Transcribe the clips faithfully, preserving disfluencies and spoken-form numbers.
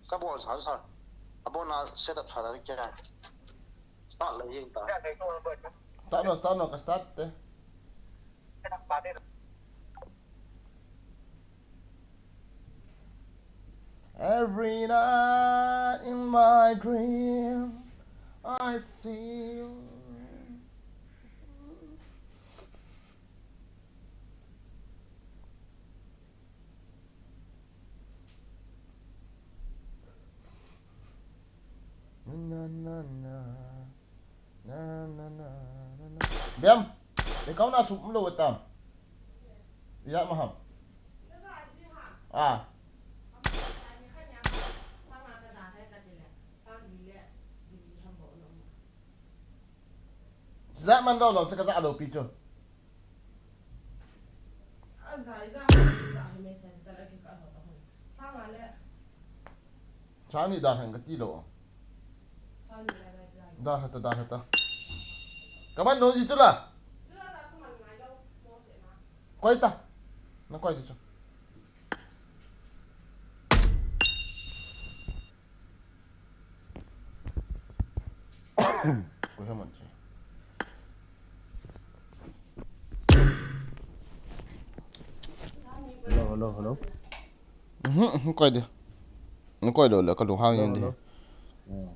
Ka bol sa sa. Abona set up sa da kya. Start la yin ta. Start no, start no, ka start te. Every night in my dream, I see you. Na, na, na, na. Na, na, na, na, na. Biam, te kau na sum lo tam. Ya maham. Ah. Za man lo lo, saka za lo pi chu. Sani da han ka ti lo. Da hata, da hata. Kaman no ji chu la. Koi ta. Na koi ji chu. Koi ha man chi. Hello, hello, hello. Mhm, mhm, koi de. Ni koi lo le, ka lu hang yen de. Hello, hello. Yeah.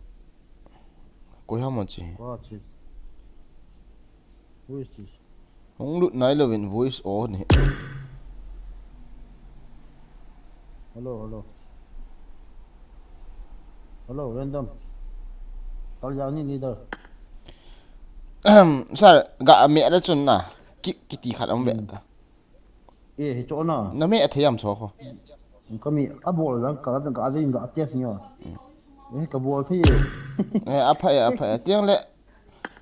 Koi ha man chi. Koi chi. Who is this? Hung lut nai lo vin voice on hi. Hello, hello. Hello, random. Kal yang ni leader. Ahem, sir, ga me da chun na. Ki, kiti khat am ve ta. Eh, hi chu na. Na me a thei am chu kho. Ka mi a bol lang ka, ka ding ka test ni. Eh, ka bol thei. Eh, a pha, a pha. Tiang le.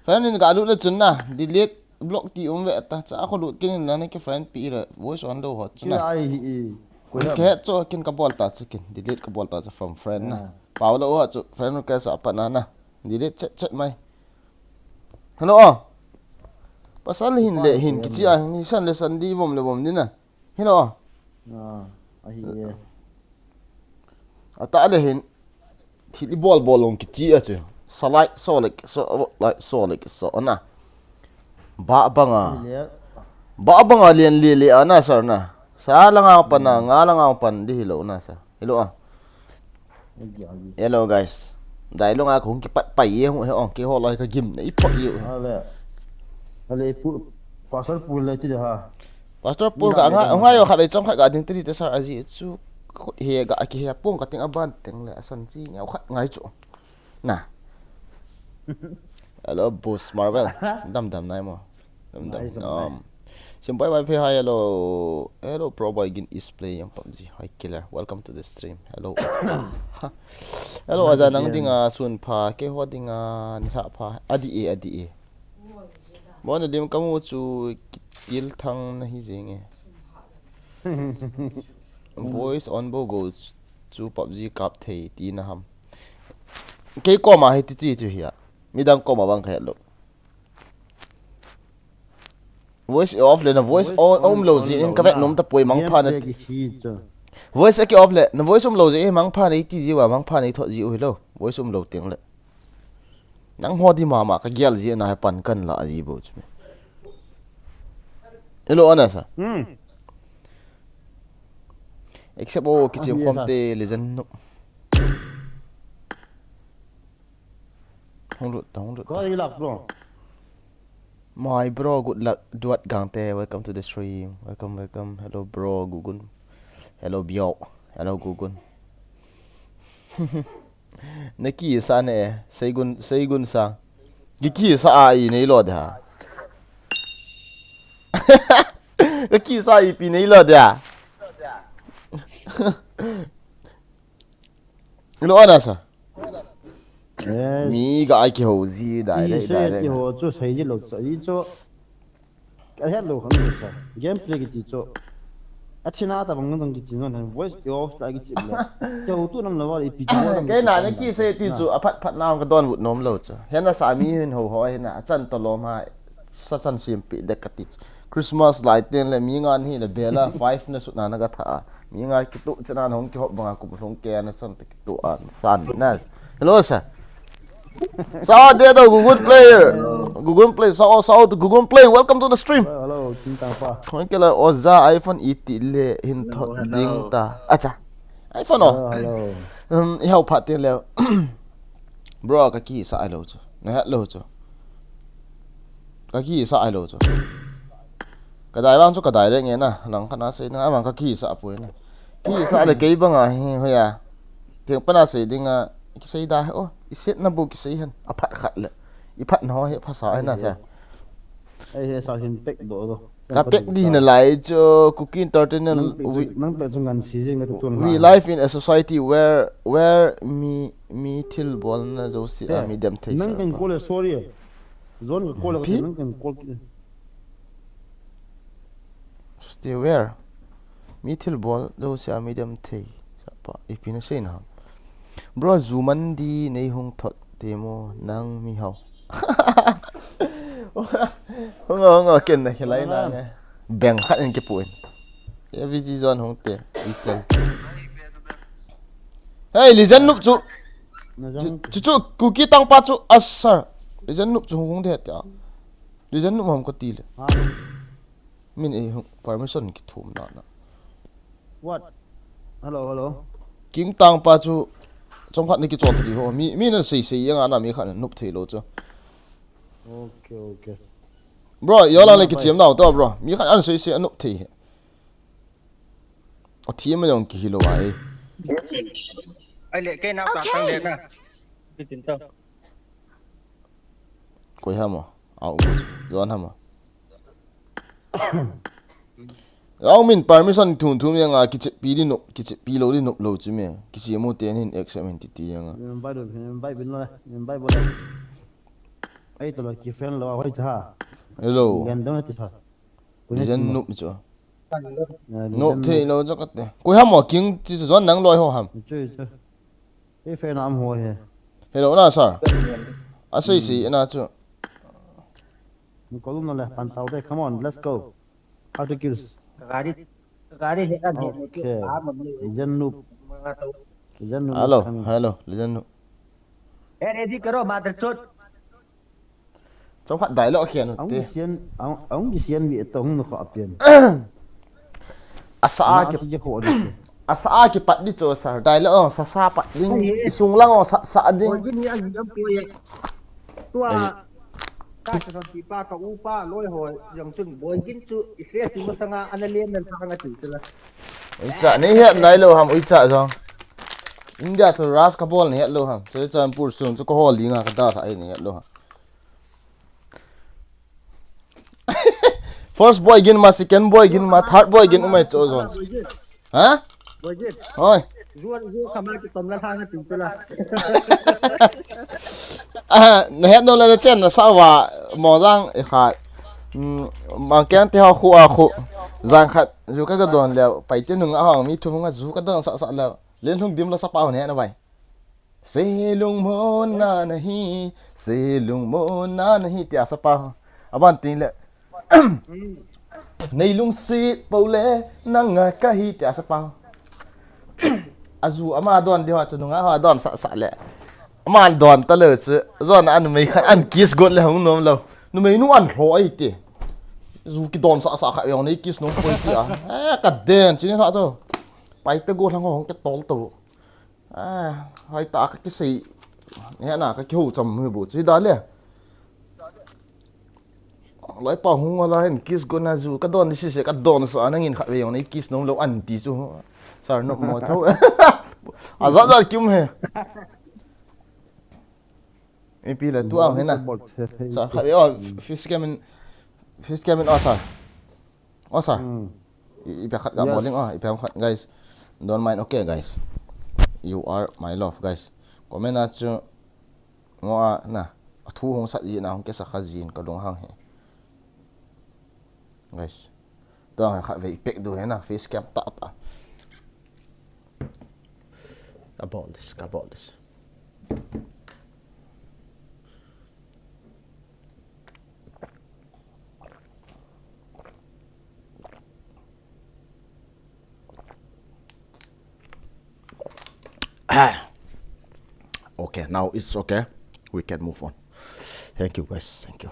Friend in ga lut le chun na. Delete, block ti um ve ta. Cha kho lut kin na, na ki friend pi le. Voice on lo ho chu na. Ai hi. Ko ya. Ke chu kin ka bol ta chu kin. Delete ka bol ta chu from friend na. Pau lo ho chu. Friend request a pa na na. Delete chat chat mai. Hello. Pasal hin le hin kichi a hin san le san di vom le vom di na. Hello. Ah, ahi e. Ata le hin thil i bol bol long kichi a chu. Salai so le so lai so le so na. Ba banga. Ba banga lian le le ana sir na. Sa langa pan na, nga langa pan di hilo na sir. Hello a. Hello guys. Dai lunga kong kipat pai ye hung he ong ke ho lai ka gim nei pot ye. Ale. Ale pu Pastor Pu le ti de ha. Pastor Pu ka nga nga yo kha be chom kha ga ding ti te sir aji chu he ga ki he pung ka ting aban teng le asan chi ngau kha ngai chu. Na. Hello, Boss Marvel. Dam dam nai mo. Dam dam. Nice, um, nice. Sim bye bye, hi, hello. Hello, Pro Boy Gin is playing PUBG. Hi, Killer. Welcome to the stream. Hello. Hello, aja nang dinga sun pha, ke ho dinga ni pha. Adi e, adi e. Mo na dim kamu chu til thang na hi jing e. Voice on bo go chu PUBG kap thei ti na ham. Kei koma hi ti chi chu hi a. Midang koma bang ka het lo. Voice off le na voice on, on lo ji in ka vet nom ta poi mang pha na. Voice a ki off le na voice um lo ji mang pha nei ti ji wa mang pha nei tho ji u hi lo. Voice um lo ting le. Nang ho di mama ka gel ji na he pan kan la ji bo chu. Hello, Anas. Hmm. Except o kichim khom te legend no. Hong lut, hong lut. Ko i lak bro. My bro, good luck. Duat Gangte, welcome to the stream. Welcome, welcome. Hello, bro, Gugun. Hello, Bio. Hello, Gugun. Na kisa ne, Seigun, Seigun sa. Ki kisa a i nei lo de ha. Ka kisa i pi nei lo de ha. Lo ana sa. Yes. Mi ga ai ki ho ji dai dai dai. Ki ho chu sei ji lo cha i chu. Ka het lo khan sa. Gameplay kiti chu. A thina ta bang dang kichi non han voice ti off ta kichi le. Te ho tu nam la wa i pi ti wa. Ke na ne ki se ti chu a phat phat na ka don vut nom lo chu. Hena sa mi hin ho ho hena a chan to lo ma sa chan sim pi de ka ti. Christmas lai ten le mi ngan hi le bela five na su na na ka tha. Mi nga kitu chena hung kihop banga kum hung ke na chan te kitu an san na. Hello, sir. Sao de do Google Play. Google Play, sao, sao to Google Play. Welcome to the stream. Hello, hello, King Tangpa. Hoi ke la oja iPhone eighteen le hin thot ding ta. Acha. iPhone o. Hello, hello. Um, i hau phat tin le. Bro, ka kisa ai lo chu. Na het lo chu. Ka kisa ai lo chu. Ka dai vang chu ka dai le nge na. Lang khat na sei na. Amang ka kisa poi na. Kisa le kei banga hi hoya. Tiang pana sei ding a. Kisei da o. I set na bu kisei hen. A phat khat le. I phat no he phasa ai na sa. Ai he sa hin pek do do. Ka pek di na lai chu Kuki Entertainer. Nang pek chu ngan si jing ka tu. We live in a society where where mi mi thil bol na jo si a mi dem thei. Nang kan call sorry. Zon ka call ka nang kan call. Stay where? Mi thil bol jo si a mi dem thei. Sapa ipi na sei na. Bro, zu man di nei hung thot te mo nang mi hau. Hung hung ken na khilai na nge. Beng khat in kipu in. A V G zone hung te. Ichel. Hey, Lizen nup chu. Chu chu Kuki Tangpa chu asar. Lizen nup chu hung hung de ta. Lizen nup ham ka ti le. Min ei hung permission ki thum na na. What? Hello, hello. King Tangpa chu chom khat ni ki chon ti ho. Mi mi na sei sei yang ana mi khat nup thei lo chu. Okay, okay. Bro, yo la le ki chiam nau to bro. Mi khat an sei sei anup thei he. A thi ma jong ki hi lo ai. Ai le ke na ka tang de na. Ki tin to. Koi ha mo. Au. Yon ha mo. Au min permission thum thum yang a kiche pi di no, kiche pi lo di no lo chu me. Kiche mo ten hin accept hin ti ti yang a. Invite, invite bin lo, invite bo. Ai to lo ki friend lo hoi cha. Hello. Ngan dong ti sa. Lizen nup chu. Nup thei lo chu ka te. Koi ham mo King ti chu zon nang loi ho ham. Chu chu. Ei friend am ho he. Hello na sir. A sei sei na chu. Ni kolum no le pan tau de. Come on, let's go. How to kills? Gari, gari he kan he. Okay. Lizen nup. Lizen nup. Hello, hello, Lizen nup. Eh, ready karo, mother chot. Chom khat dialogue khen u te. Aung kisian, aung kisian mi to hung no kha pian. Asa a ki je ko de. Asa a ki pat di cho sir. Dialogue ong sa sa pat ding. Isung lang ong sa sa ding. Tua ka sa ti pa ka u pa loi ho jong chun boi gin chu i se ti ma sanga ana len nan sanga ti chu la. Uicha nei het nai lo ham uicha jong. India chu ras ka bol nei het lo ham. Chu chan pur sung chu ka hol dinga ka da sa nei het lo ham. First boy gin ma, second boy gin ma, third boy gin umai cho zon. Ha? Hoi. Zuan zuan kama ki tom la thang ti chu la. Ah, na het no la chen na sa wa mo jang e kha. Mm, ma keng te ho khu a khu. Jang khat zu ka ga don le pai te nung a hong mi thu nga zu ka don sa sa le. Len lung dim la sa pa ne na bai. Se lungmonna nahi, se lungmonna nahi, tia sa pa. Aban tin le. Nei lungsit po le, nanga kahi, tia sa pa. Azu ama don di ho chu nunga ho don sa sa le. Ama don ta le chu. Zon a numei khat an kiss got le hung nom lo. Numei nu an hlo ai ti. Zu ki don sa sa kha yong nei kiss nom poi ti a. Eh, ka den chini ha chu. Pai te go thang hong ke tol to. Ah, hoi ta ka kisei. He na ka kiho cham hi bu chi da le. Loi pa hung la hin kiss go na zu ka don si se ka don sa nangin khat ve yong nei kiss nom lo an ti chu. Sir no mo tho. A za za kim he. Ipi le tu ang he na. Sir khat ve o fish cam in fish cam in o sir. O sir. I, ipi khat ka bowling o, ipi khat guys. Don't mind, okay guys. You are my love guys. Comment a chu ngo a na. A thu hong sat yi na hong ke sa kha zin ka lung hang he. Guys. Dong khat ve pek du he na face cam ta ta. Ka bol this, ka bol this. Okay, now it's okay. We can move on. Thank you, guys. Thank you.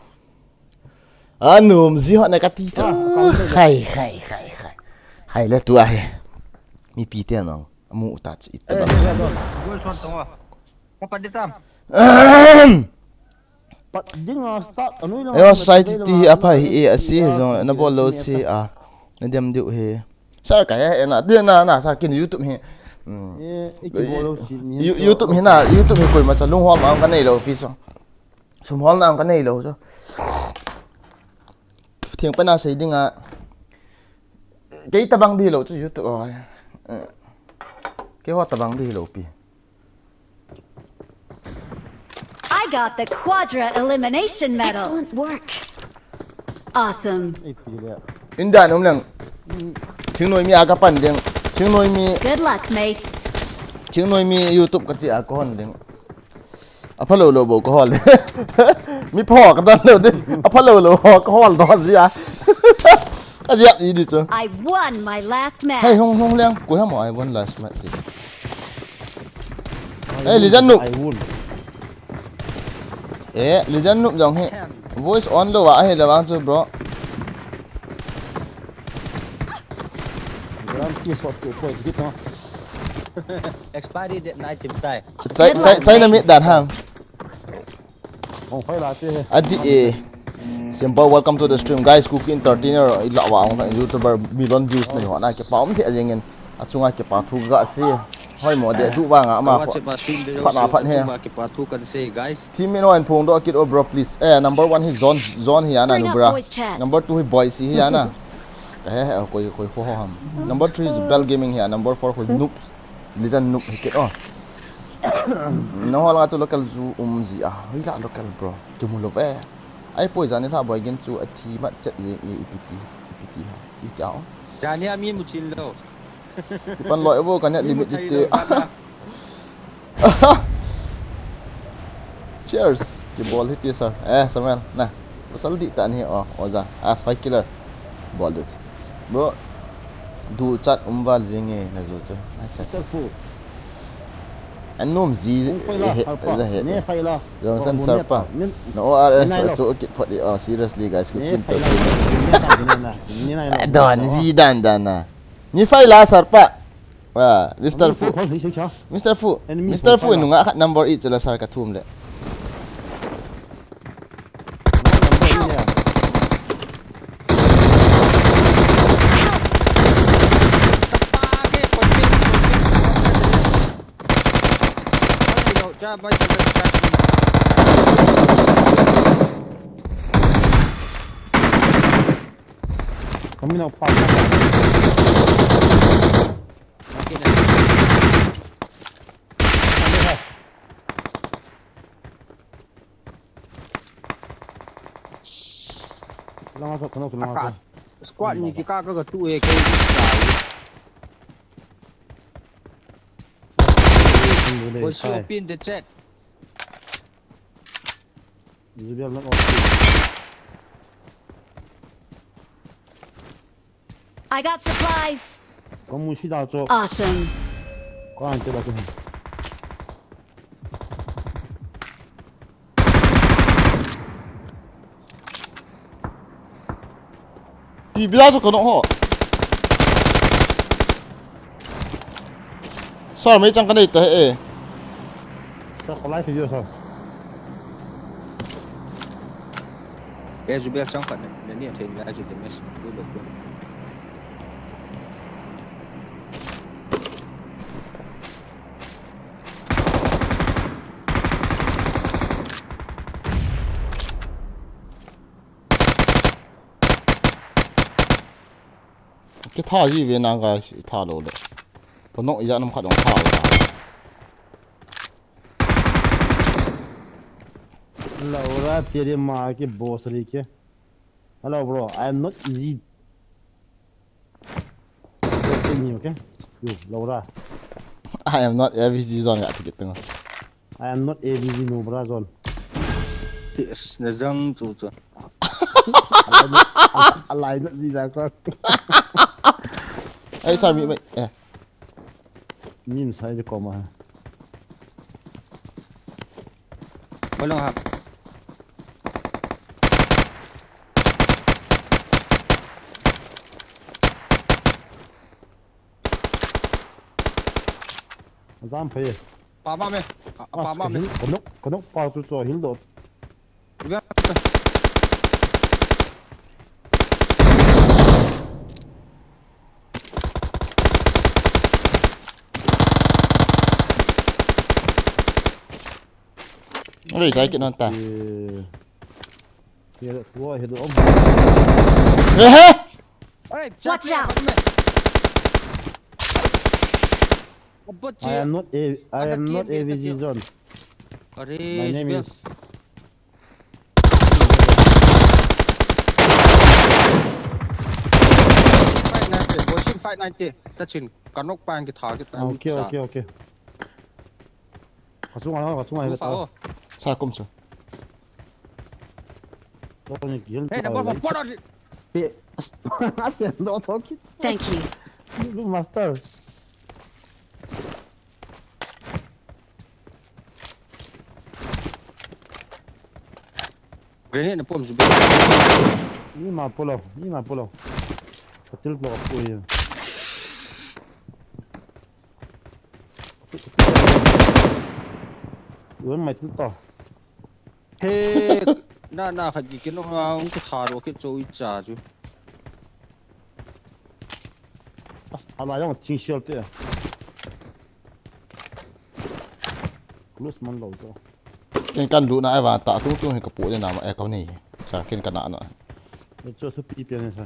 Anum ji ho na kati chu. Ah, account. Khai, khai, khai, khai. Khai le tu ahi. Mipi te nang. Amu ta chu ita ba. Go short tong a. Kapat di tam. Pat ding a start anoi lang. Yo, society ti hi aphai hi e, ase jong na bol lou se a. Na dem diu hi. Sir ka he na, dia na, na, sir kin YouTube hi. Hmm. Eh, iki bol lou si ni. You-, YouTube hi na, YouTube hi koima cha lunghol ma ka nei lou pi so. Sum hol na ka nei lou so. Theng pa na sei ding a. Kei tabang di lou chu YouTube a. Eh. Kei ho tabang di lou pi. I got the quadra elimination medal. Excellent work. Awesome. India num lang. Thingnoi mi a ka pan ding. Thingnoi mi. Good luck, mates. Thingnoi mi YouTube kati a ka hon ding. Apha lou lou bou ka hol. Mi pho ka dan lou ding. Apha lou lou ho ka hol do ji a. Ka ji a i di chu. I won my last match. Hey, hung, hung lang. Ku ha mo, I won last match. Hey, Lijan nu. I won. Eh, Lijan nu jong hi. Voice on lou a, ahi lou vang chu, bro. Ram ki shot ko ko hit no. Expiry date nai chim tai. Chai, chai, chai na mit dan ham. Oh, phai la te. Adi e. Simple, welcome to the stream, guys. Kuki Entertainer, i la wa ong YouTuber million views nei ho na ke pa um the jeng in. Achunga kipa thu ka sei. Hoi mo de, ah, tu vang a ama. Awa ko. Chepa stream de phat na phat he. Achunga kipa thu kan sei, guys. Team in one phone do kit o bro, please. Eh, number one hi Zone, Zone hi ana. Bring up nubra. Voice chat. Number two hi Boy si hi ana. Ka he he, koi, koi ho ham. Number three is Bell Gaming hi ana. Number four hi Noobs. Legend Noob hi kit o. Na ho la chu local zu um ji a. Hui la local bro. Kimu lou ve. Ai poi jani la Boy gin chu athi mat chet ji i piti. I piti ha. I kya o. Jani a mi mu chin lou. Kipan loi vo ka net limit dite. Cheers. Kibol hite sir. Eh, Samuel. Na. Pasal di ta ni o, oja. Ah, Spy Killer. Bol du. Bro. Du chat um val jing e na ju chu. Acha. Careful. An nom ji he, ja he. Jong san sir pa. No O R S chu kit phot di. Oh, seriously guys, ku kin to. Don ji dan dan na. Ni fai la sir pa. Ah, Mister Fu. Mister Fu. Mister Fu nunga khat number eight chu la sir ka thum le. Kami na pa. Langa sa, kano sa langa sa. Squad ni kika ka ka tu e ke. Oi, show pin the chat. Zubel na. I got supplies. Kamu si da cho. Awesome. Ko an te ba ko. Pi bila cho kano ho. Sir, mei chang ka nei ta he. Sir, ko lai video sir. Eh, Zubel chang khat na, na ni a thei ni a chu damage. Good luck, good luck. Kitha ji ve na ga tha lo le. Pono ija nam khat dong tha lo. Laura, तेरे माँ के भोसड़ी के. Hello, bro. I am not easy. Just tell me, okay? You, Laura. I am not A V G zone ga ticket tu. I am not A V G no, bro, zone. Yes, na jang chu chu. Alai not ji ja ko. Ai, sir, mi, mi, eh. Nim sai je koma. Walang ha. Azam phai. Pa ma me. A, a, pa ma me. Kanok, kanok pa tu chu hil do. Iba. Oi, jai kit non ta. Eh. He, tua he do om. Eh, he! Oi, watch out! I am not a, I am not A V G zone. Are, my name is. Five ninety, boy, five ninety. Tachin, kanok pa ang kitha kita. Okay, okay, okay. Kasung ano, kasung ano. Sa kum sa. Hey, number four, put on. Thank you. Blue master. Grenade na pom su. Ni ma polo, ni ma polo. Patil polo ko ye. Wen mai tu to. He, na, na, khat ki kino nga, ung ka tharo ki cho i cha chu. Ala yang ching shell te. Close man lo to. Ken kan lu na ai va ta tung tung he ka pu le na ma e ka ni. Sa ken ka na na. Ni cho su pi pe ne sa.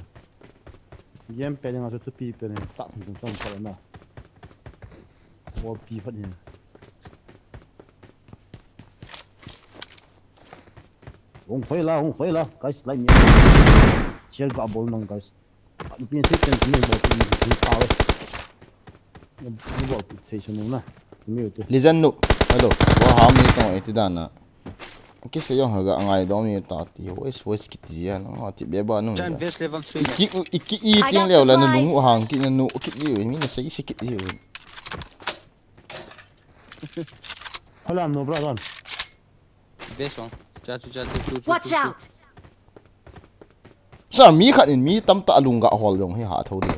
Yem pe ne nga su pi pe ne. Ta tung tung sa na. Wo pi fa ne. Hung khoi la, hung khoi la, guys, like ni. Share ga bol nang, guys. Ni pin se chen ni bol pin ni ta le. Ni bol pin se chen na. Ni u te. Listen nu. Hello. Wa ha mi tong e ti dan na. Ki se yong ha ga ngai do mi ta ti. Voice, voice ki ti ya na. Ti be ba nu. Chan best level three. Ki, i ki i ting le la na nu hang ki na nu ki di mi na se i se ki di. Hala no bra gan. Ve song. Cha chu, cha chu, chu, chu, watch out! Sa mi khat in mi tamtah lung ga hol jong hi ha tho di.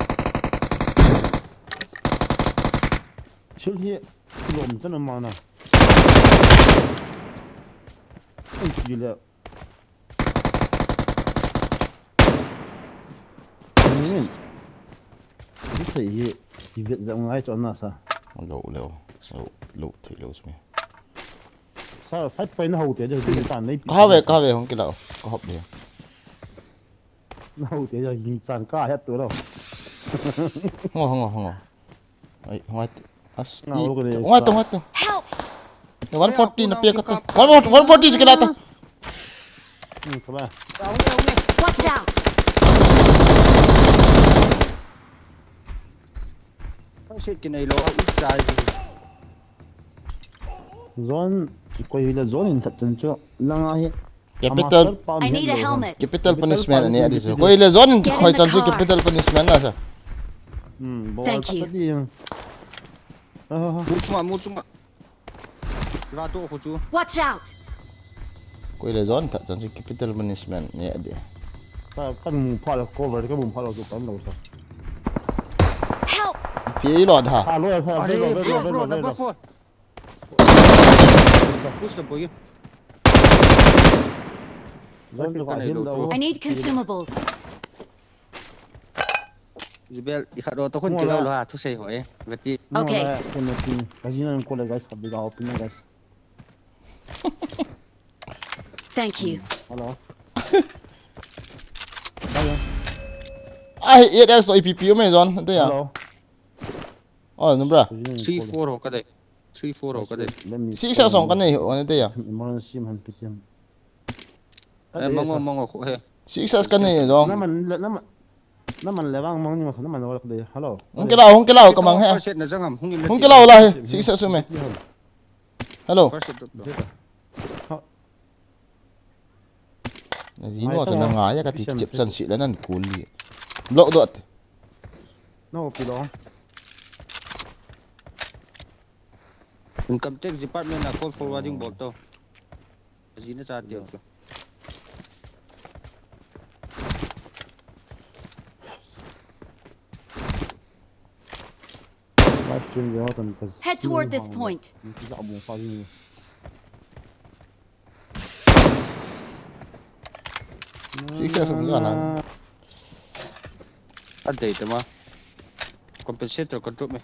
Sul hi lom chan ma na. Ai ki le. Ni. Ni sei hi. Ki vet jong ngai chon na sa. Lo, lo. Lo, lo thei lo smi. Sa, fight point na ho te, jing chan nei pi. Ka ve, ka ve, hung kila, ka hop ve. Na ho te, jing chan ka het tu lo. Ngo, ngo, ngo. Ai, ngo. As, ngo, ngo, ngo. Help! One forty na pe ka tu. One forty, one forty kila ta. Hmm, ka ba. Watch out! Shit, kinai lo, i chai. Zone, koi hile zone in that chan chu. Langa hi. Capital. I need a helmet. Capital punishment ani adi chu. Koi hile zone in koi chan chu capital punishment na sa. Hmm, thank you. Mu chunga, mu chunga. Ra to khu chu. Watch out. Koi hile zone that chan chu capital punishment ni adi. Ka, kan mu pha la cover, ka mu pha la chu kan lo sa. Help. Pi lo da. Ha lo, ha lo, ha lo, ha lo, ha lo. Push the boy. I need consumables. Jubel, i khat ro to khun ti lo lo ha, thu sei ho e. Veti. Okay. Kajina ko le guys, khat bi ga open guys. Thank you. Hello. Ai, eight X to E P P mai zon, ante ya. Hello. Oh, no bra. Three four ho ka dei. Three four ho ka dei. Six X song ka nei ho, ante ya. Emergency man pitin. Eh, mango, mango khu he. Six X ka nei zong. Naman, naman. Naman le vang mang ni ma naman wal ka dei. Hello. Hung kila, hung kila, ka mang he. First aid na jangam, hung in. Hung kila la he. Six X me. Hello. First aid. Na ji no to na nga ya ka ti chep chan si la nan kul li. Block dot. No, pilo. Income tax department na call forwarding bol to. Jina cha tiu tu. Live stream jeng tan ka. Head toward this point. Ni ki ja bu fa ni. Six S um ya na. Adei tama. Compensator control me.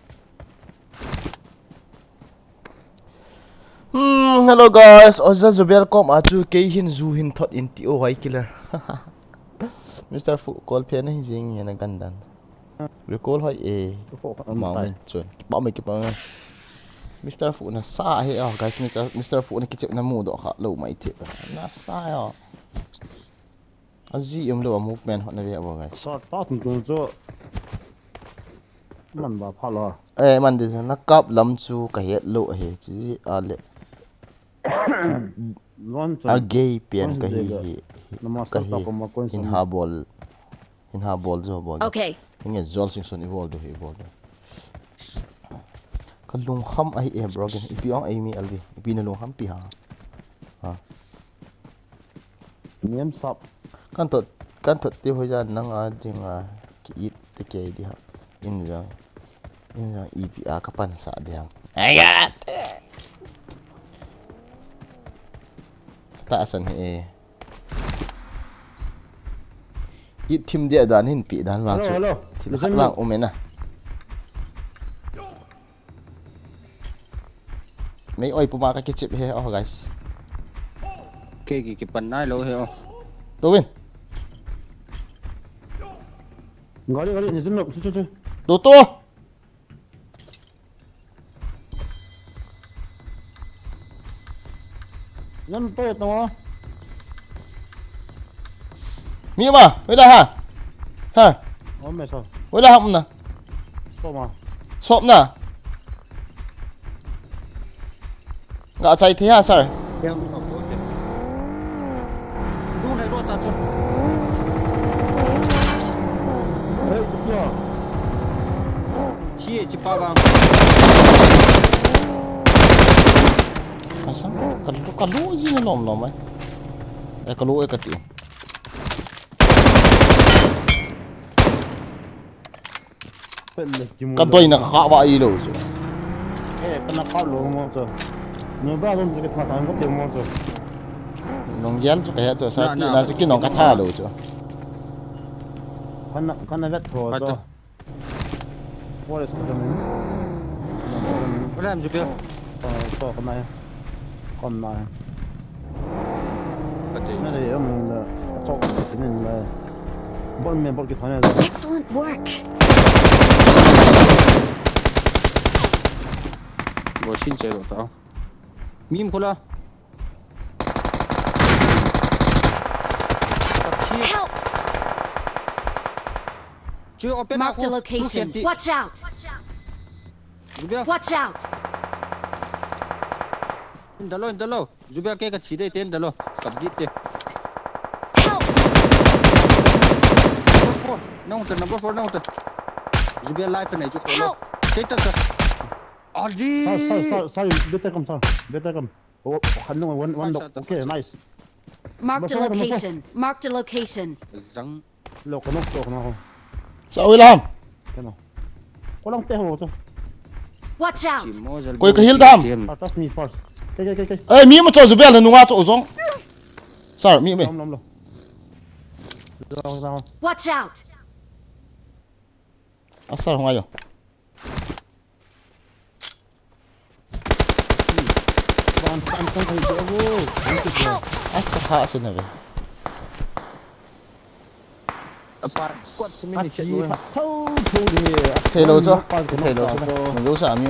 Hmm, hello guys, oja Zubel kom a chu kei hin zu hin thot in ti o hoi killer. Mister Fu call phe na hi jing ya na gandan. Recall hoi e. Mau men chun. Kipa mai kipa mai. Mister Fu na sa he oh guys, Mister Mister Fu na kichep na mu do kha lo mai the. Na sa ya. Aji um lo movement hot na ve abo guys. Sa ta tum tum chu. Man ba pha lo. Eh man de na kap lam chu ka het lo he chi a le. Ron chu. A gay pian ka hi hi. Na ma Ka sa ta hi. ko ma kon Hin sa. Ha bol. Hin ha bol jo bol. Okay. Hinge zol sing son i bol do hi bol do. Ka lungkham ahi e bro gen. Ipi ong ai mi albi. Ipi na lungkham pi ha. Niam sap. Kan tot kan tot ti ho jan nang a ding a ki it te ke di ha. In jang. In jang ipi a ka pan sa di ha. Ai ga. Ta san he. It thim dia dan hin pi dan vang Hello, chu. Hello. Thim Listen khat me. Vang um ena. Mei oi puma ka kichip he oh guys. Ke ki ki pan nai lo he oh. To win. Gari gari ni zin lo chu chu chu. To to. Nan to ya tong. Mi ma, wei da ha. Ha, Oh me sa. wei da ha um na. To ma. Sop na. Nga chai the ha sir. Yang ko ko te. Du hai ro ta chu. Hey, ya. Chi e chi pa ga. Asa ka lu ka lu ji na lom lom ai. E ka lu e ka ti. Ka doi na ka kha va i lo chu. Eh, kana pa lo mo to. No ba lo ke pa ta ko te mo to. Nong gel chu ka he chu sa ti na chu ki nong ka tha lo chu. Kana kana vet tho to. What is happening? Wala am ju pia. To to kana. Kon na. Ka te. Na le mo la. To ko ni la. Bol me bol ki thane. Excellent work. Bo shin che ro ta. Mim kula. Help! Chu open Marked a ako. Location. Watch out! Zubia. Watch out! Indalo, indalo. Zubia ke ka chi de te indalo. Kap di te. Help! Number four. Nang ta number four nang ta. Zubia life na ju ko. Help! Te ta ta. Aldi. Sorry, sorry, sorry, sorry. Better come, sorry. Better come. Oh, one, one, one Fine, dog. shot, Okay, fine, shot. Nice. Marked a Number four, number four. Location. Marked a Location. Zang. Lo, knock, knock, knock. Sa oi lam. Kano. Ko lang te ho to. Watch out! Chimo jal. Koi ka heal dam. Ah, touch me first. Ke, ke, ke, ke. Eh, mi ma cho Zubel na nunga cho zong. Sir, mi me. Lam, lam, lo. Lo, lo. Watch out! A sir, hong ayo. Ban san san ko jo. Help! A sir, ha, a sir na ve. Apa squad simi ni Achi chet. phat tho tho ni. Thei lo cho. Thei lo cho. Nung lo sa mi.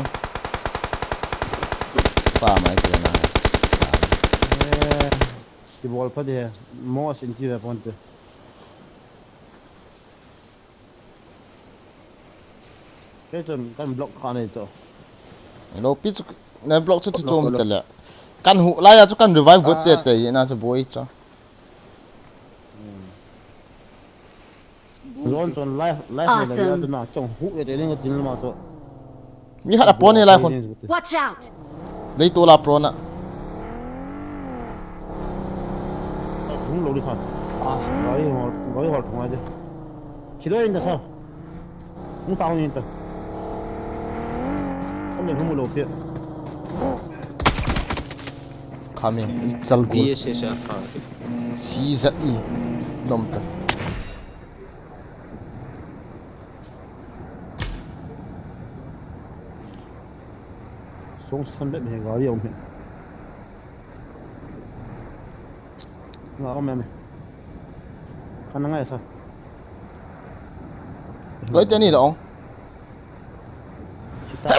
Pa mai te na. Ki bol pha de. Mo sin ti ve pon te. Ke chun kan block kha nei to. Lo pi chu na block chu chu chom te le. Kan hu la ya chu kan revive got te te na chu boi cho. Zon chun life life le ya tu na chong hu e te ning tin ma to. Mi hat a pon e lai khun. Watch out! Lei to la pro na. Police han. Ah, gari ho, gari ho thong aje. Chilo in da sa. Hung ta hung in ta. Kan le hung lo pia. Coming. It's all good. V S S R. C Z E. Dom ta. Song san bet he gari om he. Nga om em. Kan ngai sa. Loi te ni lo. Chita.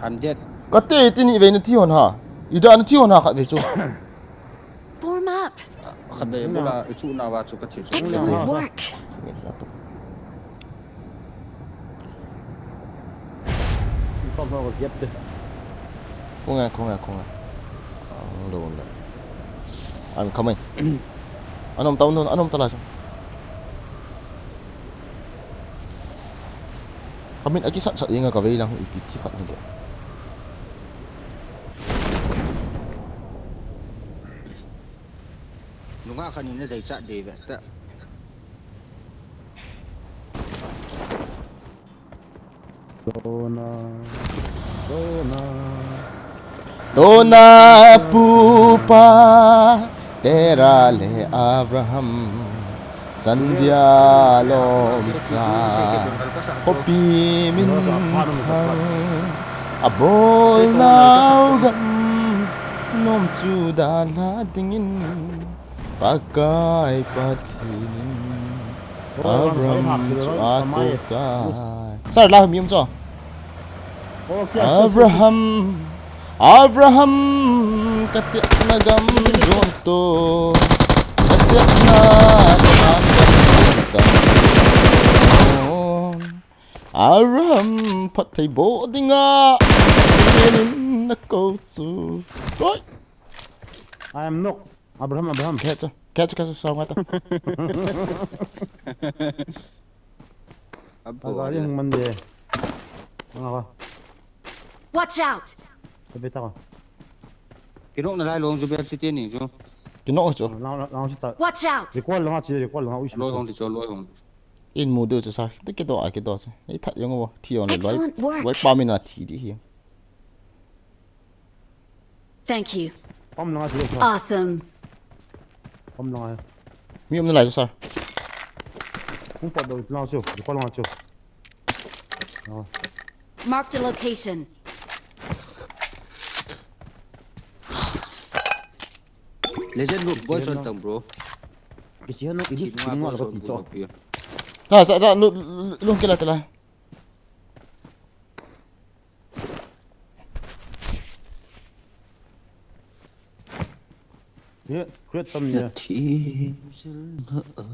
I'm dead. Kate tini vei na thi hon ha. Ida na thi hon ha khat vei chu. Form up. Khat vei bula chu na va chu ka thi chu. Excellent work. Kong e, kong e, kong e. Ang lo le. I'm coming. Anom ta, anom ta la. Kamin aki sat sat inga ka vei lang ipi ti khat ni de. Nunga khan in na dei chat de ve ta. Dona, dona. Dona pupa Tera le Abraham. Sandia lom sa khopi min thang a bol nau gam nom chu da la dingin Pakai Pathin in Abraham chu a ko tai. Sir, la mi um cho. Abraham, Abraham, ka tiakna gam jon to, ka tiakna gam jon to. Abraham, phatthei boh dinga, in na ko chu. Oi. I am Nok. Abraham, Abraham. Kya chu, kya chu, kya chu, sao nga ta. Abo. Agari hung man de. Nga ka. Watch out! Sabi ta ka. Kinok na lai long ju bel city ni ju. Kinok chu. Lang, lang, lang sita. Watch out! Recall lang a chi, recall lang a, ui, loi hong di chu, loi hong. In mu du chu sir. Te kido a kido chu. Ei that yong wo. Thi yong le loi. Excellent work. Loi pa min a thi di hi. Thank you. Pam lang a chu. Awesome. Pam lang a. Mi um na lai chu sir. Hung pa do lang chu. Recall lang chu. Oh. Marked a location. Legend look, boys on tang, bro. Kisi hanu, ilu sima boys on tang. Ta, ta, ta, lu, lu, lu, kila, kila. Ye, create tam ye. Nathi zil na a,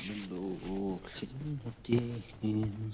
min lo khlin na tin.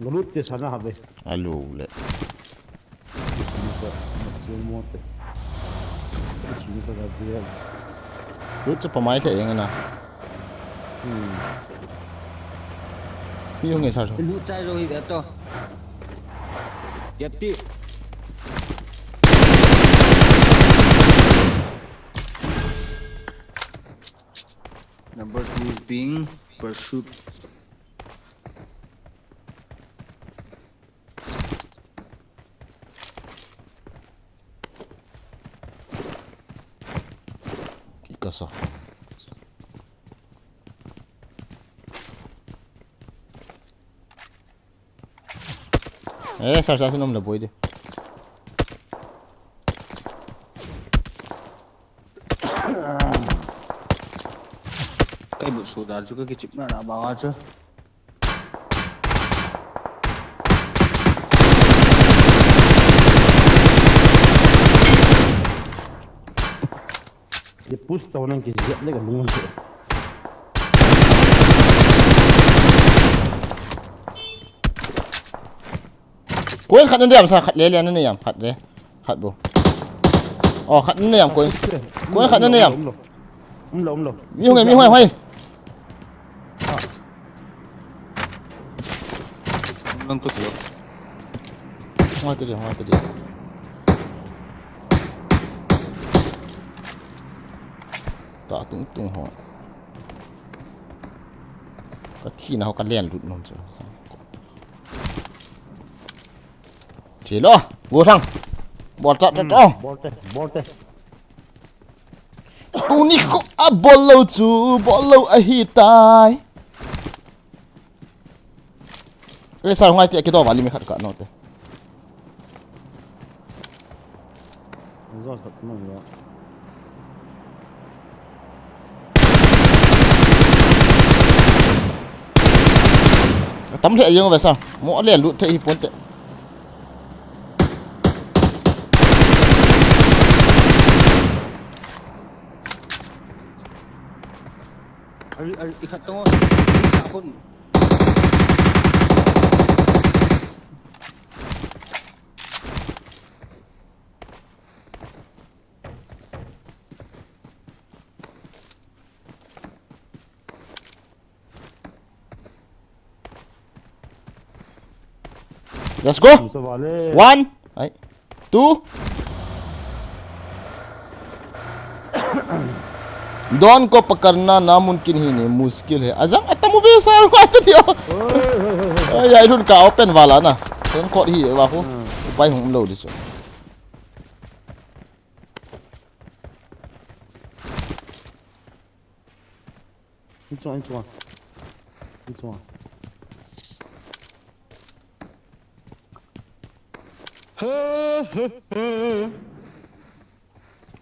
Galut te sana habe. Alu le. Lut cha pamai le eng na. Hmm. Pi hung e sir. Lut chai ro hi ve to. Yep ti. Number two is being pursued. Kikasa. Eh, sir, sir, sir, nom le boi de. Kai bu su dar chu ka kichip na na ba nga chu. Ye push to nang ki jet le ka lung. Koi khat na diam sa, khat le le na diam, khat le. Khat bu. Oh, khat na diam koi. Koi khat na diam. Umlo, umlo, umlo. Mi hung e, mi hung e, hoi. Nang tu kilo. Hoi tu dia, hoi tu dia. Ta tung tung ho. Ka thi na ho ka len lut nom chu. Chilo, go thang. Bol ta ta ta. Bol te, bol te. Tuni kho a bol lou chu, bol lou ahi tai. Ei, sir, ngai ti, akido vali mi khat ka no te. Exhaust khat no ya. Tam le ayong ve sir. Mo le lut the hi pon te. Ari, ari, ikhat tong. Ikhat pun. Let's go. Tum sa vale. One. Ai. Don ko pakarna namunkin hi ne, muskil hai. Ajang atamu be sa ko ata dio. Oi, oi, oi, oi. Ai, ai, dun ka open wala na. Sen kot hi wa ko. Hmm. Upai hung lo diso. Inchung, inchung. Inchung.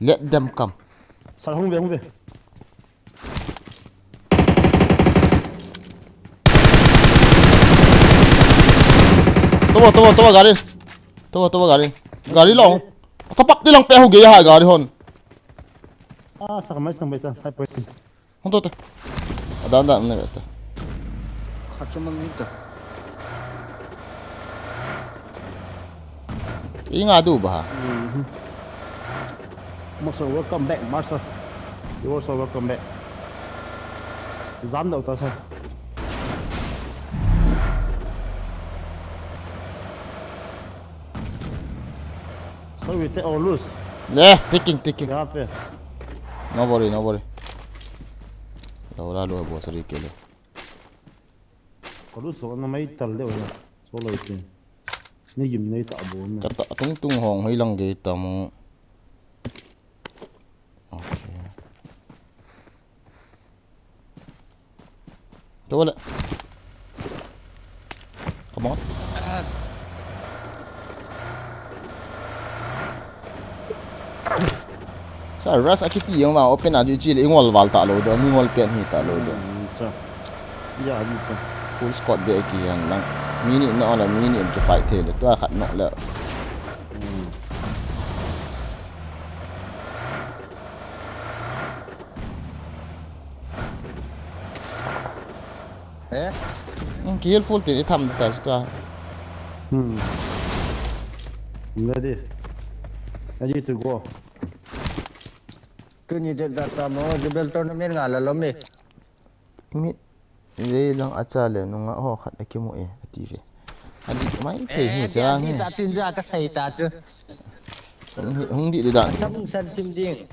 Let them come. Sir, hung ve, hung ve. Tobo, tobo, tobo, gari. Tobo, tobo, gari. Gari lo. Atapap ti lang pe hu ge ya gari hon. Ah, sakmai, sakmai ta. Hai poi. Hung to te. Adan dan ne ta. Khat chu mang ni ta. Inga du ba. Mhm. Marshal, welcome back, Marshal. You also welcome back. Zam dau ta sa. So we take or lose? Yeah, taking, taking. Yeah, fair. No worry, no worry. Laura lo bo sari ke le. Ko lose so na mai tal de wala. So lo tin. Ni gim nei ta bo na. Ka ta tung tung hong hoi lang ge ta mo. Okay. Come on. Sa rush akiti jong ma open a ju chi le ngol val ta lo do, mi ngol pen hi ta lo do. Hmm, cha. Ya, ni cha. Full squad be ki yan lang. Mini no la mini em ki fight the le, tua khat no le. Hmm. Eh? Hmm, ki heal full tin i tham ta chu ta. Hmm. Ready. Ready to go. Tuni date da ta mo, Jubel tournament nga la lo mi. Mi ve lang acha le nunga ho khat akimu e, ati ve. Adi mai thei hi chang hi. Ta chin ja ka sei ta chu. Hung di, hung di da. Sam san thim ding.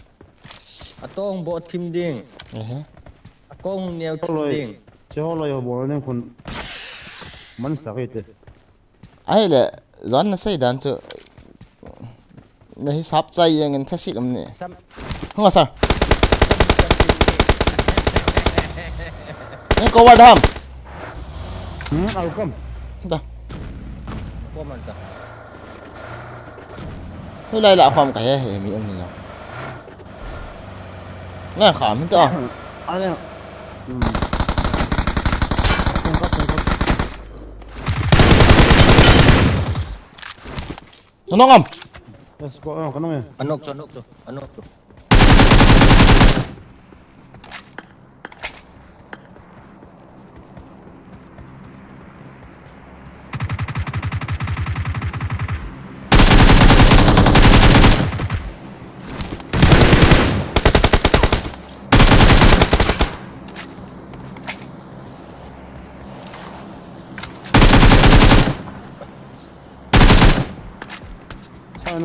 Atong bo thim ding. Ehe. Akong neo thim ding. Che ho lo yo bo ne khun. Man sa ke te. Ahile, zan na sei dan chu. Na hi sap chai yang in thasit um ni. Sam. Hung a sir. Sam, sam, sam, sam. Nang ko wa dam. Hmm, I'll come. Da. Ko man ta. Hu lai la khom ka he he mi um ni lo. Nang kham hin ta. Ane. Hmm. Tung ka, tung ka. Anok am. Yes, ko, ah, kanong eh. Anok chu, anok chu, anok chu.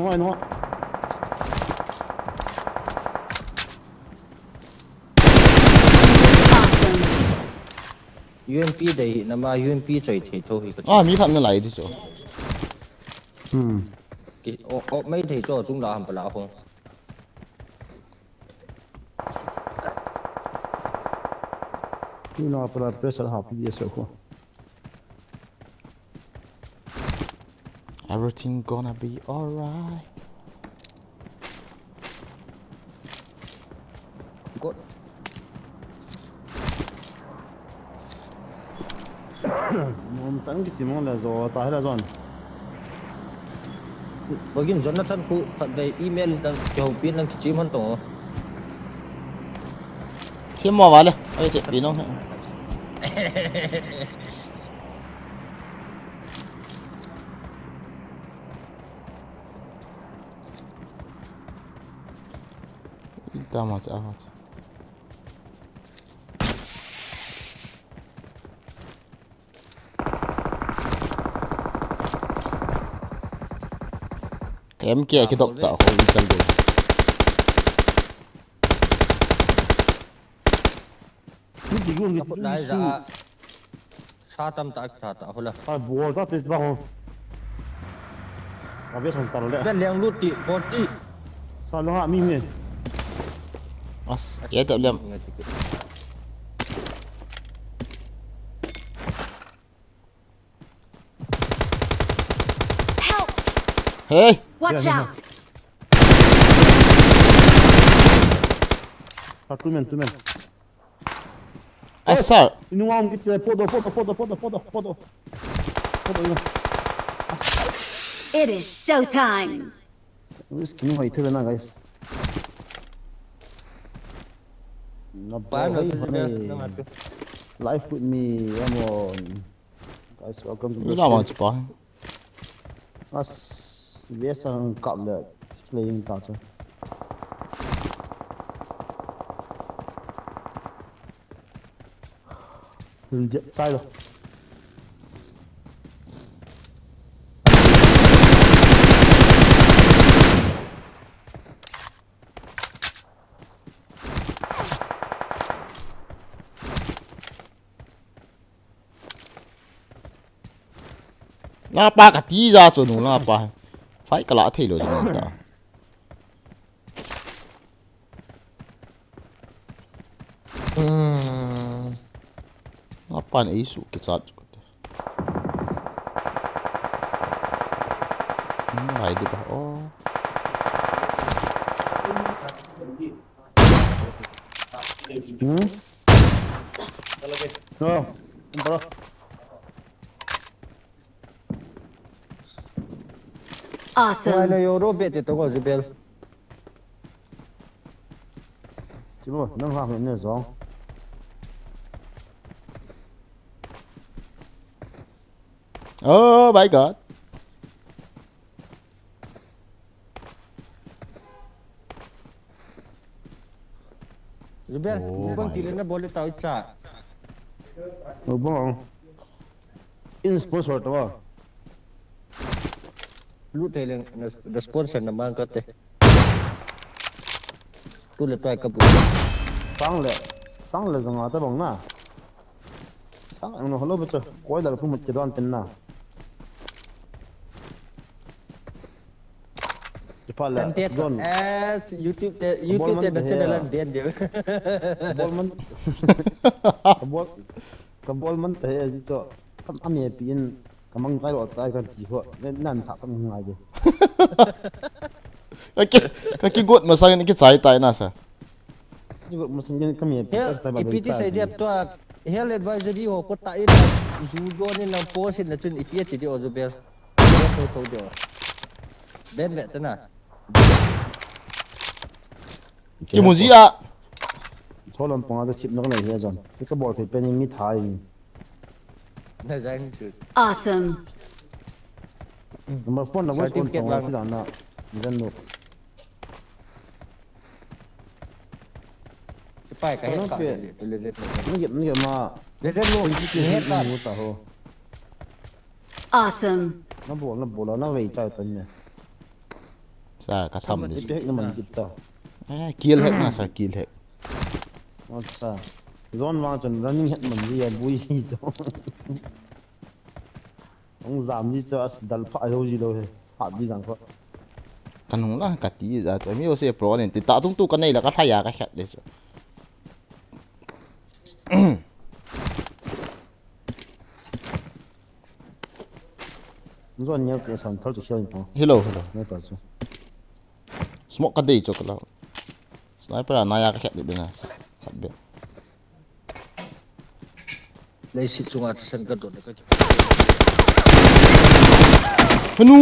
Hoi, no. U M P dei hi na ma U M P choi thei tho hi ka. Ah, mi khat na lai di so. Hmm. Ki o o mai thei cho chung la ham pala ho. Tuna pala pressure ha pi di so ko. Everything gonna be alright. Got. Mom tan ki chimong la zo ta hela zon. Bagin Jonathan ku khat dei email dan ki ho pin dan ki chim han to. Thim mo vale. Ai che pi no. Ita ma cha ma cha. Ka M K a kidok ta ho in chal do. Ni di gun ni Ka put lai za. Sa tam ta ka ta ho la. Ai bol ta pit ba ho. Ka be san tar le. Be leng lut ti, bot ti. Sa lo ha mi mi. As, ya ta lem. Help! Hey, Watch Yeah, yeah, out! Sa tu men tu men. asar. Inu ang kit po do po do po do po do po do po do. Po do inu. It is showtime! Risk ni hoi thela na guys. Na Pa ba na hoi tu hoi. na na tu. Life with me, I'm on. Guys, welcome to Ni the la ma stream. Chi pa. As, yes, ang kap le playing ta cha. Reject sai lo. Na pa ka ti ja chu nu na pa. Fight ka la thei lo chu nu ta. Hmm. Na pa ni su ki chat chu. Hmm, ai di ba. Oh. Hmm? No, bro. Ngai Awesome! na yo ro be te to ko Zubel. Chibo, nang ha ne zong. Oh my god. Zubel, Oh bang my ti le na bol le tau cha. O bong. In sponsor to. Lu te le na sponsor na mang ka te. Tu le tai ka bu. Sang le, sang le zong ata bang na. Sang ang no holo becho. Koi dal pu mut ke don tin na. Ipa le Kan te don. Es YouTube te YouTube te na channel an den de. Bol man. Bol. Ka bol man te he ji to. Kam ami pi in ka mang tai lo tai kan ti ho. Nen nan tha kam ngai de. Ka ki, ka kigot masang in kichai tai na sa. Ni go masan gen kam ami pi Hel, tai ba. ipi ti sai dia tua health advisory ho ko ta in na ju do ni na post in na chun ipi ti di o Zubel. Dia to to dia. Ben ve ta na. Kimu ji a. Tholam panga da chip na ka lai he jon. Ka bol thei pen mi thai ni. Na jang chu. Awesome! Number four na west on Certificate panga lang. ti dan na. Ni dan no. Pai ka he Ano ka pe? le le le. Ni get ni get ma. Le le lo. Ni he ka. Ni ta ho. Awesome! Na bol na bol na wei chai tan ne. Sir, ka tham di. Ipi hack na man kit ta? Eh, kill hack na, sir, kill hack. Acha. Zone vang chun running hack man di a bui hi to. Hung jam di chu a dal pha ho ji lou he. Pha di jang pha. Ka nung la, ka ti ja chu. Mi o se pro nen ti ta tung tu ka nei la ka tha ya ka khat le chu. Zone neo ke san thal chu sial ni pha. Hello, hello. Neo ta chu. Smoke ka dei chu ka la. Sniper a na ya ka khat le be na. Khat be. Leiset chunga thisan ka don ka. Hanu!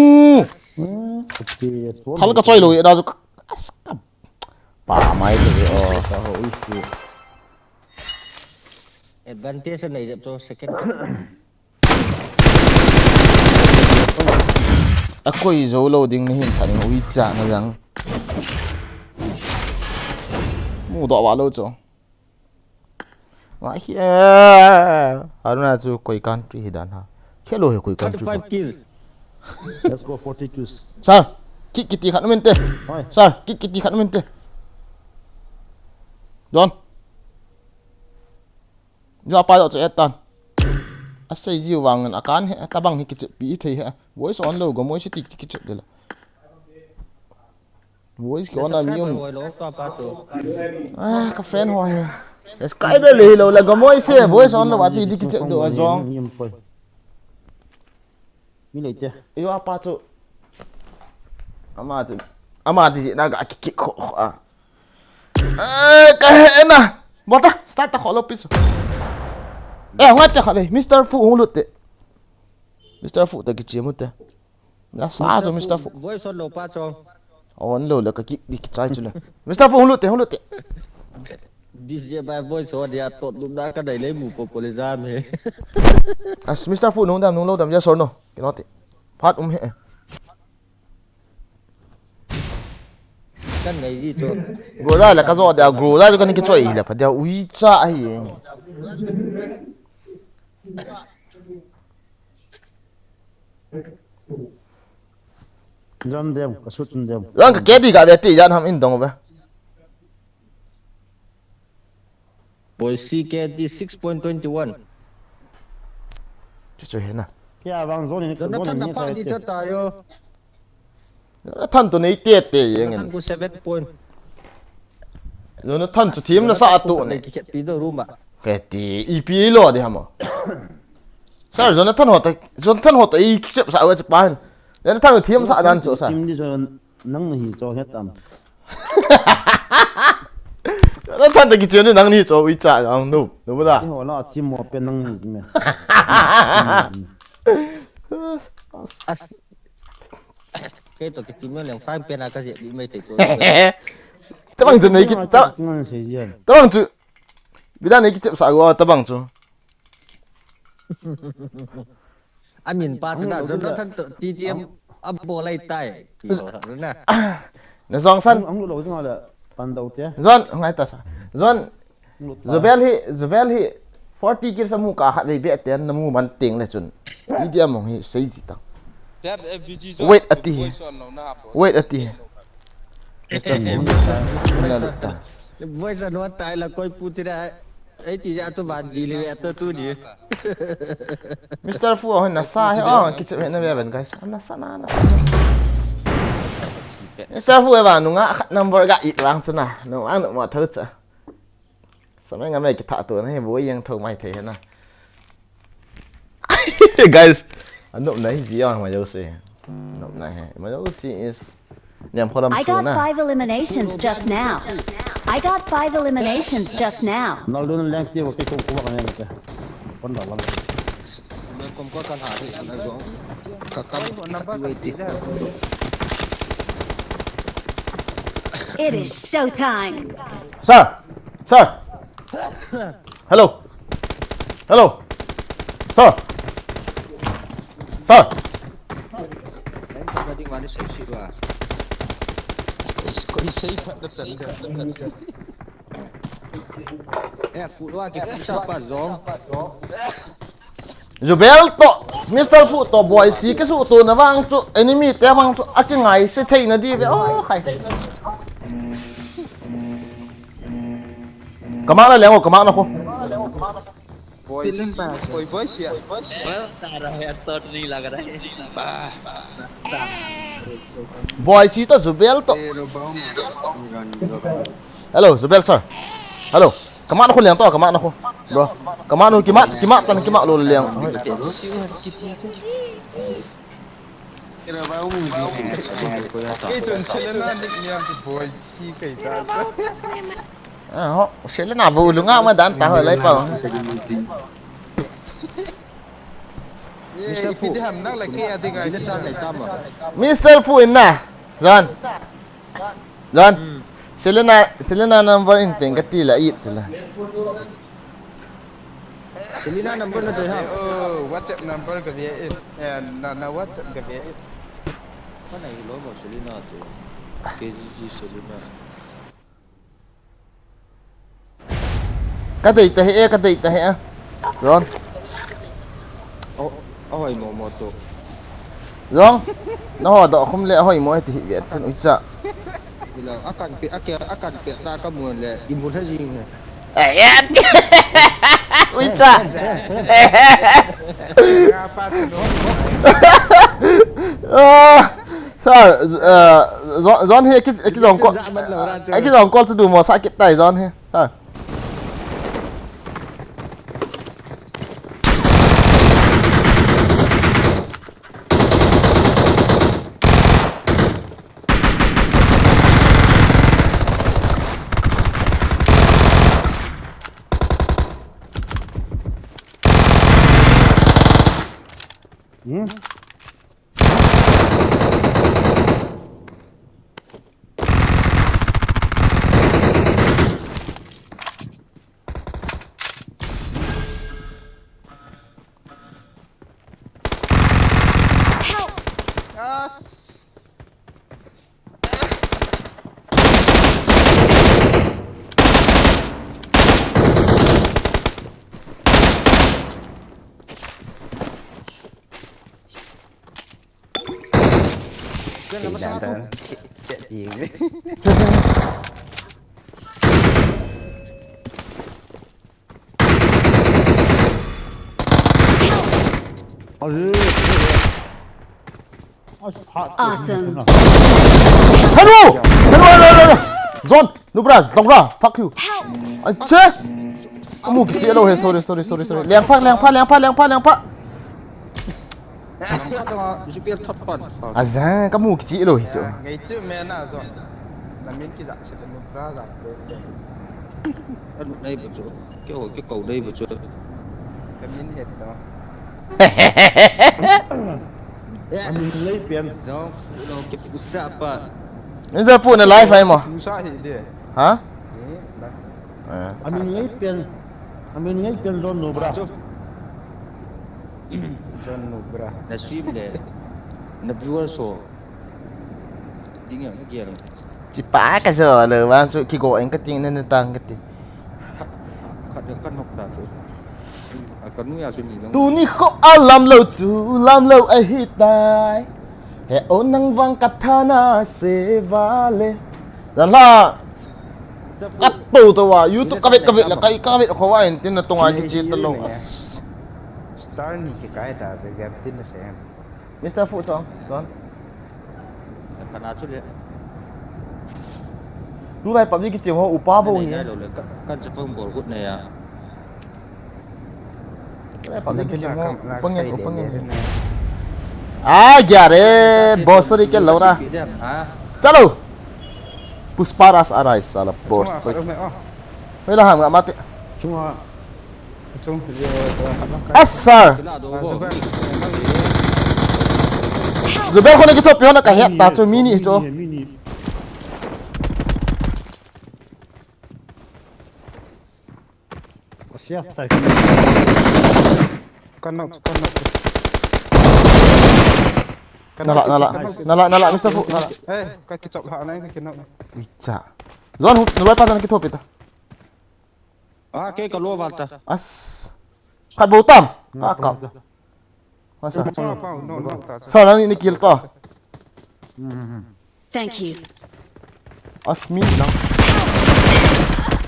Hmm, okay, thal ka choi lou e da chu ka, as ka. Pa mai de o. Ka ho isi. Advantage nei jep to second. A koi jou lou ding ni hin than ui cha na jang. Mu do wa lou chu. Wa hi. Haruna chu koi country hi dan ha. Khelo he koi country. Thirty-five kills. Let's go, forty kills. Sir, kit kiti khat um inte. Hoi. Sir, kit kiti khat um inte. Don. Yo apa yo che tan. A sei jiu vang a kan he, tabang hi kichep pi thei he. Voice on lou, gamoi se ti kichep de la. Voice ki on a mi um. Hoi lo, ka pa tu. Ah, ka friend ho he. Subscriber le lou la, gamoi se voice on lou a chi di kichep do a jong. Mi lei te. Yo apa chu. Ama chu. Ama ti na ga ki ki kho kho a. Eh, ka he na. Bota, start ta kho lou pi chu. Eh, ngat ta kha be. Mister Fu hung lut te. Mister Fu ta kichi mu te. Na sa chu Mister Fu. Voice on lou pa chu. On lou le ka ki, ki chai chu le. Mister Fu hung lut te, hung lut te. D J by voice on dia tot lum da ka dai le mu ko ko le jam he. As Mister Fu nung dam nung lou dam, yes or no? Kino te. Phat um he. Kan ngai ji chu. Go da le ka jo dia, go da chu kan ki choi le pha dia ui cha ahi. Jam dem, ka sut dem. Jang ka K D ga ve ti jan ham in dong ve. Boy C K D six point twenty one. Chu chu he na. Kia vang zone ni ka zone ni ka ti. Jonathan to nei te te yeng. Jonathan ko seven point. Jonathan chu thim na sa tu ne. Ki khet pi do room a. Ke ti ipi lo de hamo. Sir, Jonathan ho ta, Jonathan ho ta i kicep sa wa pa. Jonathan thim sa dan chu sa. Team di Jon nang ni hi cho he tam. Jonathan ta kichep ni nang ni cho ui cha ang nu. Nu ba da. Ho la team mo pe nang ni me. As. Kei to ki team leng fine pen a ka je di mai te to. Tabang chu nei ki ta. Tabang chu. Bida nei kichep sa go tabang chu. Amin pa tu na Jonathan to T D M a bo lai tai. Ti ho na. Na jong san. Ang lo jong la pan dau te. Jon ngai ta sa. Jon Zubel hi, Zubel hi forty kills amu ka khat vei beh ten namu man teng le chun. T D M hong hi sei ji ta. Wait ati hi. Wait ati hi. Mister Fu. Na lut ta. Voice on tai la koi pu ti da. Ei ti ja chu ban di le ve to tu ni. Mister Fu hon na sa he, oh, kichep he na ve ben guys. Na sa na na. Mister Fu e ba nunga khat number ga i lang sa na. Nunga nu ma tho cha. Samai nga mai kitha tu na he, boi yang tho mai thei he na. Guys, anop na hi ji ang ma yo se. Anop na he. Ma yo se is niam kholam I got suna. Five eliminations just now. I got five eliminations just now. Nal dun lang ti wa ke ko ko ba ne ke. Kon da lam. Kom ko kan ha hi na go. Ka kam. Wait. It is showtime. Sir. Sir. Hello. Hello. Sir. Sir. Koi sei phat ta tan. Eh, fu lua ki fu sa pa zong. Zubel to. Mister Fu to boy si kisuto na vang chu enemy te vang chu akingai se thei na di ve. Oh, khai. Kamana le ngo, kamana ko. Boy, boy, boy, siya. Well, tara hai, aur tot nahi lag raha hai. Boy si to Zubel to. Hello, Zubel sir. Hello. Kamana ko liang to, kamana ko. Bro. Kamana ko, kima, kima tan, kima lo liang. Kei chun Selena nickname chu boy si kei ta. Ah, ho, Selena bu lunga ma dan ta ho lai pa. Mister Fu. Mister Fu in na. John. John. Selena, Selena number in pen kati la it la. Selena number na dei ha. Oh, WhatsApp number ka ve in. Eh, na, na WhatsApp ka ve in. Mana ilo mo Selena te. K G G Selena. Ka dei ta he, ka dei ta he. John. Oh, ahoi mo mo to. John. Na ho do khum le ahoi mo he ti hi ve chun uicha. Ilo, akan pe, ake, akan pe ta ka mun le, i mun ha jing he. Eh, eh. Uicha. Ah, sir, uh, John, John he, ki, ki John call, ki John call chu du mo sa kit tai John he. Sir. Hmm? Help! Awesome. Hello! Hello, hello, hello, hello! John! Nubra, Zlongra, fuck you. Help! Ai, che! Amu kiche lou he, sorry, sorry, sorry, sorry. Lengpha, lengpha, lengpha, lengpha, lengpha. Aza, kamu kiche lou he so. Ngai chu me na zo. Na min ki za che nu pra za. Anu nai bu chu. Ke o ke ko nai bu chu. Ka min he to. Amin lei pian. Zo fu lo ke fu sa pa. Ni za pu na live ai mo. Fu sa hi de. Ha? Eh, la. Eh. Amin ngai pian, amin ngai pian John Nubra. John Nubra. Na stream le, na viewers ho. Ding yang na gel. Chipa ka jo le, wan chu kigo eng ka ting na na tang ka ti. Khat, khat nok ta chu. A ka nu ya chu ni lang. Tuni kho a lam lou chu, lam lou a hi tai. He o nang vang ka thana se va le. Dan la. Ka to to wa, YouTube ka vet, ka vet la, ka, ka vet kho wa in tin na tonga ki che ta lo. As. Star ni ki kai ta, be gam tin na se. Mister Fu Chong, Chong. Kana chu le. Tu lai PUBG ki chem ho upa bo ni. Nai lo le, ka, kan che pang bol hut na ya. Upang yan, upang yan. Ah, gya re, boss ri ke lo ra. Chalo. Pushpa Raj aa raha hai, sala boss. Hoi la ham nga mate. Asar. Zubel khone kithopi hona kahet ta chu mini chu. Asia, tai. Kan nak, kan nak. Nala, nala. Nala, nala, Mister Fu, nala. Eh, ka kichop ha nai, ka kinok. Icha. Zon hu, nalai pa zan kithopi ta. Ah, ke ka lo val ta. As. Khat bou tam. Ka ka. Masa. Pau, pau, no, no, ta, ta. Sa, nang ni kill ko. Hmm, hmm, hmm. Thank you. Asmi lang.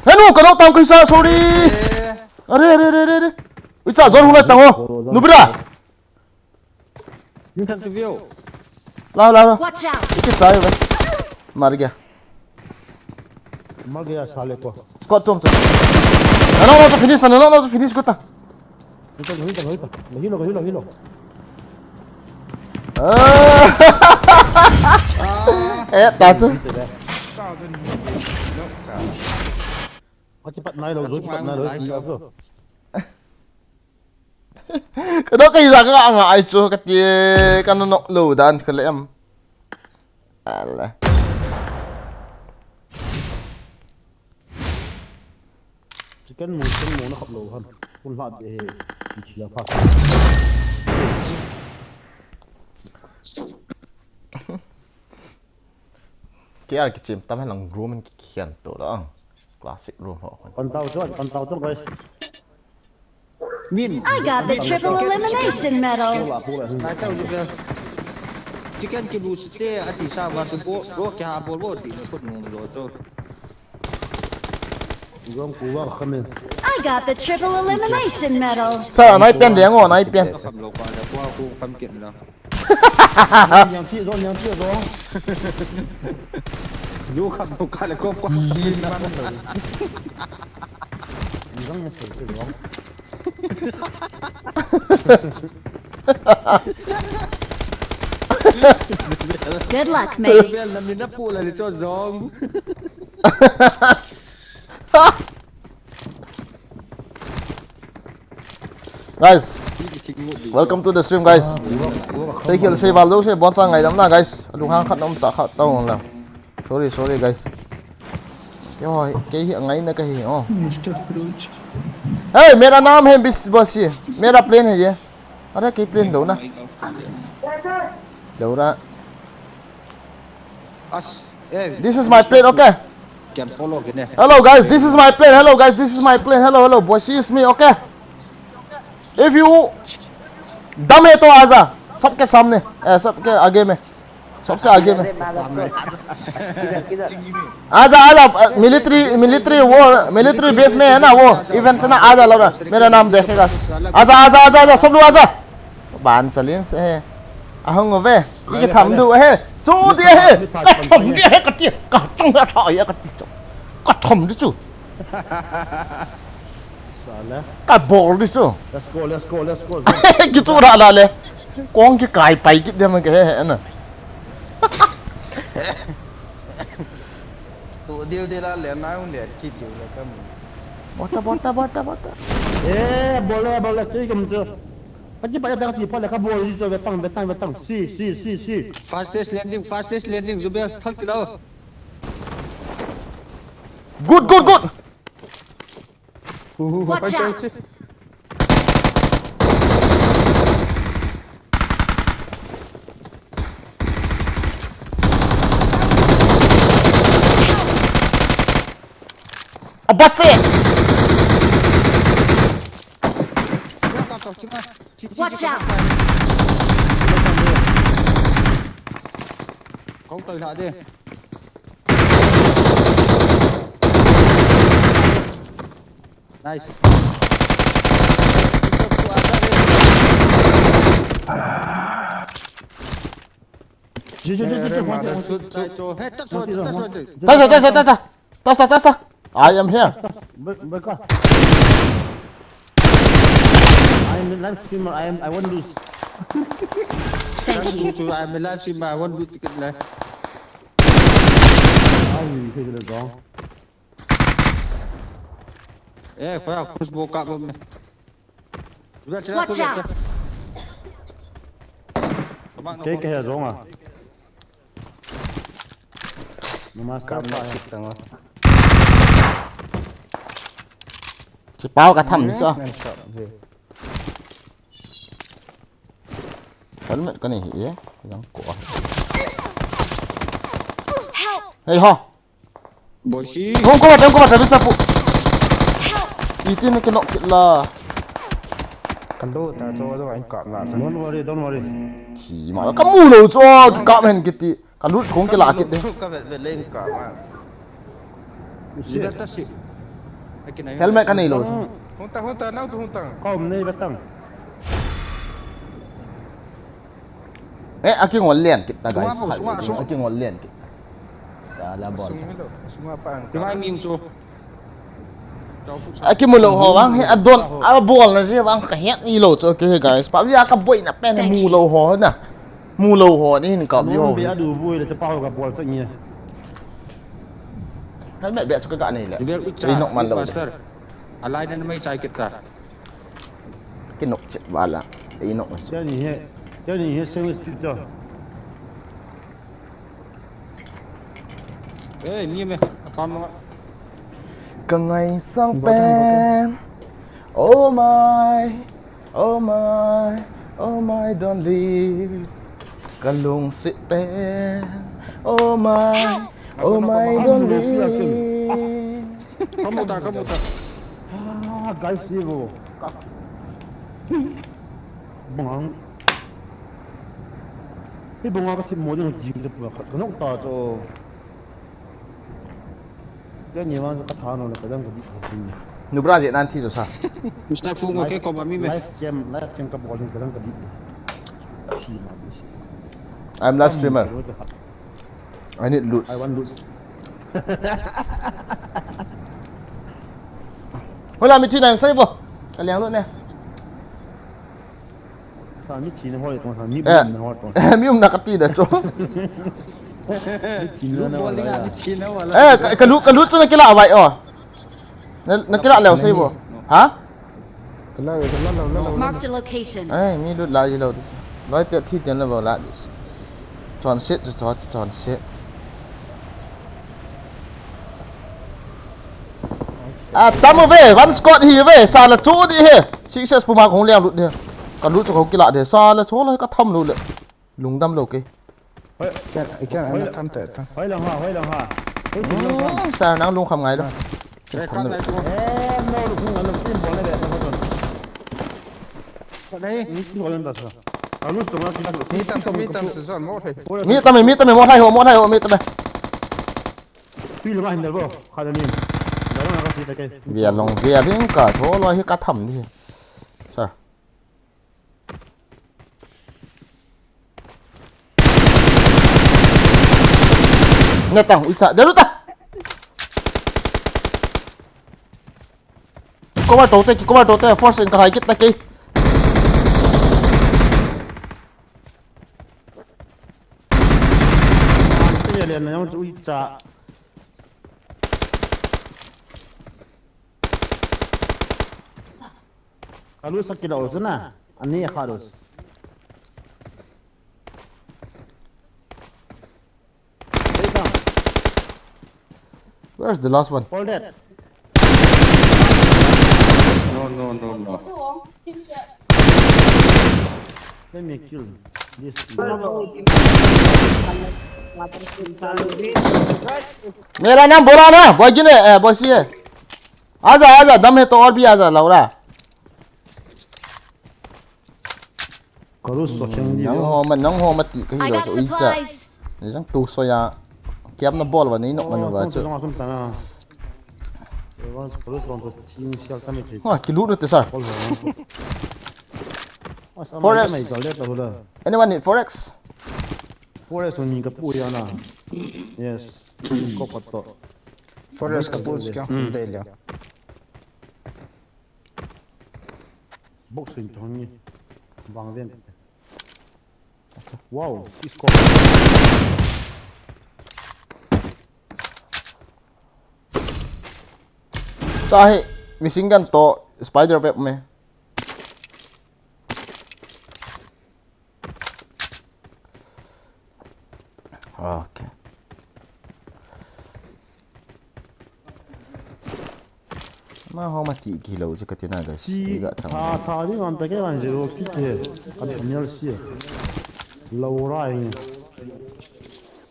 Henu, ka knock tam kaisa, sorry. Eh. Are, are, are, are, are. Uicha, zone hung lai tang o. Nubira. Ni kan tu view. La, la, la. Watch out. Iki chai ba. Mar gaya. Mar gaya sale ko. Squad chom chom. Na, na, na, to finish, na, na, na, to finish ko ta. Hilo, hilo, hilo, hilo. Hilo, hilo, hilo. Ah. Eh, ta chu. Achi pat nai lo, achi pat nai lo, achi pat nai lo. Ka dok ka ila ka nga ai chu ka ti ka no no lo dan ka le em. Ala. Chicken mu, chicken mu na khap lo han. Kun la de he. Chia pa. K R kichim tam hen lang room in kikhian to la. Classic room ho. Pan tau chon, pan tau chon guys. Min. I got the triple elimination medal. Nai tau ji pe. Chicken ki lu site ati sa va tu bo, bo kya bol bo ti ko nu lo cho. Jong ku va khamin. I got the triple elimination medal. Sa nai pen deng o, nai pen. Kham lo pa le kwa ku kham kin la. Yang ti zong, yang ti zong. Zu kham tu ka le ko kwa. Zong yang ti zong. Good luck, mates. Bel na mina pu la le cho zong. Guys, welcome to the stream, guys. Sei khel sei val lo sei bon chang ngaidam na, guys. Alung hang khat nom ta khat ta ong la. Sorry, sorry, guys. Yo, kei hi ngaina ka hi, oh. Mister Fruit. Hey, mera naam hai Bis Basi. Mera plane hai ye. Are kei plane lo na. Lo ra. As, eh, this is my plane, okay? Can follow ke ne? Hello guys, this is my plane. Hello guys, this is my plane. Hello, hello, boys, see, it's me, okay? If you dam hai to aaja, sabke samne, eh, sabke aage mein, sabse aage mein. Aaja, aaja, uh, military, military war, military base mein hai na wo, events na, aaja, lo ra, mera naam dekhega. Aaja, aaja, aaja, aaja, sab log aaja. Ban chalin se hai. Ahung uve. Iki tham du he. Chu dia he. Ka tham dia he ka ti. Ka chung ha tha ya ka ti chu. Ka tham di chu. Sala. Ka bol di chu. Let's go, let's go, let's go. Ki chu ra la le. Kong ki kai pai ki dia man ke he he na. Tu dia dia la le na un dia ki chu la ka mi. Bota, bota, bota, bota. Eh, bol le, bol le, tu kam chu. Kachi pa ya dang si pa le ka bol ji cho, vetang, vetang, vetang. Si, si, si, si. Fastest landing, fastest landing, Zubel, thal kilo. Good, good, good. Watch out. Abat se. Watch out! Kau tai la de. Nice. Ji, ji, ji, ji, ji, ji. Tasta, tasta, tasta. Tasta, tasta. I am here. Be-, beka. I am a live streamer. I am, I won't lose. Thank you. True, true. I am a live streamer. I won't lose ticket live. Ai, kei le dong. Eh, khoa, khushbu ka bom. Watch out! Kei ka he zong a. Namaste. Kam pa na he. Kit tang a. Chi pau ka tham ni sa. Nan sa he. Helmet ka nei hi e. Yang ko. Help! Hey ho. Boshi. Hong ko, hong ko, bisa pu. Iti na kinok kit la. Ka Lo ta cho do an kap na sa. Don't worry, don't worry. Thi ma ka mu lou cho, ka kap hen kiti. Ka lut chu kong kila kit de. Ka vet vet leng ka ma. Helmet ka nei lou. Hung ta, hung ta, nau tu hung ta. Ka um nei ba tang. Eh, a kingol lian kit ta, guys. Sunga, sunga, sunga. A kingol lian kit ta. Sala bol. Sunga lo, sunga pa ang. Ti mai ming chu. A kimu lou ho vang hi a don, a bol na je vang ka het ni lou chu, okay, guys. Pa via ka boina pen mu lou ho na. Mu lou ho ni hin ka view ho. Be a du vui le pa ho ka bol cha ni. Helmet be chu ka ga nei le. Ei nok man lou. Master. A lai na mai chai kit ta. Ki nok chet wala. Ei nok. Cha ni he. Cha ni he same speed to. Eh, ni me, apam mo. Ka ngaisang pen. Oh my, oh my, oh my, don't leave. Ka lungset pen. Oh my, oh my, don't leave. Kamu ta, kamu ta. Ah, guys, ni bo. Bang. Hei banga ka thim mo ding jing te pula khat ka nok ta cho. Ke ni wan ka tha no le ka dang ka di kha. Nubra je nan thi jo sa. Mister Fu ngo ke ko ba mi me. Live cam, live cam ka bol ni ka dang ka di. Thi ma di. I'm live streamer. I need loot. I want loot. Hola, mi thi nang sai bo. Ka liang loot ne. Sa mi thi na hoi tong, sa mi bum na hoi tong. Eh, mi um na ka ti da cho. Mi thi na na wala. Eh, ka, ka lut, ka lut chu na kila vai o. Na, na kila leo sei bo. Ha? Kila, kila, kila, kila. Marked a location. Eh, mi lut la ji lo dis. Loi te thi ten le bo la dis. Chon set, chon, chon set. A tam ve, one squad hi ve, sa la chu di he. Success puma kong liang lut de. Ka lut chu kong kila de, sa la chu la ka tham lu le. Lungdam lo ke. Hoi, hoi, hoi lang ha, hoi lang ha. Hoi lang ha. Hmm, sa nang lung kham ngai lo. Ka tham lu. Eh, no lu khung ngai lo, team bol le de, no. Ka nei. Ni bol le da sa. Ka lut chu ma kila. Mi tam, mi tam, sa mo thai. Mi tam, mi tam, mo thai ho, mo thai ho, mi tam. Tui langa hin dal bo, kha dal in. Dal langa ka si ta ke. Via long, via ding ka, tho lo hi ka tham ni. Sir. Na tang, ui cha, dal ta. Cover to te, cover to te, force in ka hai kit ta ke. Te ya le na yong ui cha. Kalu sakit dah tu na. Ani ya kharus. Where's the last one? All dead. No, no, no, no. Let me kill this. मेरा नाम बोला ना, बॉय जी ने, ए, बॉय सी है। आजा, आजा, दम है तो और भी आजा, लौड़ा। Kalu so kheng di. Nang ho ma, nang ho ma ti ka hi lo so i cha. Ni jang tu so ya. Kiam na bol wa ni nok man wa chu. Ha, kilu na te sir. Four X. Anyone need four X? Four X ni ka pu ya na. Yes. Ko pat to. Four X ka pu kya? Dei le. Box in thong ni. Bang den. Wow, score. Sahi, machine gun to spider web me. Okay. Ma ho ma ti ki lo chu ka ti na guys. Ti ga tham. Tha, tha ding an ta ke an zero ki ke. Kan thumial si. Lo ra ing.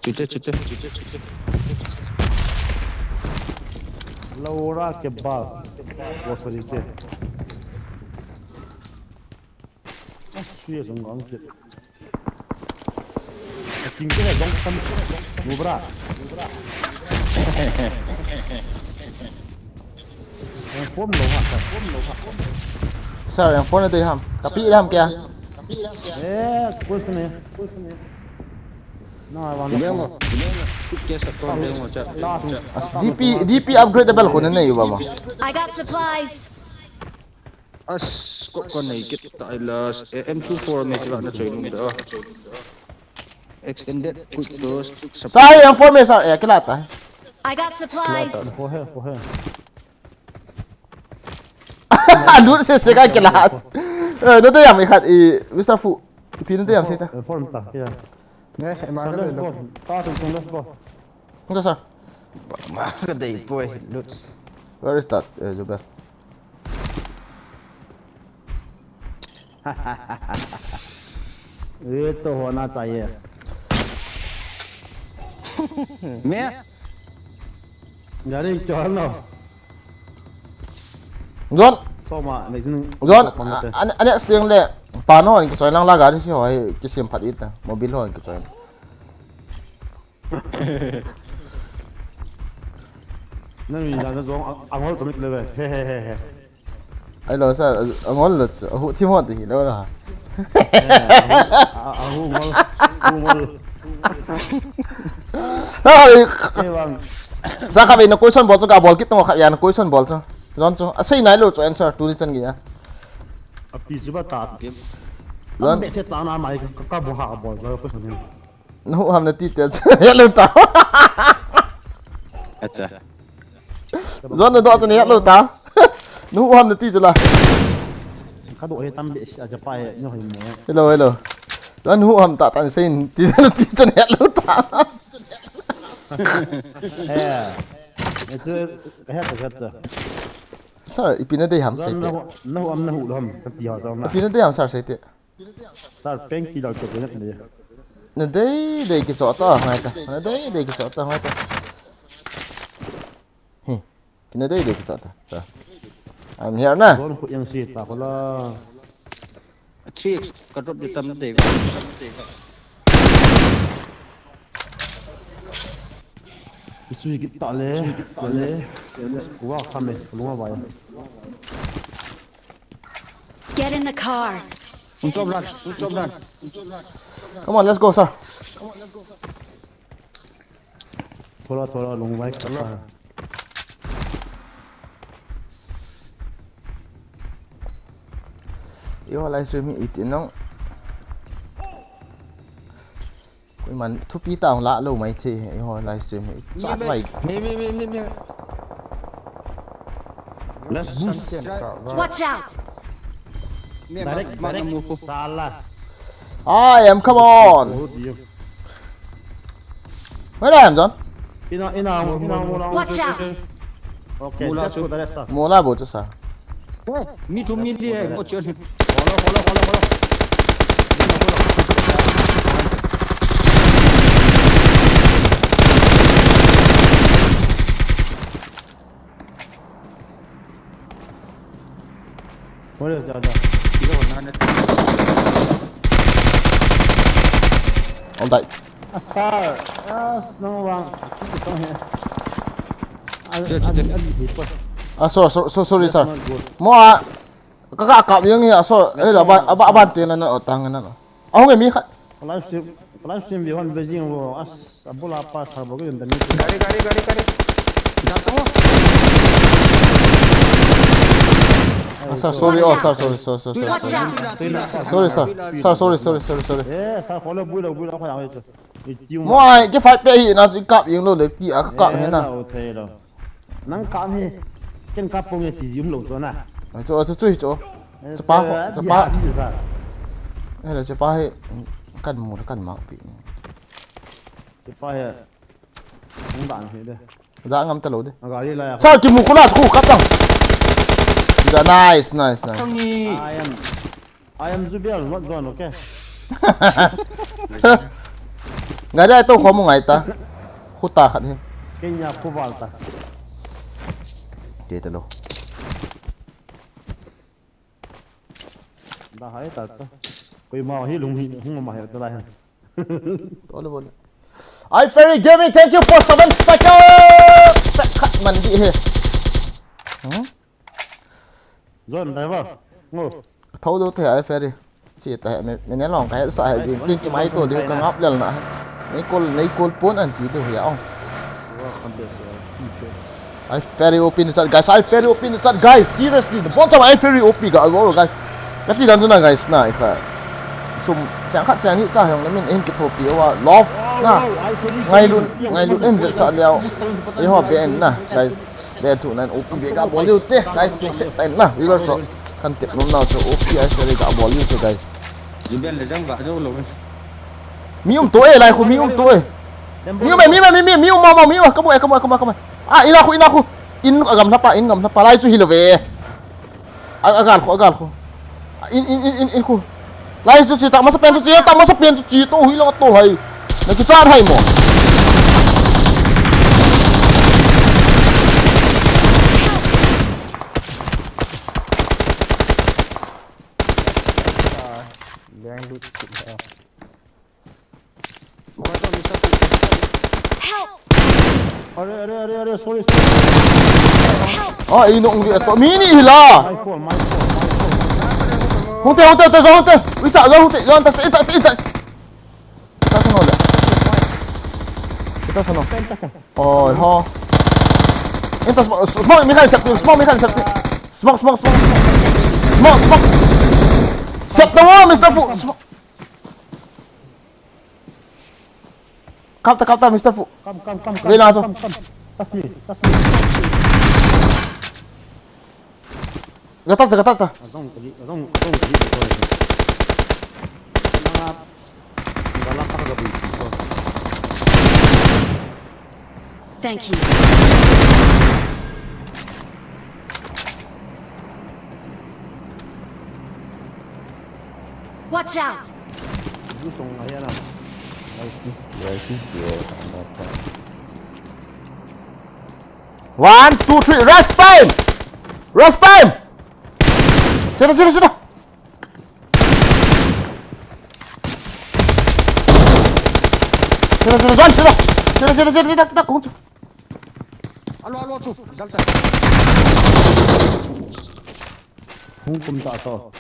Chute, chute, chute, chute. Lo ra ke ba. Wo sorry ke. Three sung ang kit. King ke dong tam. Nubra. Ang phone lo ha, phone lo ha. Sir, ang phone na ham. Kapi ham kya? Eh, question eh. No, I want to. Suitcase a kon demo cha. As D P, D P upgradable ko na nei ba ma. I got supplies. As ko ko nei kit ta ilas. Eh, M two four me cha na choi nung da. Extended quick dose. Sai M four me sir, eh, kilata. I got supplies. Ko he, ko he. Lut se se ka kilat. Eh, na dei am ikhat i, Mister Fu. Ipi na dei am se ta. Form ta, yeah. Ne, ema ka dei lo. Ta tung tung let's go. Nga sir. Ma ka dei poi, lut. Where is that? Eh, Jubel. ये तो होना चाहिए। मैं? Gari chalo. John. Soma, next. John, soma a, te. An, an next thing le, pa no, ki choi lang la gari si hoi, ki sim phat ita, mobile hoi, ki choi. Nang ni la John, ang, ang hol to mit le ve. He, he, he, he. Ai lo sir, angol lo chu. Ahu thim hon ti hi lo la. Eh, ahu, a-, ahu ngol, ahu ngol. Ai. Ei vang. Sa ka ve na question bol chu ka bol kit tong kha ya na question bol chu. John chu. A sei nai lo chu answer tu ni chan gi ya. Api chu ba ta. John. Am be se ta na mai ka, ka bu ha bol lo question ni. Nahu ham nati te chu hetlo ta. Acha. John nadoh chu hetlo ta. Nahu ham nati chu la. Ka doh he tam be si a cha pa he nyo he mo. Hello, hello. John nahu ham ta ta ni sei ti nati chu hetlo ta. Eh. Achu ka het ka het. Sir, ipi na dei ham sei te. Nahu, nahu ham nahu lo ham ka ti ha sa na. Ipi na dei ham sir sei te. Sir, peng ki dal to ne ne. Na dei dei ki cho ta ngai ta. Na dei dei ki cho ta ngai ta. Hi. Ki na dei dei ki cho ta. Ta. I'm here na. Don ko yang si ta ko la. Three X ka drop di tam dei. Isui ki ta le. Ta le. Wa kha me lo wa. Get in the car. Unchop ran, unchop ran. Come on, let's go, sir. Thoda, thoda, long bike. Thoda. Yo, live stream hi iti nong. Koiman thupi tah la lou mai thei, eiho live stream hi chat mai. Mi, mi, mi, mi, mi. Let's boost. Watch out! Direct, direct. Sala. I am, come on. Where I am, John? Ina, ina, ina, ina. Watch out! Okay, mula let's go chu. Direct, sir. Mula bo chu, sir. Oh, mi tu mi di hai, mo chon. Follow, follow, follow, follow. Follow, follow. Follow, follow. All died. Ah, sir. Ah, no, wrong. Keep it down here. Ah, sorry, sorry, sorry, sir. That's not good. Mo a, ka, ka, ka, yung, yeah, so, eh, aban, aban, aban, tingnan na, o, tangan na, no. Ako nga, mi khat. Live stream, live stream, view, one, Beijing, wo, as, abula, pa, sa, bo, yun, dami. Gari, gari, gari, gari. Jato. Ah, sir, sorry, oh, sir, sorry, sorry, sorry, sorry. Watch out. Sorry, sir. Sir, sorry, sorry, sorry, sorry. Eh, sir, follow, builo, builo, ako, ako, ako. Mo ai, ke fight pe hi na chu kap jeng lou le ti a ka kap hi na. Nang kap hi. Ken kap pong e ti jum lou chu na. Ai chu, chu, chu hi chu. Chapa ho, chapa. Hello, chapa hi kan mu kan ma pi. Chapa hi. Nang dan hi de. Da ngam ta lou de. Gari la ya. Sa ki mu khu na khu kap tang. Da nice, nice, nice. I am. I am Zubel, not John, okay? Ngai dai to khomu ngai ta. Khuta khat hi. Kenya khuval ta. Te te lo. Da hai ta ta. Koima hi lung hi hung ma he ta lai. Tole bole. I Ferry Gaming, thank you for seven seconds. Khat man di he. Hmm? Zon driver. Ngo. Thou do te I Ferry. Chi ta he me, me ne long ka he sa he jing. Tin ki mai to di ka ngap lel na. Nei kol, nei kol pon an ti do ya ong. Wa kan de se. I Ferry O P in the chat, guys. I Ferry O P in the chat, guys. Seriously, the bottom I Ferry O P ga go, guys. Kati dan tu na, guys, na ikha. Sum chang khat chang ni cha hong na min in ki thopi wa. Love na. Ngai lun, ngai lun en ve sa leo. Ei ho be en na, guys. Le tu nan O P be ga bol liu te, guys. Tu se ta na. Viewers ho. Kan tep nom na chu O P I Ferry ga bol liu te, guys. Iben le jang ga jo lo. Mi um to e, lai khu mi um to e. Mi um e, mi um e, mi, mi, mi um, mi um, mi um, kamu e, kamu e, kamu e, kamu e. Ah, ina khu, ina khu. In agam lhapa, in gam lhapa, lai chu hilo ve. A, agal khu, agal khu. In, in, in, in, in khu. Lai chu chi, ta masa pen chu chi, ta masa pen chu chi, to hui lo to hai. Na ki chan hai mo. Leng lut. Help! Are, are, are, are, sorry, sorry. Help! Ah, ino ung to mini hila. My fault, my fault, my fault. Hung te, hung te, hung te, hung te. Ui, cha, hung te, hung te, hung te, hung te. Ita sa no le. Ita sa no. Oi, ho. Ita smoke, smoke, mi khan sep team, smoke, mi khan sep team. Smoke, smoke, smoke. Smoke, smoke. Sep team, Mister Fu. Smoke. Kap ta, kap ta, Mister Fu. Come, come, come, come. Wait, come, come, come. Touch me, touch me. Gatas ta, gatas ta. Azong kali, azong, azong kali. Thank you. Watch out! One, two, three, rest time! Rest time! Sida, sida, sida! Sida, sida, sida, sida! Sida, sida, sida, sida, sida, kung chu. Alo, alo, chu. Jal ta. Hung kum ta to.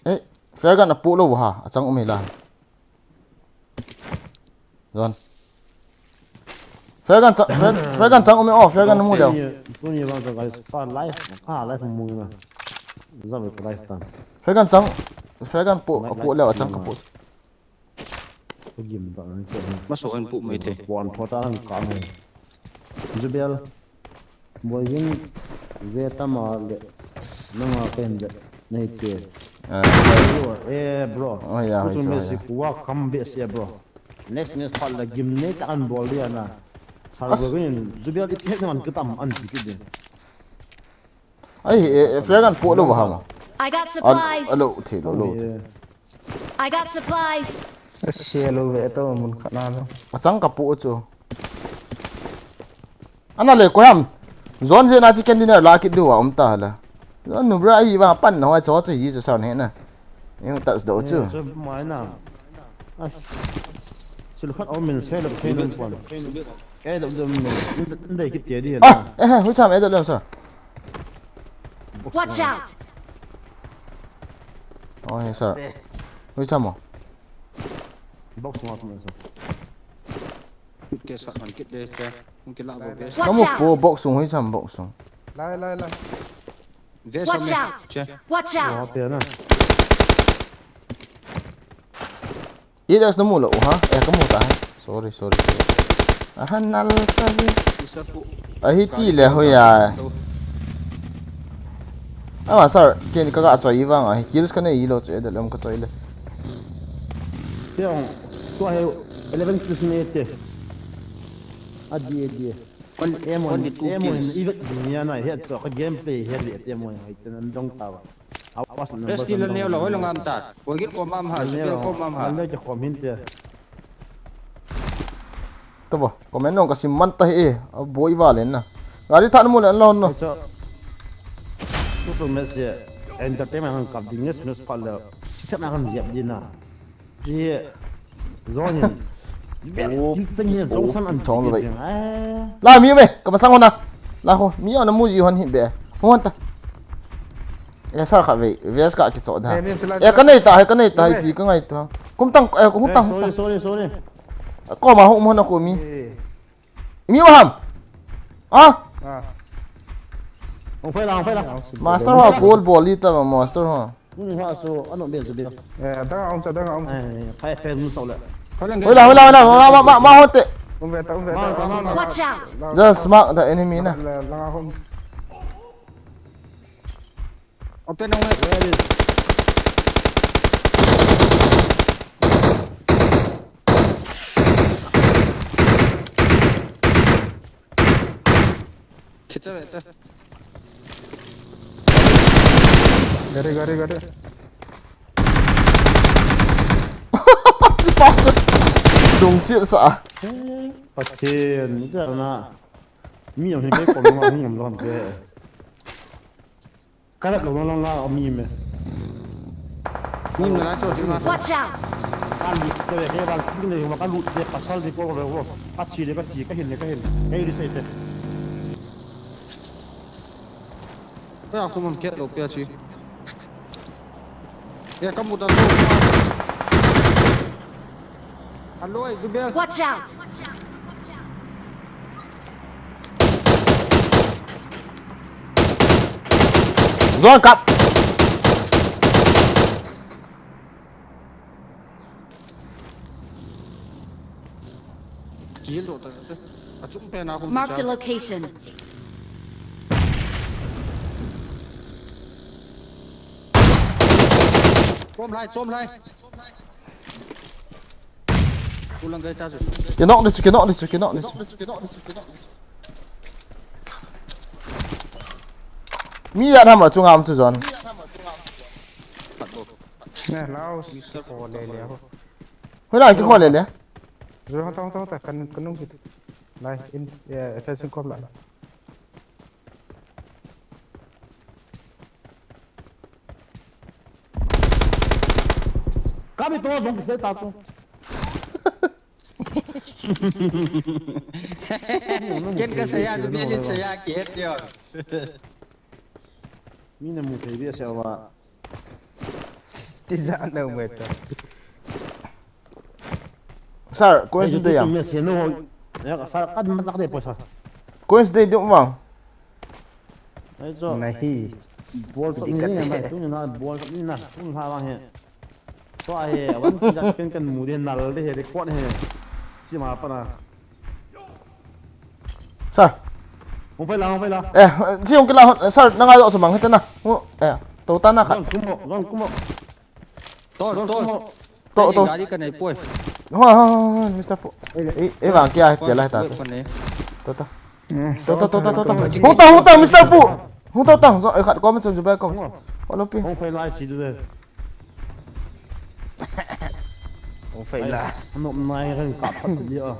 Eh, flare gun apu lo ha, achang um hila. Zon. Flare gun chang, flare, flare gun chang um e, oh, flare gun mu deu. Tuni, tuni bang to guys, ka live, ka live mu na. Za be live tan. Flare gun chang, flare gun pu, apu leo, achang apu. Ko gim ta na ke. Maso en pu mai the. Pon tho ta lang ka mai. Jubel. Boy Win, ve tama le, nanga pen de, nei te. Ah. Eh, bro. Oh, yeah, kutu me si kuwa kam be se, bro. Next, next part la gim nei ta an bol dia na. Sar Boy Win, Jubel i pek man kutam an ti ki de. Ai, eh, eh, flare gun pu lo ba ha ma. I got supplies. Alo, the lo, lo. Oh, yeah. I got supplies. Selo ve to mun khat na lo. Achang ka pu chu. Ana le ko ham. Zon je na chicken dinner la kit du wa um ta la. Zon nu bra hi wa pan na wa cho chu hi chu sa ne na. Ni ta do chu. Mai na. Sil khat om min se lo se lo pon. Ke do do min. Ndai kit ke di. Ah, eh, hui cham e do lo sa. Watch out! Oh, hey, sir. Hui chamo. Box mo mo sa. Kit ke sa man kit de te. Hung kila bo be. Watch out! Kamu po box sung, hui cham box sung. Lai, lai, lai. Ve sa me. Watch out! Watch out! Wa pe na. Idas na mu lo ha. Eh, kamu ta. Sorry, sorry, sorry. Ahan nal ta hi. Ahi ti le ho ya. Ama sir, ken ka ga choi vang ahi kills ka nei lo chu edal em ka choi le. Te ong, tu he eleven kills nei te. Adi, adi. Only, only two kills. Even dunia na he to ka gameplay he le te mo he te nan dong ta ba. Awas number. Resti la neo la hoi la ngam ta. Koi git ko mam ha, sibel ko mam ha. Ande ke khom hin te. To bo, comment nong ka sim man ta he, a boi va len na. Gari than mu len lo no. Tu tu mes ye entertainment han kap ding nes mes pal le. Chat na kan jep din na. Ji zon hin. Bel, oh, jing teng hin, oh, zong san an thong jing lo. Ai. La mi me, ka masang hon na. La ho, mi ana mu ji hon hi be. Hon ta. Eh, sar kha ve, ves ka ki cho da. Eh, mi sila. Eh, ka nei ta, ka nei ta, mi me. Pi ka ngai ta. Kum tang, eh, kum tang, kum tang. Sorry, sorry, sorry. Ko ma ho mo na ko mi. Eh. Mi wa ham. Ah. Ah. Hung phai la, hung phai la. Master ho goal ball li ta master ho. Hung ha so, ano bel so bel. Eh, dang a um sa, dang a um sa. Ai, phai phai mun sau le. Hoi la, hoi la, hoi la, ma, ma, ma, ma ho te. Um ve ta, um ve ta. Ma, ma, ma, ma. Watch out. Just mark the enemy na. La, la, la, um. Open on it. Where is? Kita beta. Gari, gari, gari. Dungsiat sa. Pathen, ita na. Mi ang hikai ko ma hung am lom ke. Kalat lo long la mi me. Ni na cho jing ma. Watch out! Ka lut te ve, ke bal kin de ma ka lut te pasal di ko ve ko. Ka chi de ka chi, ka hin de ka hin. Ka ri sai te. Ka ya ko man ket lo pia chi. Ya ka mu da ko. Alo, ai, du bel. Watch out! Zon kap. Kill lo ta. Achung pe na ko. Marked a location. Chom lai, chom lai. Kulang gai ta chu. Kinok ni chu, kinok ni chu, kinok ni chu. Mi ya tham a chunga um chu zon. Phat bo. Ne, lao. Mister Ko le le ho. Hoi la, ki ko le le. Zo, hota, hota, hota, kan, kan nung kit. Lai, in, eh, fencing kom lai. Kami to, zong kisai ta to. Ken ka saya, Zubelin saya, ki het yo. Mi na mu thei dia sia wa. Ti za na mu ta. Sir, coins de yang. Mes no. Ya, sir, kad masak de po, sir. Coins de dum ma. Ai cho. Nahi. Bol to ni na, tu ni na, bol to ni na, tu na wa he. To a he, wan ti da ken kan mu de nal de he, de ko he. Si ma pa na. Sir. Hung phai la, hung phai la. Eh, si hung kila, sir, na ngai jo sa mang hita na. Hung, eh, to ta na kha. Zon kumo, zon kumo. Tol, tol. To, to. Gari ka nei poi. Ho, ho, ho, ho, Mister Fu. Eh, eh, vang kia, tia la ta. To, to. To, to, to, to, to, to. Hung ta, hung ta, Mister Fu. Hung ta, tang. Zo, eh, khat ko, mi chun ju ba ko. Olo pi. Hung phai lai si du de. Hung phai la. Ai, nom nai kan kap phat dia.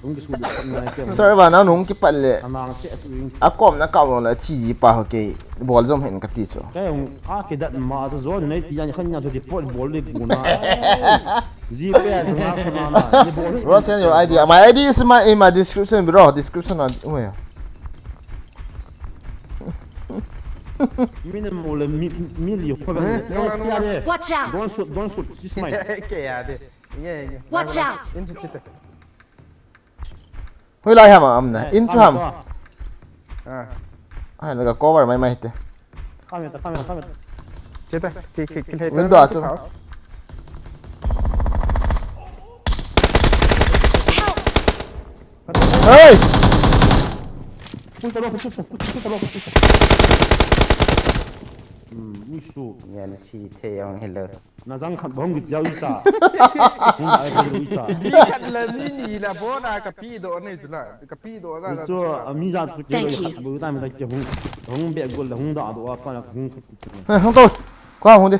Hung ki su di phat nai ke. Sir, ba na nung ki phat le. Anang che su ing. A kom na kap lo la chi ji pa ho ke. Bol jom hen ka ti chu. Kai hung a ki dat ma chu zon nei ti yan khan ya chu di pot bol le bu na. Ji pe ya na na na. Ni bol. Bro, send your I D. My I D is in my, in my description, bro. Description na. Oh, yeah. Mi na mo le mi, mi liu pa. Eh, no, no, no, no. Watch out! Don't shoot, don't shoot. This is mine. Ke ya de. Ye, ye. Watch out! In chu chite. Hoi lai ham am na. Eh, in chu ham. Ah. Ai, na ka cover mai mai te. Kam ta, kam ta, kam ta. Chite, ki, ki, ki. Window a chu. Hey! Pun ta lo, pun ta lo, pun ta lo. Hmm, ni su. Yan si the yang hello. Na jang khat bong git jau isa. Hung ai bong git isa. Bi khat la mi ni la bona ka pi do nei chu la. Ka pi do la la. Chu a mi ja chu ke lo khat bu ta mi ta ke hung. Hung be gol la hung da do a pa la hung khat. Hung to. Kwa hung de.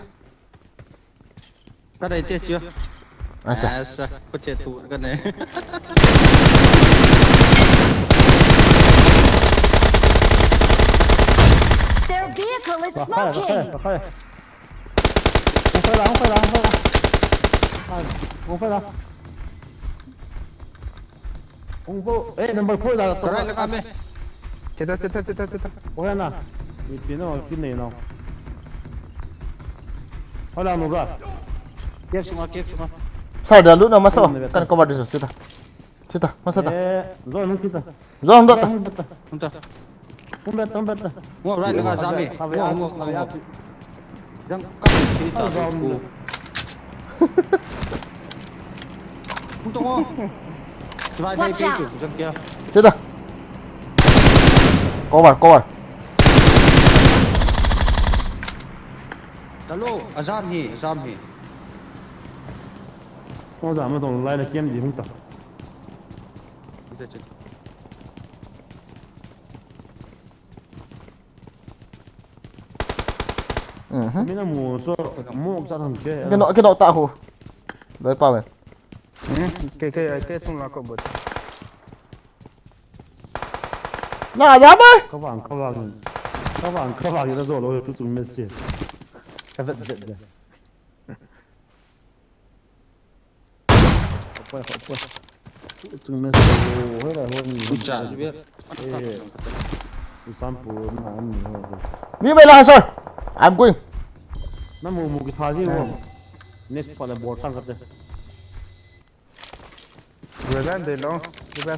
Ka dai te chu. Acha. Asa, ko che tu ka ne. Their vehicle is smoking. Phai la, phai la, phai la. Ai, hung phai la. Hung phai. Eh, number four la. Karai la kame. Chita, chita, chita, chita. Oi na. Ipi no, kin nei no. Hola, no bra. Cave sunga, cave sunga. Sir, dia lut na masa. Kan cover ding, chita. Chita, masa ta. Eh, zone hung chita. Zone dot ta. Hung ta. Hung ta. Hung bet, hung bet ta. Ngo, right, nga jam e. Ngo, ngo, ngo, ngo. Jang ka chita. Hung ta ngo. Right, right, right, jang kia. Chita. Cover, cover. Talo, ajam hi, ajam hi. Ngo jam ma dong lai la kem di hung ta. Chita, chita. Mhm. Mina mu so, mu sa tham ke. Kino, kino ta hu. Loi pa wen. Hmm, ke, ke, ke tung la ko bot. Na, ya mai. Ka vang, ka vang. Ka vang, ka vang, ya zo lo, tu tu message. Ka vet, vet, vet. Khop poi, khop poi. Chung message ho, hoi la, hoi ni. Ucha, ni be. Eh. Uchan pu na an ni ho. Mi mai la, sir. I'm going. Na mu mu ki tha ji ho. Next pa la bol tang ka te. Welan de long. Ni be.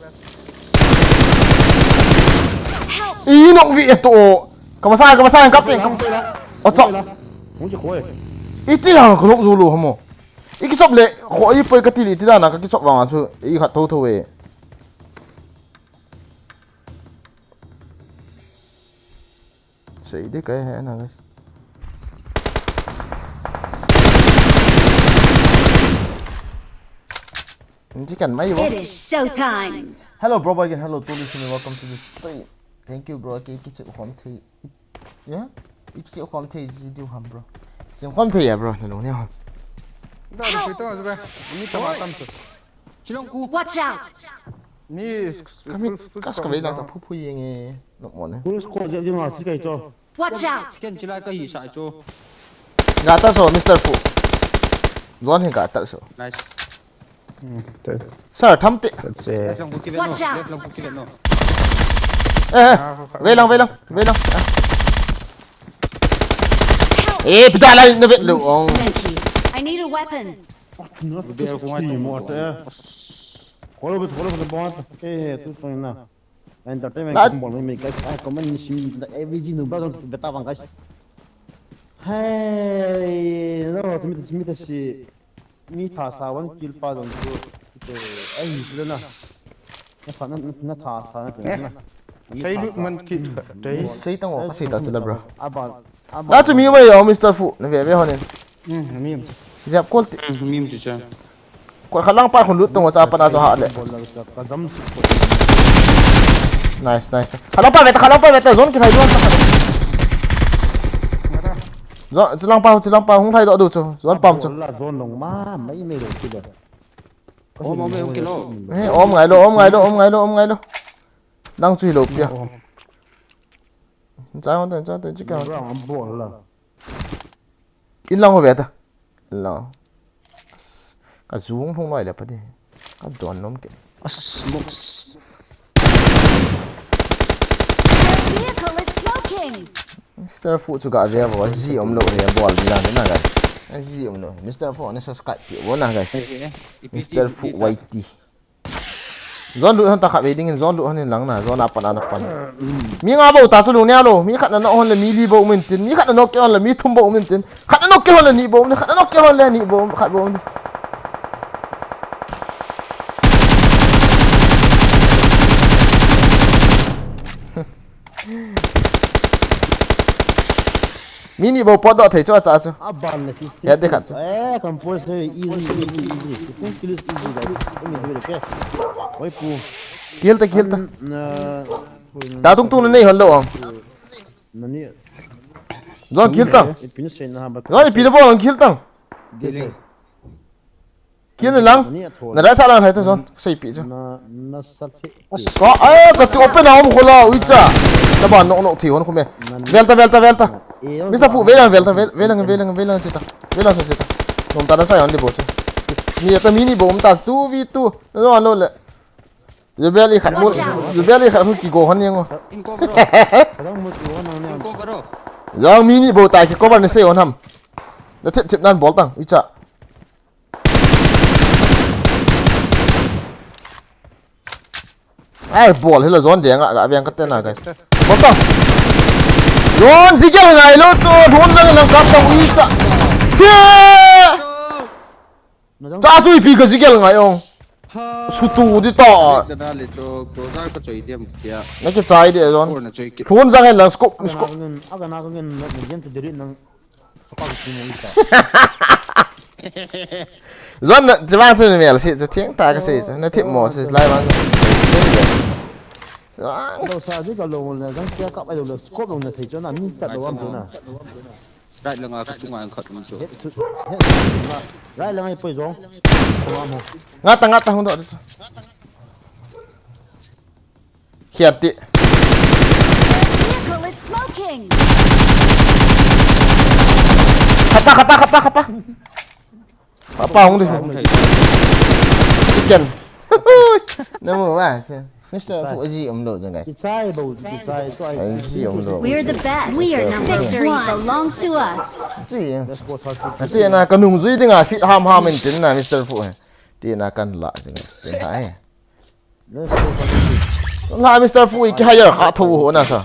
I nok vi eto. Ka masa, ka masa, kap te. Ocha. Hung ji khoi. Iti la ka nok zu lu hamo. I kichop le, kho i poi ka ti le, ti dan a ka kichop vang a chu, i khat tho tho e. Sei de kai he na, guys. Nji kan mai wo. It is showtime. Hello, bro, again. Hello, to listen. Welcome to the stream. Thank you, bro. Ke kichop khom thei. Ya? I kichop khom thei ji diu ham, bro. Chop khom thei ya, bro. Na lung ne ham. Da, da, pito, da. Ni ta ma tam tu. Chilong ku. Watch out! Ni. Kami kas ka vei lang sa phu phu yeng e. Nok mo ne. Police ko je jing a si kai cho. Watch out! Ken chilai ka hi sa cho. Ga ta so, Mister Fu. Zone hi ga ta so. Nice. Hmm, te. Sir, tham te. That's it. Left lang ku kiven no. Watch out! Left lang ku kiven no. Eh, eh. Vei lang, vei lang, vei lang. Eh, pida lai na vet lo ong. Thank you. I need a weapon. Be ko ngai to mo te. Kolo bet, kolo bet, bon. Eh, tu to na. Entertainment. Bol me, guys. Ai, comment ni sim da A V G nu ba beta bang, guys. Hey, no, timi, timi ta si. Mi tha sa one kill pa jong chu, chu, ai, hi chu na. Na tha, na, na tha sa na, na. Sei lut man kit kha, tei. Sei tang o, ka sei ta chu la, bro. Aban, aban. Na chu mi mai o, Mister Fu, na ve ve hon in. Hmm, mi. Jap kol ti. Hmm, mi chu cha. Kol kha lang pa khun lut tang o, cha pa na chu ha le. Bol la ka jam chu. Nice, nice. Kha lang pa ve ta, kha lang pa ve ta, zone ki thai zone ta. Zone, chu lang pa, chu lang pa, hung thai do du chu, zone pam chu. Bol la zone long ma, mai mai lo ki da. Om, om, om, kilo. Eh, om ngai lo, om ngai lo, om ngai lo, om ngai lo. Nang chu hi lo pia. Om. Chai hon ten, chai ten, chika. Bro, am bol la. In lang ho ve ta. In lang. Ka zung hung noi le pa di. Ka don nom ke. As, smoke. Their vehicle is smoking. Mister Fu chu ga ve vo, ji om lo he, bol di la na, guys. Ji om lo. Mister Fu ne subscribe pi vo na, guys. Eh, eh, eh. Ipi ti, Mister Fu ipi ta. Y T. Zone lut hon ta kha ve ding in, zone lut hon in lang na, zone a pan a na pan. Mi nga bou ta chu lung neo lo, mi khat na nok hon le mi li bou um in tin, mi khat na nok kit hon le mi thum bou um in tin, khat na nok kit hon le ni bou um, khat na nok kit hon le ni bou um, khat bou um. Mi ni bou pot doh thei chu a cha chu. A ban le ki. Ya de khat chu. Eh, compose easy, easy, easy. Full kill is easy, guys. Let me do it, okay? Oi pu. Kill ta, kill ta. An, na, ta tung tung nei hon lo ang. Na ni. Zone kill tang. Pin se na ba. Zone pin bol ang kill tang. Kill le lang. Na da sa lang hai ta zone. Sei pi chu. Na, na sa the. Ka, eh, ka chu open a om khola, ui cha. Ta ba nok nok thi hon khum e. Vel ta, vel ta, vel ta. Mister Fu, velang, velta, vel, velang, velang, velang sita. Velang sita. Nom ta da sa yon di bo chu. Mi ta mi ni bo um ta two v two. No, no, le. Jubel i khat mu, Jubel i khat mu kigo hon yang o. In cover o. Kadang mu kigo hon yang. In cover o. Jong mi ni bo ta ki cover ni sei hon ham. Na thip thip nan bol tang, i cha. Ai, bol hila zon deng a, ga veng ka tena, guys. Bol tang. Zon zigel ngai lo chu, thon lang lang kap tang i cha. Che! Cha chu ipi ka zigel ngai ong. Sutu di ta. Dana le cho, ko za ka choi diam kia. Na ki chai de zon. Ko na choi ki. Thon jang hen lang scope, scope. Aga na ka ngen, aga na ka ngen, na ngen tu diri nang. Sapa ki mo isa. Zon na, ti bang se mel si, so thiang ta ka se, so na thip mo, so lai bang. Lo sa ji ka lo na, jang kia ka bai lo, scope lo na thei cho na, mi ta lo am cho na. Right langa ka chunga ang khat um chu. Right langa i poi zong. Nga ta, nga ta hung do. Khiat ti. Vehicle is smoking. Khapa, khapa, khapa, khapa. Khapa hung di. Chicken. Na mo ba. Mister Fu ji um lo jong ai. Kichai bo, kichai to ai. Ji um lo. We're the best. We are number one. Victory belongs to us. Ji. Ati na kanung jui dinga fit ham ham in tin na Mister Fu. Ti na kan la jong ai. Tin ha e. La Mister Fu ki hire kha tho ho na sa.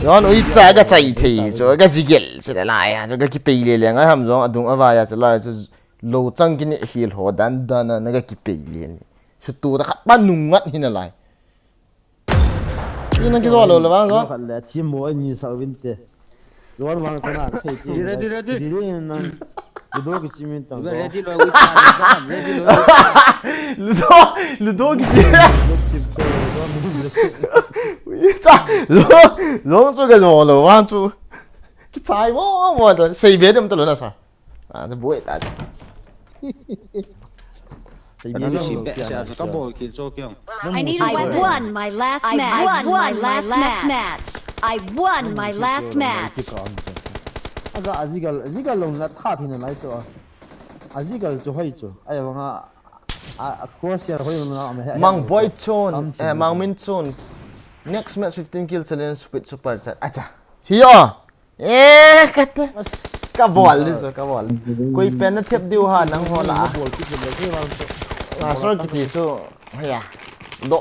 Yon ui cha ga chai thei chu ga jigel chu la ya chu ga kipei le le ngai ham jong adung ava ya chu la chu lo chang kini hil ho dan dan na ga kipei le ni. Sutu da khat pa nung ngat hin lai. Ni nang kijo lo le bang jo. Khat le thim mo ni sa vin te. Luan vang kana sei ti. Ready, ready. Ready nang. Ludo ki chimin tang. Ready lo, ready lo. Ludo, ludo ki chi. Ui cha. Lo, lo chu ga jo lo vang chu. Kichai mo mo da. Sei be dem ta lo na sa. Ah, na buai ta. Ka bol kit cho kiang. I need a weapon. I won my last match. I won my last match. I won my last match. Aga ajigal, ajigal long la tha thina lai to. Ajigal chu hoi chu. Ai vanga a, a cross ya hoi na me. Mang Boy Chun, eh, Mang Min Chun. Next match fifteen kill challenge with super chat. Acha. Hiya. Eh, kate. Ka bol di so, ka bol. Koi pen na thep diu ha nang ho la. Bol kit le ke bang so. Na so kiti so. Haya. Do,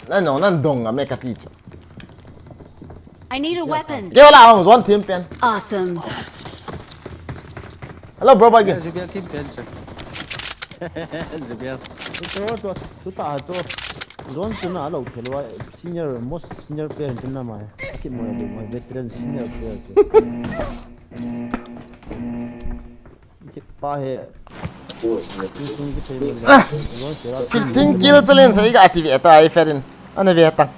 na no, nan dong a me kati chu. I need a weapon. Ke la hong zon team pen. Awesome. Hello bro, bye. Zubel team pen chu. Zubel. Tu, tu, tu ta tu. Zon tu na lo thelo. Senior, most senior player tu na mai. Ki mo tu mai veteran senior player tu. Ki pa he. Tung tung ki thei mo. Zon sera. Fifteen kill challenge ai ga activate ta ai ferin. Ana ve ta.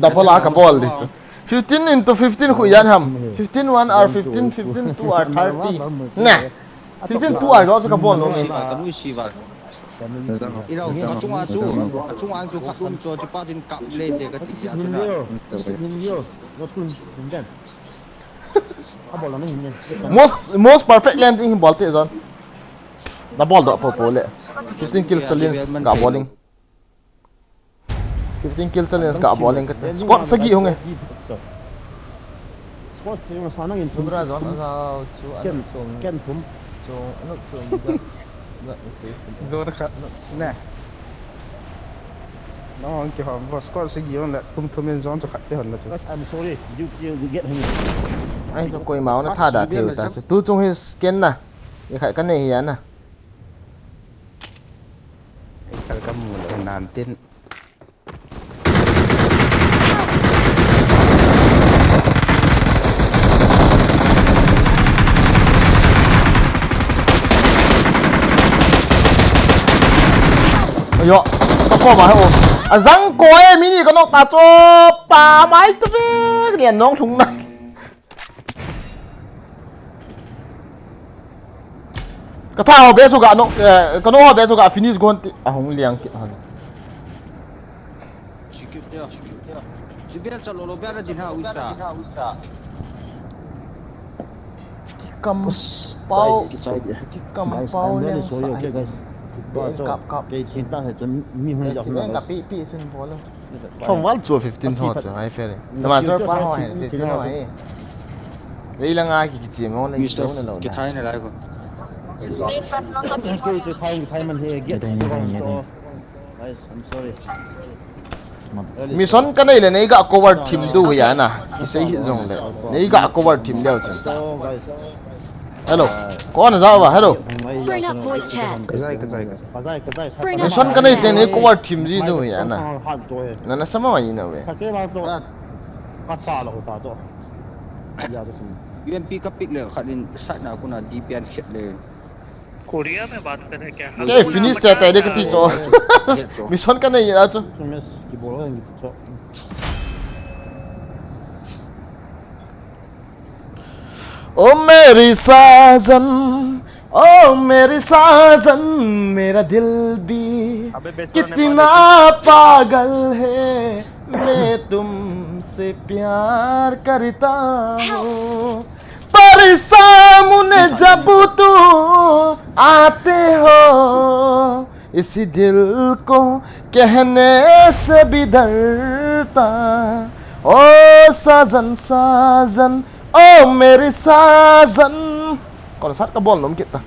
Double a ka bol di chu. Fifteen into fifteen khu yan ham. Fifteen one are fifteen, fifteen two are thirty. Na. Fifteen two are also ka bol no me. Ka nui si va. I rau ka chunga chu, ka chunga chu khat kan chu chi pa din kap le te ka ti ya chu na. Most, most perfect landing hi bol te zon. Na bol do po po le. Fifteen kills challenge ka bowling. Fifteen kill challenge ka bowling kate. Squad sagi hung e. Squad sagi ma sanang in thum. Thum ra zon a zau chu ken, anuk chung. Ken thum. Chung, anuk chung. Zon khat. Ne. Nang hong kihom bo squad sagi hung le thum thum in zon chu khat te hon le chu. I'm sorry. You, you, you get him. Ai so koi mau na tha da theu ta. Tu chung hi ken na. I khai ka nei hi ana. Ei kal ka mu lo nan tin. Ayo, ka ko ma ho. A jang ko e mini ka nok ta cho pa mai tu ve. Ni nong thung na. Ka tha ho be chu ga no, eh, ka no ho be chu ga finish gon ti a hung liang kit hon. Kit ya. Jibel cha lo lo bel din ha uta. Kikam pau, kikam pau leng sa. Kap kap. Kei chin ta he chun mi hung ja hung. Kap pi pi sun bol. Som val chu fifteen tho chu ai fe le. Tama chu pa ho he fifteen tho he. Vei la nga ki ki chi mo le ki na lo. Ki thai na lai ko. Kei chu thai thai man he get. Guys, I'm sorry. Mission ka nei le nei ga cover thim du hi ana. Ki sei hi jong le. Nei ga cover thim leo chun. Hello. Kon ja ba. Hello. Bring up voice chat. Bring up Mission ka nei voice te chat. Nei cover thim ji du hi ana. Na na sama wa ina ve. U M P ka pick le khat in sat na kuna D P N khet le. Korea में बात कर रहे क्या? Ke finish ta ta de kati cho. Mission ka nei a cho. ओ मेरी साजन, ओ मेरी साजन, मेरा दिल भी अबे बेसुरा ने कितना मारा। पागल है, मैं तुमसे प्यार करता हूँ। पर सामने जब तुम आते हो, इसी दिल को कहने से भी डरता। ओ साजन, साजन, ओ मेरी साजन। Kol sat ka bol nom kita.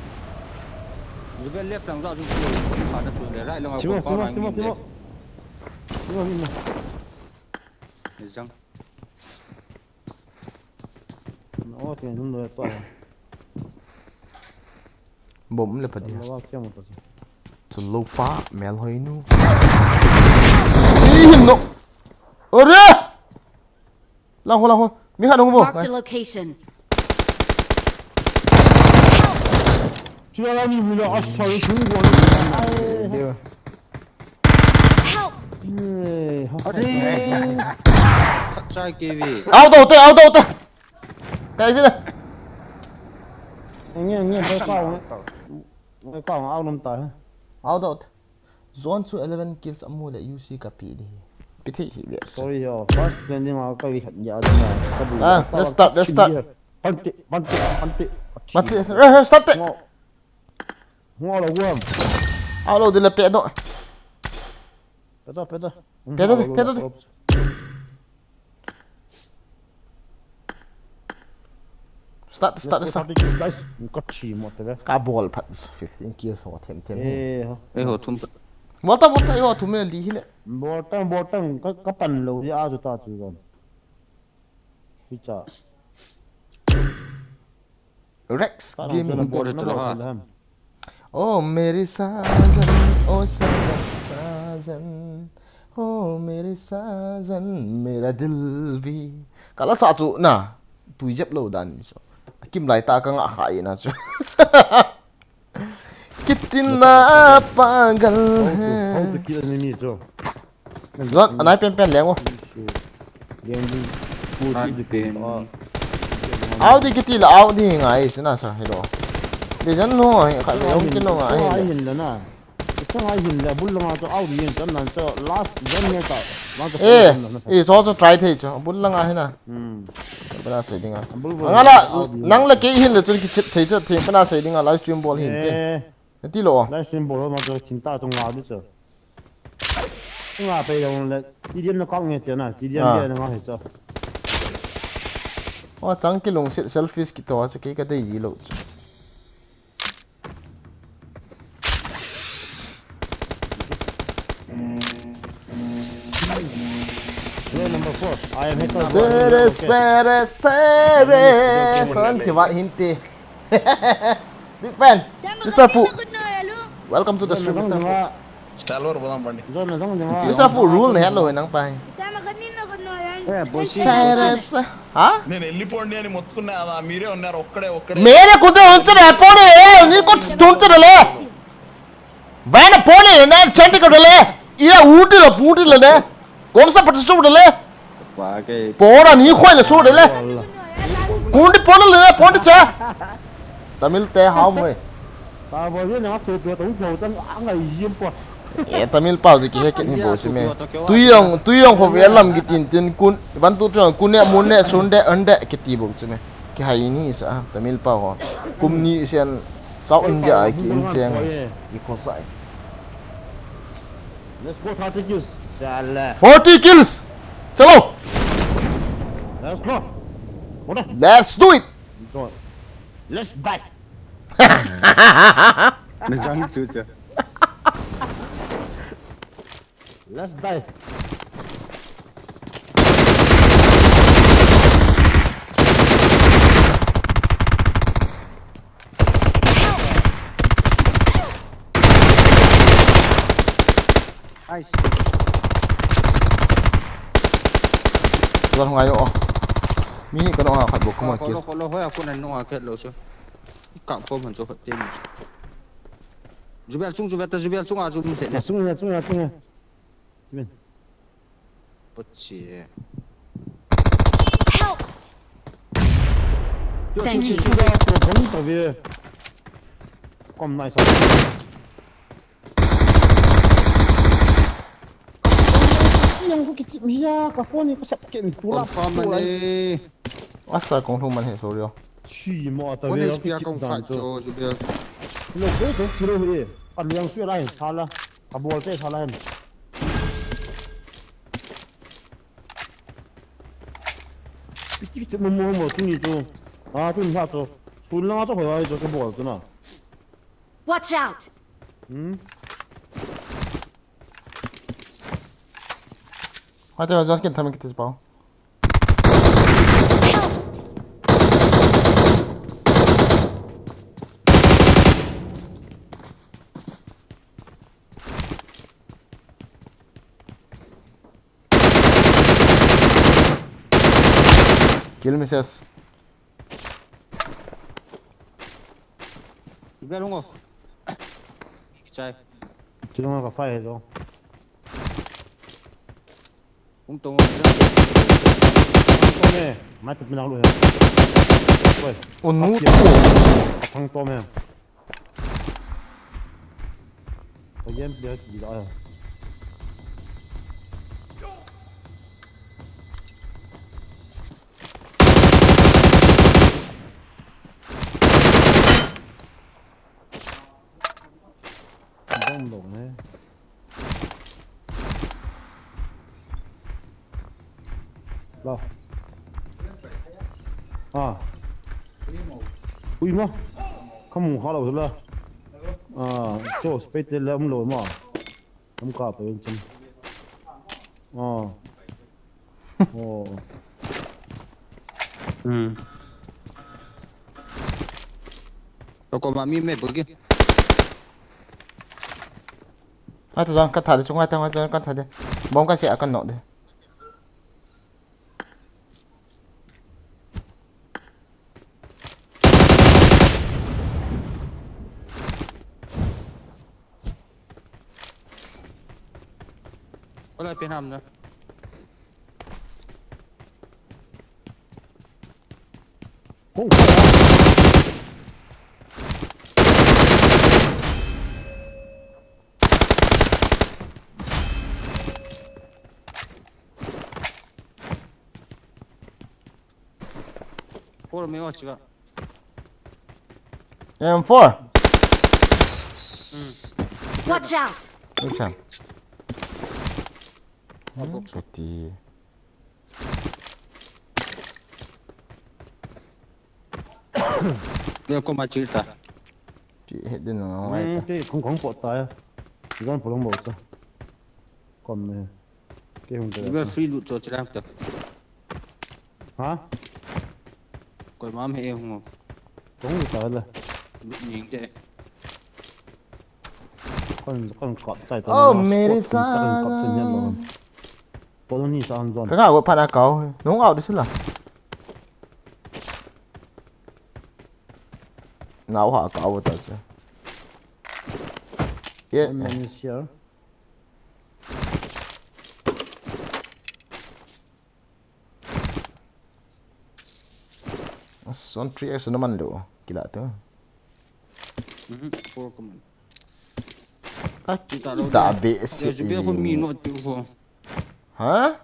Jibel left lang za ju chu, in kha na chu le, right lang a Timo, ko pa Timo, lang Timo, in Timo. Le. Timo, Timo. Ni jang. Bom le padi. Chun lo pa, mel hoi nu. Ih, him no. Ore! Lang ho, lang ho. Mi khat hung bo. Marked a location. Chua la ni mi la asal chu bo ni. Help! Are! Khat chai ke ve. Au dau te, au dau te. Kai sila. Nge, nge, bai kau. Bai kau, au nom ta. Au dau te. Zone chu eleven kills amu le U C ka pi di. Pi thei hi ve. Sorry yo. First landing a ka vi khat ya da na. Ka bu. Ah, let's start, let's start. Panti, panti, panti. Panti, eh, eh, start te. Ngo. Ngo lo guam. Au lo de le pe do. Pe do, pe do. Pe do, pe do. Start, start, start. Ka bol phat fifteen kills ho them them hi. Eh, ho. Eh, ho thum phat. Bol ta, bol ta, eh, ho thum le li hi le. Bol ta, bol ta, ka, ka pan lo hi a chu ta chu gon. Hi cha. Rex Gaming. Bol ta lo ha. ओ मेरी साजन, ओ साजन, साजन, ओ मेरी साजन, मेरा दिल भी. Kala sa chu na, tui jep lo dan so. Kim lai ta ka nga kha ina chu. कितना पागल है. How to kill enemy, Joe? Zon, anai pen pen leng o. Leng di. Anai pen. Au di kiti la au di ngai sina sa hilo. Di jan no, khat le hung kilo ngai. Ai hin la na. Chang ai hin la bul langa to au di yin chan nan to last zone ne ta. Eh, eh, so so try thei cho. Bul langa hina. Hmm. Bala sei dinga. Bul bul. Angala, nang la ke hin le chun ki thei cho, thei pana sei dinga live stream bol hin te. Eh. Ti lo. Live stream bol ma to chin ta to nga di cho. Nga pe yong le, T D M na kong nge te na, T D M de na nga he cho. Wa chang ki lungset selfish ki to, chu kei ka dei ji lo chu. Hello, number four. I am Hector. Sere, sere, sere. Son ki vat hinte. Big fan. Mister Fu. Welcome to the stream, Mister Fu. Stalor bolam bani. Mister Fu rule ne hello nang pai. Sere sa. Ha? Ne ne lipor ne ni motku na ala mire on na okkade okkade. Mere kude unte na pone e ni ko tunte le. Vana pone na chanti ko le. Ira uti la puti le ne. कौन सा पटसू उड़ले? वाकई। पोड़ा नहीं खोले सो उड़ले। कुंडी पोड़ा ले पोंड चा। तमिल ते हाउ में। Ta bo ye na so pe to ko tan a ngai yim po. E, Tamil pau chu kihe kit hi bou chu me. Tui jong, tui jong ho ve lam kitin tin kun, one two three kun ne mun ne sun de an de kiti bou chu me. Kihai ni sa, Tamil pau ho. Kum ni sian South India a ki in cheng. Ki khosai. Let's go, thirty kills. Chale. Forty kills. Chalo. Let's go. Let's do it. Let's die. Ni jang chu chu. Let's die. Nice. Tuan ngai o. Mi ni ka no ha khat bou kuma kill. Lo, lo, hoya kun an no ha khat lo chu. Ka ko man chu khat te man chu. Jubel chung, jubel ta, jubel chung a chu mun te ne. Chung ya, chung ya, chung ya. Min. Pachi. Help! Thank you. Kom nai sa. Yang ko kichim hiya, ka phone ko sat ken tu la. Confirm mane. Asa kong thum man he, sorry o. Chi mo ta ve. One H P a kong fat cho, jubel. Lo ko ko kiro he. An yang sui lai sala. Ka bol te sala hem. Piti piti mo mo mo tuni to. Ah, tuni ha to. Sun la to ko ai to ka bol to na. Watch out! Hmm? Hate wa jan ken thamen kiti pau. Kill misses. Ibe lungo. Kichai. Kill lungo ka fire do. Hung tong. Hung tong e. Mai tut minang lu he. Oi. Unu. Thang to me. Ka gameplay ki la. Dong dong ne. Lo. Ah. Ui ma. Kamu kha lo la. Ah, so space te la um lo ma. Kam ka pa yun chin. Oh. Oh. Hmm. Ko ko ma mi me bu ki. Hai ta jang ka tha de chung hai ta jang ka tha de. Bom ka se a kan no de. Wala pinam na. Kung. Four me watch ga. M four. Hmm. Watch out! Which one? Hmm, pati. Dia ko ma chita. Ti het din na ngai ta. Hmm, ti khong khong po ta ya. Jan po long bo cha. Kom ne. Ke hung ta. Dia free loot cho chira ta. Ha? Koi mam he hung. Kong ta la. Lut ning te. Kon kon kap chai ta. Oh, mere sa. Ko ni sa an don. Ka ga wa pha na kau. Nung au de sila. Nau ha kau ta cha. Yeah. One man is here. Son three X na man lo. Kila to. Mhm, four command. Ka ki ta lo da de. Be se. Jubel ko mi no tu ko. Ha?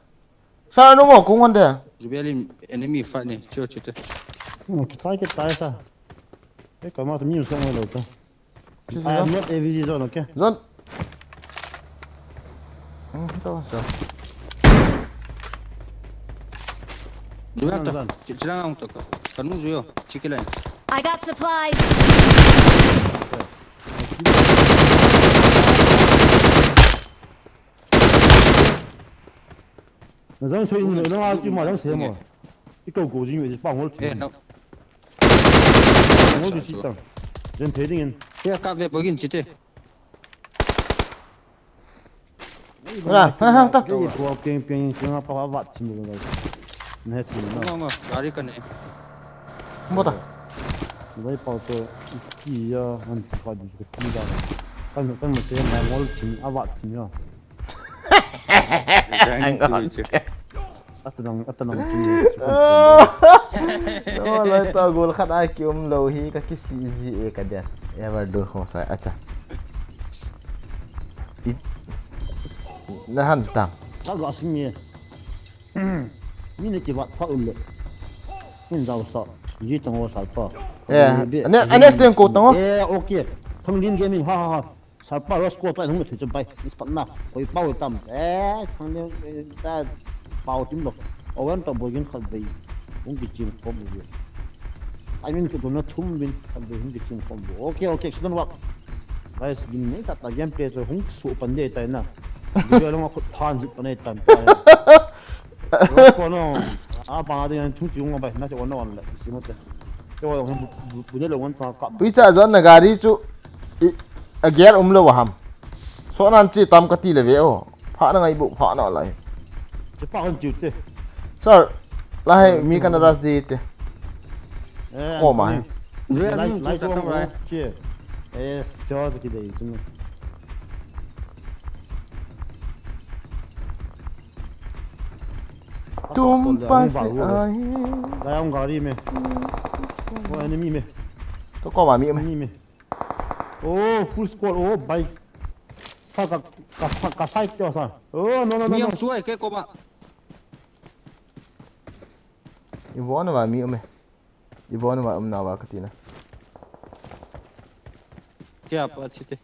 Sa no mo kung wande. Jubel in enemy fight ni. Cho chite. Mo ki try ki try sa. E ka ma tu mi so mo lo ta. Chi I am not A V G zone, okay? Zone. Hmm, ito sa. Dua to. Zone. Chi-, chila ang to. Kanu juyo. Chikila. I got supplies. Na zang sei ni na a ki ma zang sei mo. I ko ko jing pa ngol. Eh, no. Ngol di si tang. Jen thei ding in. Ya ka ve bogin chite. Ha ha ha ta. Ko piang piang singa pa va chim lo. Na he chim na. Ngo ngo gari ka ne. Mo ta. Vai pa to ki ya han pa di ko ki da. Kan kan mo se na ngol chim a va chim ya. Atanang, atanang. No, lai to gol khat a ki um lo hi ka ki si ji e ka dia. Ever do ho sai acha. I, na han tam. Ka ga sing ye. Mi ne ki vat pha ul le. Min zau sa. Ji tang o sa pa. Eh, ane, ane steng ko tang o. Eh, okay. Thang din gaming, ha ha ha. Sarpa Roscoe pa hung thei cham pai. Is pat na. Koi pau tam. Eh, thang ne, eh, ta pau tim lo. Owen to bogin khat bei. Hung ki chim khom bu. I mean, ki tuna thum bin khat bei hung ki chim khom bu. Okay, okay, shouldn't work. Guys, gin nei ta ta game play so hung su pan de tai na. Video long khut than jit pan tai. Roscoe no. A pa de thung ti hung bai na te on on la. Si mo te. Te wa hung bu, bu, bu de lo wan ta ka. Ui cha zon na gari chu. I, a gear um lo ham. So nan chi tam ka ti le ve o. Pha na ngai bu pha na lai. Che pa han chiu te. Sir, la hai mi kan ras di te. Eh, ko ma hai. Lai, lai ko mo che. Eh, so ki dei chu. Tum pa se ai. Lai ang gari me. Ko enemy me. To ko ma mi me. Enemy me. Oh, full squad, oh, bhai. Sa ka, ka, ka, ka fight kya sa? Oh, no, no, no, no. Mi ang chuai ke ko ba. Ibo na ba mi ume. Ibo na ba um na ba katina. Kya pa chite.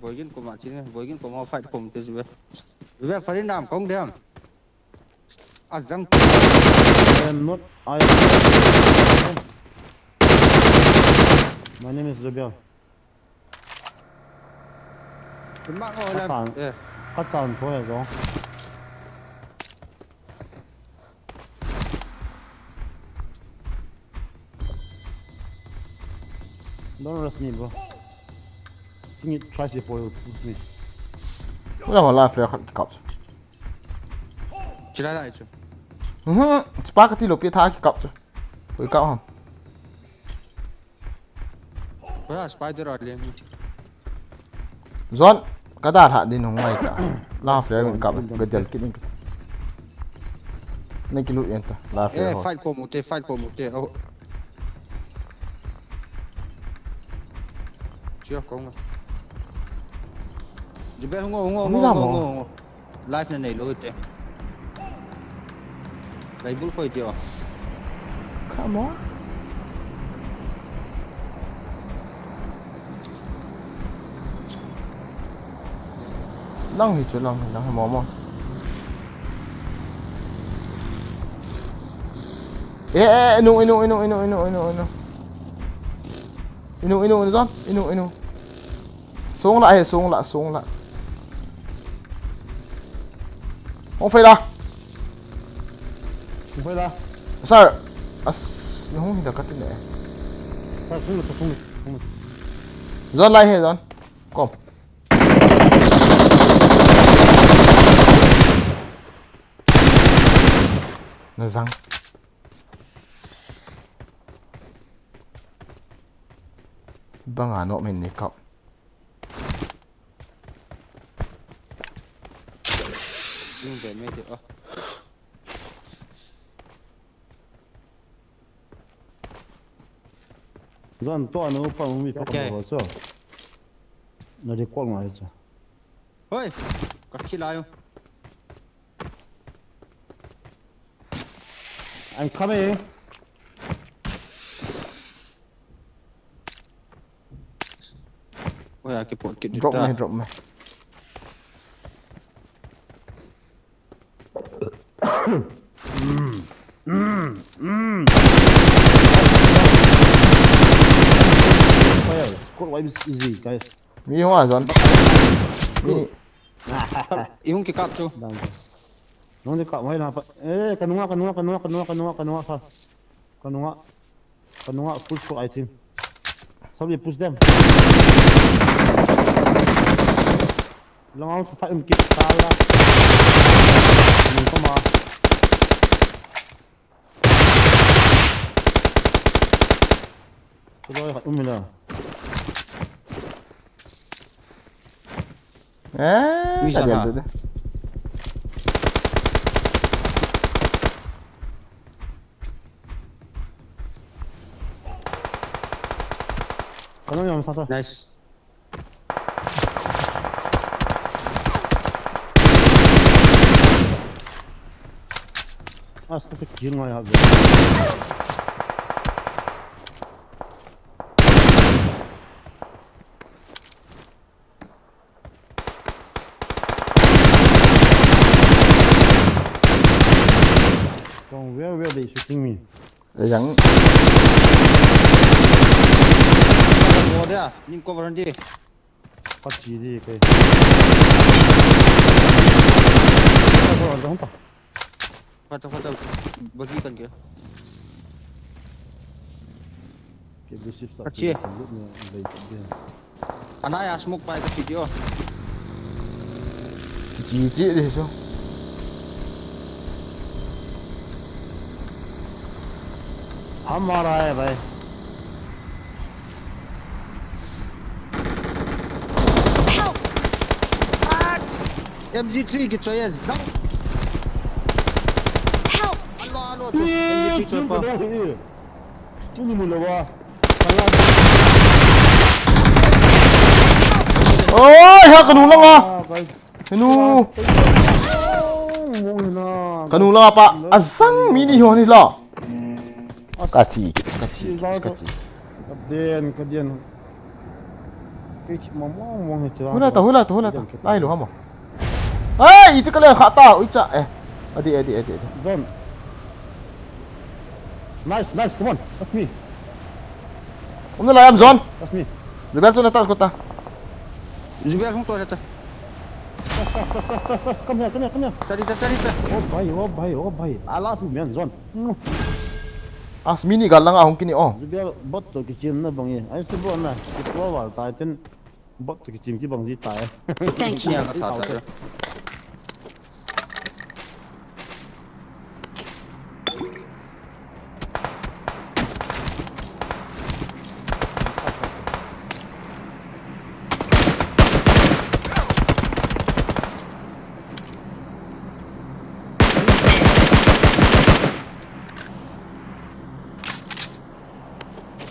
Boigin ko ma chine, boigin ko ma fight ko mute jube. Jube farin dam kong dem. Ajang. I am not. I am not. My name is Zubia. Kachan. Eh. Kachan thôi rồi. Don't rush me, bro. Think it tries before you push me. Wala wala flare khat kap. Chila lai chu. Mhm. Spark ti lo pi tha ki kap chu. Ui kap ham. Wala spider a leng. Zon ka da tha din hung mai ta. La flare min kap. Ga del kit. Nei ki lut yen ta. La flare. Eh, ho. Fight ko mute, fight ko mute. Oh. Chia kong. Jibel ngo ngo ngo ngo. Life na nei lo te. Lai bul koi tio. Come on. Lang hi chu lang hi lang hi momo. Eh, eh, inu, inu, inu, inu, inu, inu, inu. Inu, inu, inu, zon. Inu, inu. Sung la, eh, sung la, sung la. Hung fei la. Hung fei la. Sir. As, na hung hi la ka tin eh. Sir, sung la, sung la, sung la. Zon lai he, zon. Kom. Na zang. Banga no min ni kap. Yung be me de, oh. Zan to anu pa mi pa ko so. Na de ko ngai cha. Hoi. Ka khilai u. I'm coming. Oi, a kipot kit. Drop mai, drop mai. Fire, squad wipe is easy, guys. Mi hung a zon. Mi. I hung kikap chu. Nung de kap mai na pa. Eh, kanunga, kanunga, kanunga, kanunga, kanunga, kanunga, sa. Kanunga. Kanunga full squad, I think. Somebody push them. Long out fight um kit sala. Nung kama. Kaloi khat um ila. Eh, mi sa ha. Kano yang sa sa. Nice. As ka kill ngai ha. From where, where they shooting me? Yang. Go there, ning cover handi. Ka chi di ke. Ka go, ka go, ka go. Kata, kata, bagi kan ke. Ke blue shift sa. Ka chi. Anai a smoke pai ka video. Chi chi de so. Hum aa raha hai bhai. Help! M G three kichoi e, zang. Help! Alo, alo, chu, M G three choi pa. Ini mula wa. Oi, ha, kanu lang a. Kanu. Kanu lang a pa. Azang mini ho ni la. Ka chi, ka chi, ka chi. Ka den, ka den. Hula ta, hula ta, hula ta. Lai lo hamo. Ai, iti ka le kha ta, ui cha, eh. Adi, adi, adi, adi. Zone. Nice, nice, come on. That's me. Umna lai am zone. That's me. Zubel zone ta, skota. Zubel hung to ta. Come here, come here, come here. Tadi ta, tadi ta. Oh bhai, oh bhai, oh bhai. I love you, man, zone. As mini gal langa hung kini o. Zubel bot to kichim na bangi. Ai se bo na. Kitwa wal ta tin. Bot to kichim ki bang ji tai. Thank you. Nia ka tha ta.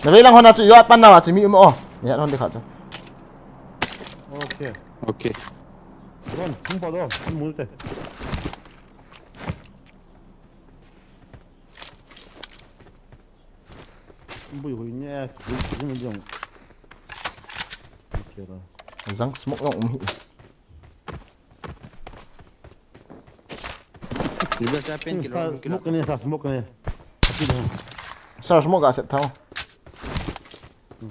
Na vei lang hon a chu, yo, a pan na a chu mi um o. Ya, hon de kha chu. Okay. Okay. Ron, hung pa do, hung mul te. Bui hui ne, hui ne jong. Zang smoke long um hi. Iba sa pen kilo, kilo. Smoke ne, sa smoke ne. Sa smoke ga set thao.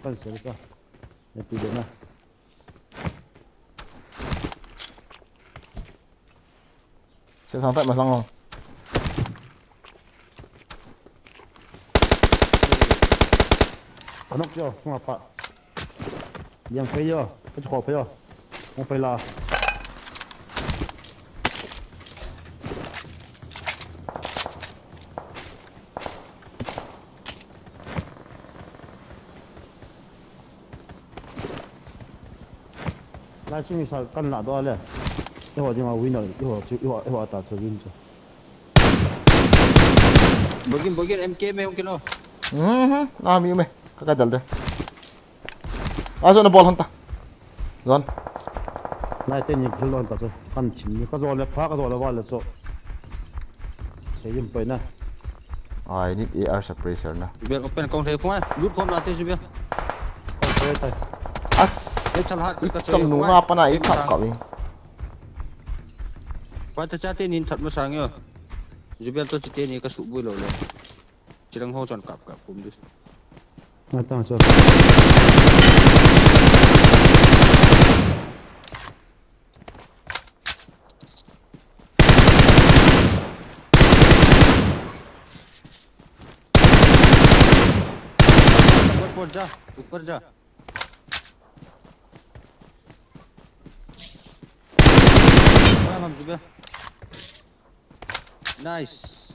Kan set ka. Pi de na. Set sang tai ma sang o. Anok yo, sung apa. Yang pe yo, pe ko pe yo. Mo pe la. Lai chung i sa kan la do le. Eiho dinga winner, eiho chu, eiho, eiho ta chu win chu. Bogin, bogin, M K me hung kilo. Mhm, na mi me. Ka ka dal de. Ajo na bol hon ta. Zon. Nai te ni kil lon ta chu. Kan chin ni ka zo le pha ka zo le wa le chu. Sei yim poi na. I need A R suppressor na. Bel open kong thei khong ai. Lut khom la te chu bel. Kong thei tai. As. Ei chal hat ka cham nu nga pa na i khap ka wi. Ba ta cha te nin that ma sang yo. Jubel to chi te ni ka su bui lo le. Chirang ho chon kap kap kum dis. Nga tang chon. Upar, upar ja, upar ja. Nice.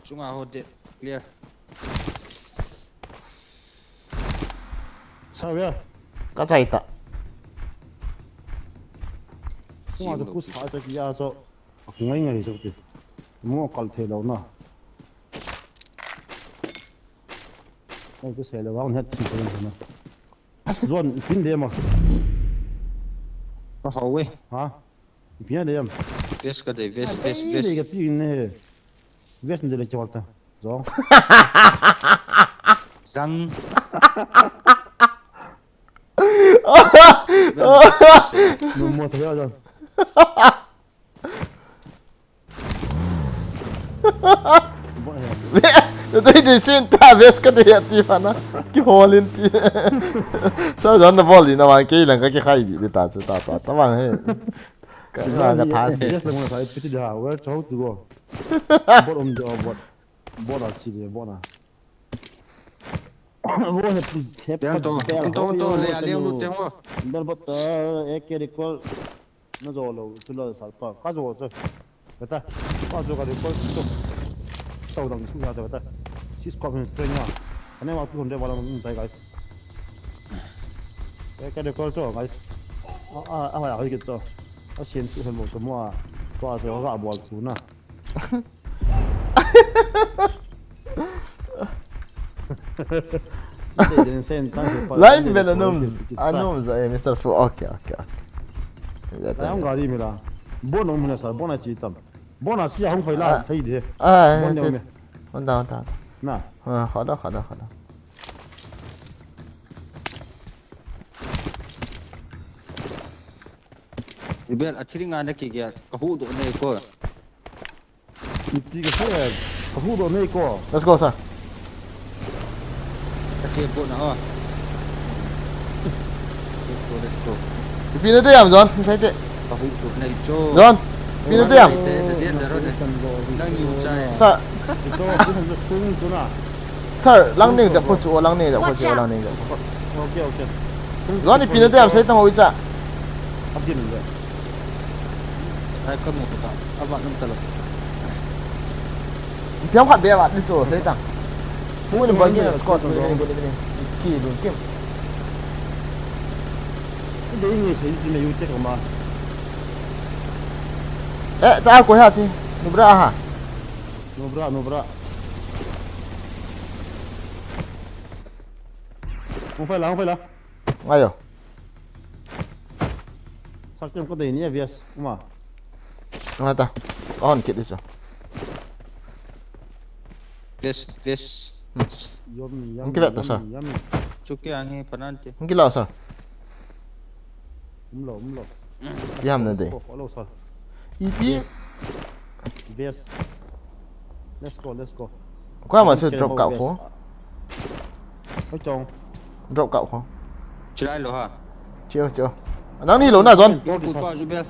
Chunga ho de clear. Sao ya? Ka chai ta. Chunga de push ha cha ki ya cho. Ngai ngai so ti. Mo kal the lo na. Ai, ko se lo wang het thi ko na. Zon, pin de ma. Ka hau we. Ha? Pin de yam. Vest ka de, vest, vest, vest. Ka pin ne. Vest de le chol ta. Zong. Zang. No mo sa ya zong. Ve, dei dei sin ta vest ka dei ati fa na. Kihol in ti. Sa jan na bol di na wang kei lang ka kikhai di ta chu ta ta ta wang he. Ka ka tha se. Yes, lang sa piti da. Wer chau tu go. Bot um jo bot. Bot a chi de bot na. Wo he pu he. Pian to, to, to, le a le lu te ho. Bel bot A K recall. Na zo lo, tu lo sal pa. Ka zo che. Beta. Ka zo ka de ko to. Tau dang su ya beta. Sis ko hin strength ya. Ane wa tu hon de wa la mun tai guys. Ka de ko to guys. A a a ya hoi ke to. A sien tu hon mo to mo a. Ko a zo ga bol tu na. Live bel anum, anum za, eh, Mister Fu. Okay, okay, okay. Ai, hung gari mila. Bona um na sa, bona chi tam. Bona si hung phai la, ah, thei de. Ah, bona yes, yes. Hon da, hon da. Na. Ah, khoda, khoda, khoda. Ibel, a thiri nga na ki ge, ka hu do nei ko. Ipi ka se, ka hu do nei ko. Let's go, sir. Ka che ko na, oh. Let's go, let's go. Ipi na te yam, John? Ni sai te. Ka hu do nei cho. John, ipi na te yam? Te, te, te, te, ro ne. Nang yu chai. Sir. Ito, ito, ito, ito na. Sir, lang ning jap ko chu, lang ning jap ko chu, lang ning jap ko. Okay, okay. John, ipi na te yam, sai tang ho i cha. Abdin le. Ai, ka mu ta. Aba nang ta lo. Piang khat be ba ni so, sei tang. Mu ni ba ni squad ni ni ni. Ki lu kim. Dei ni sei ni me yu te ko ma. Eh, cha ko ha chi. Nubra ha. Nubra, nubra. Hung phai la, hung phai la. Ngai yo. Sak kem ka dei ni, A V S, uma. Nga ta. Ka hon kit di chu. Vest, vest. Hmm. Yummy, yummy, hung kit ta, sir. Yummy, yummy. Chu kei ang hi panan te. Hung kit la, sir. Um lo, um lo. Yam na de. Follow, follow, sir. Ipi. Vest. Let's go, let's go. Koi ma chu drop kau ko. Hoi chong. Drop kau ko. Chilai lo ha. Chiu, chiu. Nang ni lo na John. Mo pu pa ju bel.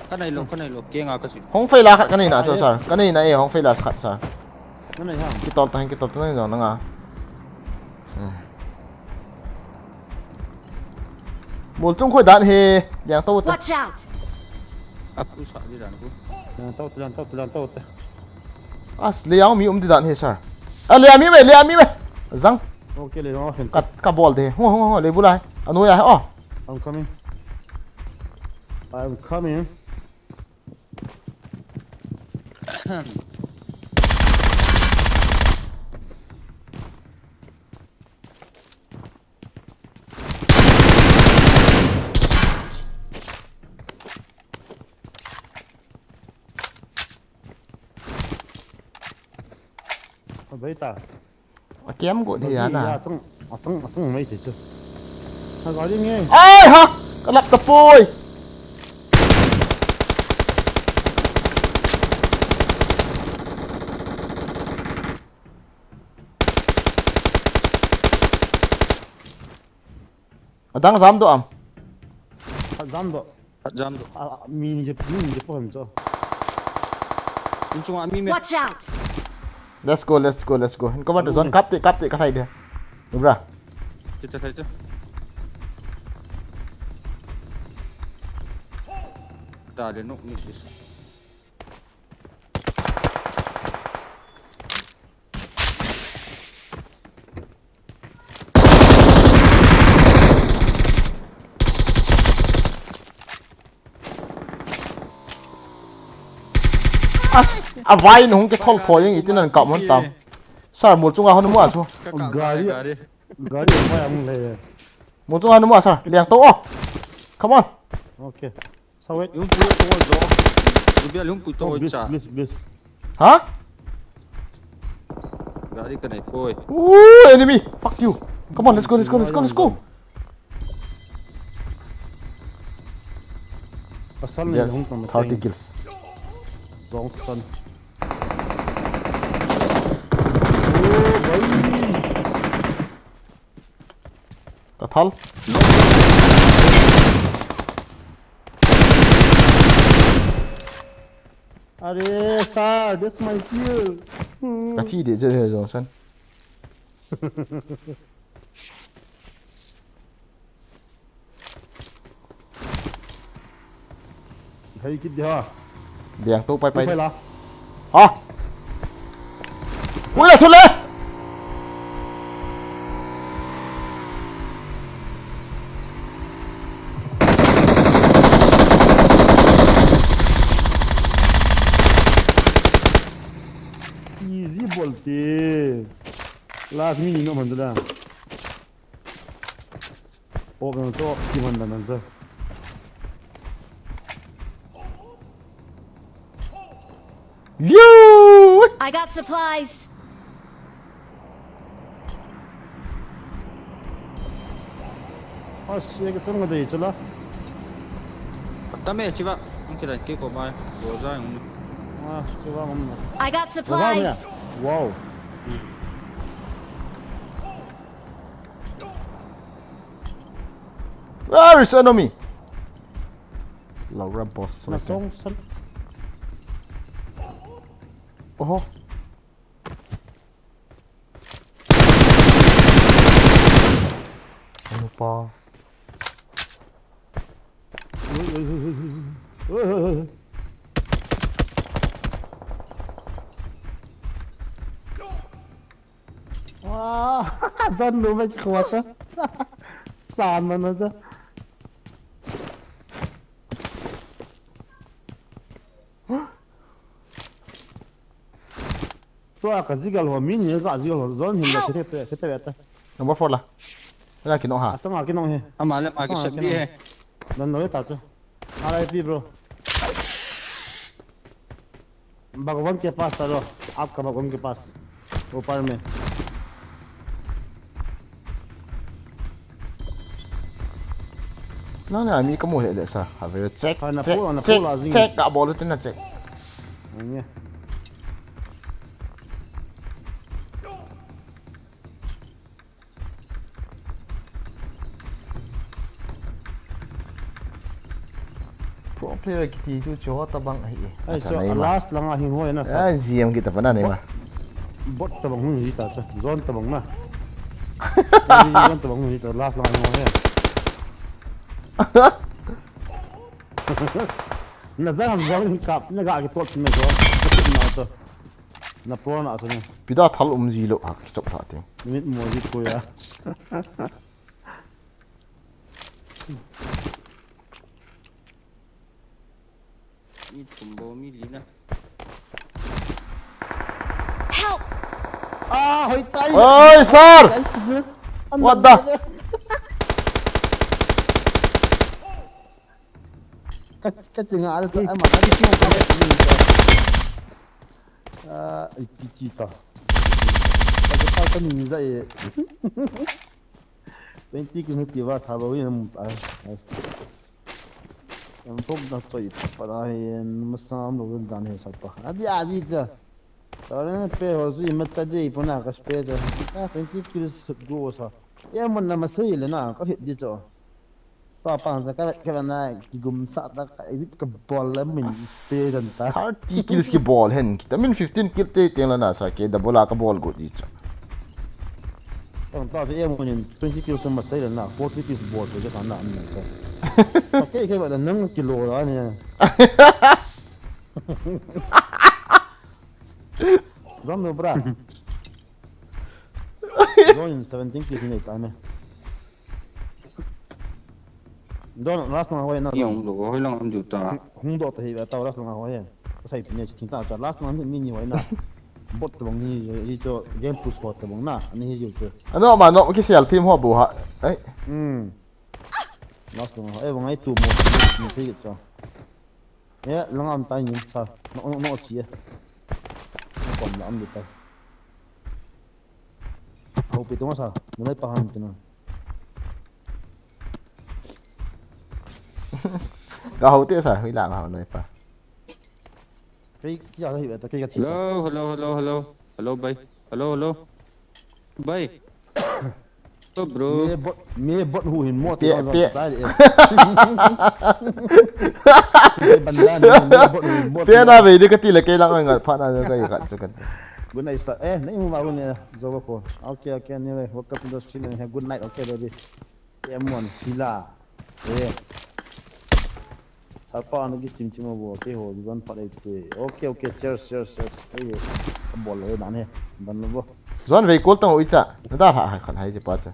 Ka nei lo, ka nei lo. Ke nga ka si. Hong fei la khat ka nei na chu, sir. Ka nei na e, hong fei la khat, sir. Ka nei ha. Kitol ta, kitol ta na John na nga. Hmm. Mol chung khoi dan he, liang to ta. Watch out! Aku sa di dan ku. Liang to, liang to, liang to ta. As, liang mi um di dan he, sir. A, liang mi me, liang mi me. Zang. Okay, le, no, ka, ka bol de. Ho, ho, ho, le bulai. Anu ya, oh. I'm coming. I'm coming. Abai ta. A kem go de ya na. Achang, achang, achang mai se chu. Ha, gari nge. Ai ha! Kalap ta poi. Adang jam do am. Jam do. Jam do. A, a, mi ni je, mi ni je po ham cho. In chunga mi me. Watch out! Let's go, let's go, let's go. Hin ko ba zone kap te, kap te ka thai de. Bra. Te, te, te, te. Da le nok ni. As, a vai nung ke thol thol yang itin an kap mon tam. Sir, mul chunga hon mu a chu. Gari, gari, gari vai ang le. Mul chunga hon mu a, sir. Liang to, oh. Come on. Okay. Sawet. Yung puwi to zo. Yung biya yung puwi to. Oh, please, cha. Please, please. Ha? Gari ka nai poi. Ooh, enemy. Fuck you. Come on, let's go, let's go, let's go, let's go. Asal ni. Yes, hung tang thirty kills. Zong san. Oh, bhai. Ka thal. Are, sir, that's my kill. Ka thi de je he jong san. Hei kit dia. Diang tu pai pai. Pai la. Ha. Hui la thule. Easy bolte. Last minute no man da. Op na to, ki man da nan sa. You! I got supplies. As, ye ka tang dei chala. Tame chiva, ang kira ke ko mai, go ja ang. Ah, chiva ngam. I got supplies. Wow. Where is enemy? Laura boss. Na song san. Oho. Ano pa? Ui, ui, ui, ui, ui. Ui, ui, ui. Ah, don't know which quarter. Sama na sa. Tua ka jigal ho, min ni ka jigal ho, zon hin da thete thete ta. Number four la. La ki no ha. Asang a ki no he. Ama le ma ki sep di he. Don no ta chu. R I P, bro. भगवान के पास चलो, आपका भगवान के पास, ऊपर में। Na na, mi ka mu le le sa. Have you check, check, check, check, ka bol tin na check. Anya. Pro player kiti chu chu tabang ahi. Ai, acha chu nei ma. Last langa hing hoi na sa. Ah, G M kita pana nei ma. Bot tabang hung hi ta cha. Zone tabang na. Zone tabang hung hi ta, last langa hing hoi. Na zang zone kap, na ga ki tot na zone. Na to. Na pro na tu ni. Pida thal um ji lo ha, kichop tha te. Mit mo ji ko ya. Mi thum bo, mi li na. Help! Ah, hoi tai. Oi, sir! What the? Ka, ka chinga al ka ama ka chinga ka. Ah, ai ti ti ta. Ka ka ka ni za e. Twenty kills ti va sa lo yin. Ai. Em pok na choi pa da hin masam lo dan he sa pa. Adi adi cha. Taren pe ho ji ma cha de pa na ka spe cha. Ah, twenty kills go sa. Ye mun na ma sei le na ka hit di cho. Pa pa sa ka ka na ki gum sa ta ka exit ka bol la min pe dan ta. Thirty kills ki bol hen. Kita min fifteen kill te teng la na sa ke double a ka bol go di cho. Tang ta se em nin twenty kills ma sei le na, forty kills bol to ka na an na. Ka ke ke ba da nang kilo la ni. Ram no bra. Don seventeen kills ni ta ne. Don last na hoi na. Yang lo hoi lang am ju ta. Hung do ta hi ba ta last na hoi. Ka sai pine chi ta cha last na ni ni hoi na. Bot tabang ni, hi cho game push bot tabang na, ani hi jiu che. Ano ma no ki sel team ho bu ha. Ai. Hmm. Last na hoi, bang ai tu mo, mo ti cho. Ya, lang am tai ni sa. No, no, no chi ya. No kom la am di tai. Hau pi tu ma sa, no lai pa ham tu na. Ka hau te sa, hui la ka hau noi pa. Kei, kei ka hi ta, kei ka chi. Hello, hello, hello, hello. Hello, bhai. Hello, hello. Bhai. Hello, bro. Me bot, me bot hu hin mo Pe, ti pe. Sai de. Banda ni me bot hu hin mo. Pe na ve de ka ti le kei lang ngal pha na ka ka chu ka. Good night, sir. Eh, nei mu ma gu ne. Zo ko. Okay, okay, anyway, welcome to the stream and have good night, okay, baby. Em mon sila. Eh. Sapa na ki sim sim bo, okay ho, don pa dei te. Okay, okay, cheers, cheers, cheers. Eh, bol le dan he. Dan lo bo. Zon ve kol tang ui cha. Na da ha ha khan hai je pa cha.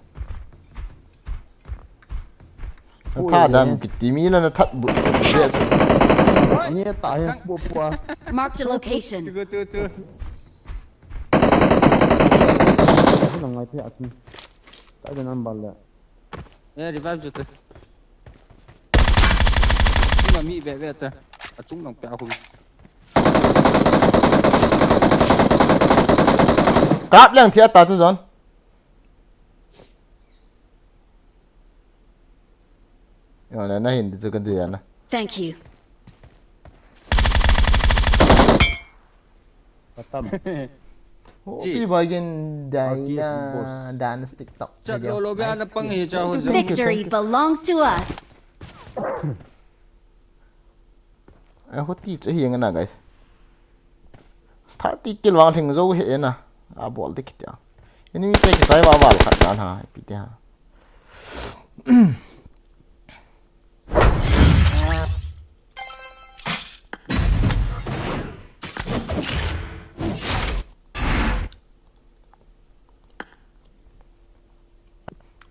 Na tha dam ki ti mi la na that bu. Ni ta he bo bo. Marked a location. Chu chu chu. Na ngai te a kin. Ta de nan bal le. Eh, revive chu te. Chung a mi ve ve te. A chung nang pe a hum. Kap leng thia ta chu John. Yo, na, na hin chu ka dia na. Thank you. Khatam. Hopi bagin dai na dance TikTok. Chat lo lo bia na pang hi cha ho. Victory belongs to us. Ai, hoti chu hi ngan na, guys. Thirty kill vang thing zo he na. A bol dik tia. Enemy te ki tai va val khat dan ha, pi te ha.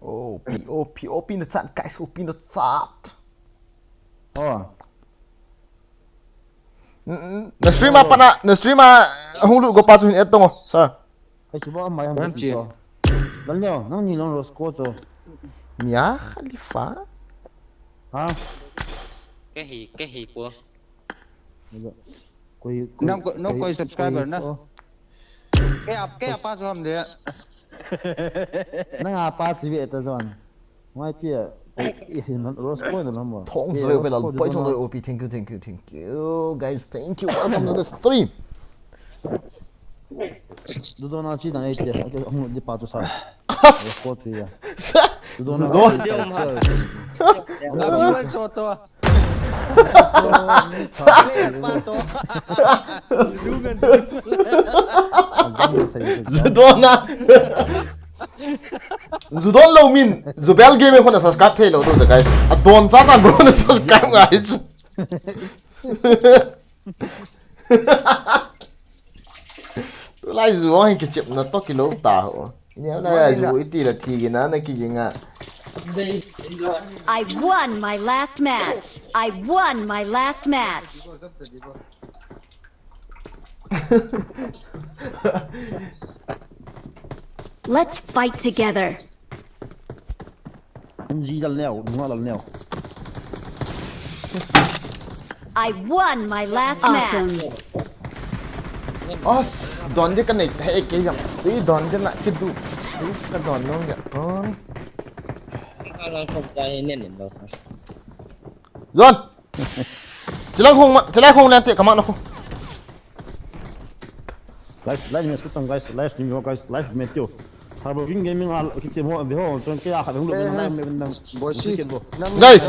Oh, P O, P O P in the chat, guys, O P in the chat. Oh. N-, n-, na stream a pat na, na stream a hung lut go pa chu hin et tong o, sir. Hai chu ba mai ham. Ram chi. Dal neo, nang ni long Roscoe chu. Mia Khalifa. Ha? Ka hi, ka hi po. Koi, koi, nang ko, nang koi, koi subscriber koi na. Oh. Kei a, kei a pa chu ham de. Nang a pa chu ve ta John. Ngai tia. Rose point na mo. Thong zoi pe la, pai chong doi O P. Thank you, thank you, thank you. Guys, thank you. Welcome to the stream. Dudona chi dan ai tia. Hung di pa tu sa. Rose point ya. Dudona. Dudona. Dudona. Zudon na. Zudon lo min. Zubel game ko na subscribe thei lo to guys. A don sa tan bro na subscribe guys. Tulai ju hi kichepna toh kilou ta ho. Ini na ju iti la thi gina na ki ginga. I won my last match. I won my last match. Let's fight together. Ji lal neo, nunga lal neo. I won my last match. Os, don je ka nei he ke jam. Ti don je na ki du. Ti ka don long ya. Don. Alang kom ta ne ne lo. Don. Tilai khong ma, tilai khong lan te kama na ko. Live, live ni sutang guys, live ni guys, live me tio. Harbor King Gaming al kiche mo de ho, chon ke a kha dong lo na live me nang. Boy si. Guys.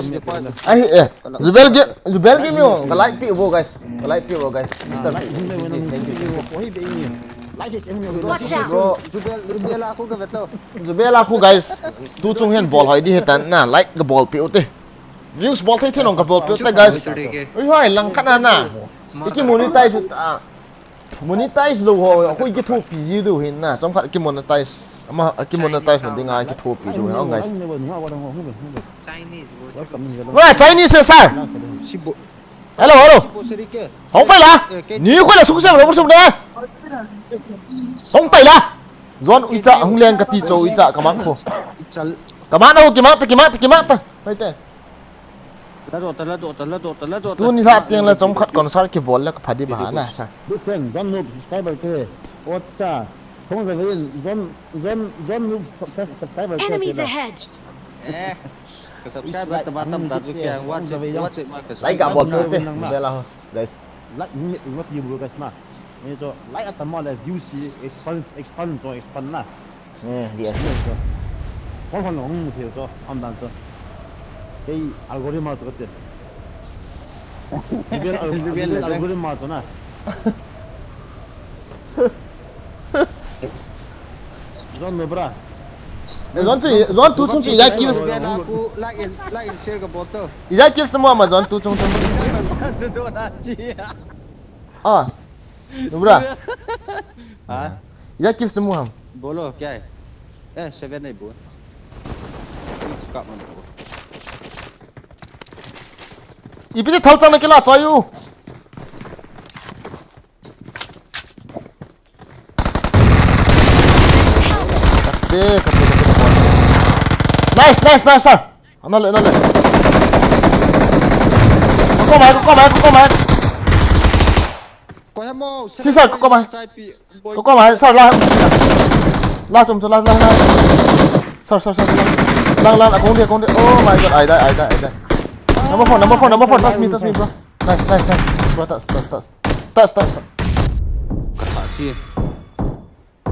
Ai eh. Jubel ge, Jubel ge mi ho. Ka like pi bo guys. Ka like pi bo guys. Mister. Thank you. Watch out! Jubel, Jubel a ko ka veto. Jubel a ko guys. Tu chung hen bol hoi di hetan na like ka bol pi u te. Views bol thei thei nong ka bol pi u te guys. Ui hoi lang khat na na. Iki monetize ta. Monetize lo ho, ko iki thopi ji du hin na. Chom khat ki monetize. Ama ki monetize na dinga ki thopi du hin guys. Chinese bro. Wa Chinese sir. Sibo, Hello hello. sibo seri ke. Hong pai la. Ni ko la suk se lo suk na. Hong pai la. Zon uicha hong leng ka ti cho uicha ka mang ko. Ichal. Ka mang na ho ki mang ta ki mang ta ki mang ta. Pai te. La do ta, la do ta, la do ta, la do ta. Tu ni la tiang la chom khat concert ki bol la ka phadi ba na sir. Big fan, John Noob subscriber ke. What's up? Thong Zavin, John, John, John Noob subscriber ke. Enemies ahead! Eh. Ka subscribe ta ba tam ta ju ke ang watch it, watch it ma ka. Like ka bol pi u te. Bela ho guys. Like ni me wat you guys ma. Ni to like at ma le views expand expand to expand na. Eh, dia. Hon hon hong mu thei to, hon dan to. Kei algorithm to kate. Google al- Google algorithm to na. John Noob bra. Eh, John tu, John tu chung chi ya kills. Bela ku like and, like and share ka bol to. Ya kills na mo ma John tu chung chung. Ju do na chi. Ah. Noob bra. Ha? Ya kills na mo ham. Bolo, kya hai? Eh, seven nahi bo. Ka man bo. Ipi te thal chang na kila cha yu. Kate, kate, kate, kate. Nice, nice, nice, sir. Anale, anale. Ko ko mai, ko ko mai, ko ko mai. Ko ya mo. Si, sir, ko ko mai. Chai pi. Boy. Ko ko mai, sir, la. La chom chom, la, la, la. Sir, sir, sir, sir. Lang, lang, akong dia, akong dia. Oh my God, I die, I die, I die. Number four, number four, number four. Touch me, touch me, bro. Nice, nice, nice. Bro, touch, touch, touch. Touch, touch, touch. Ka tha chi.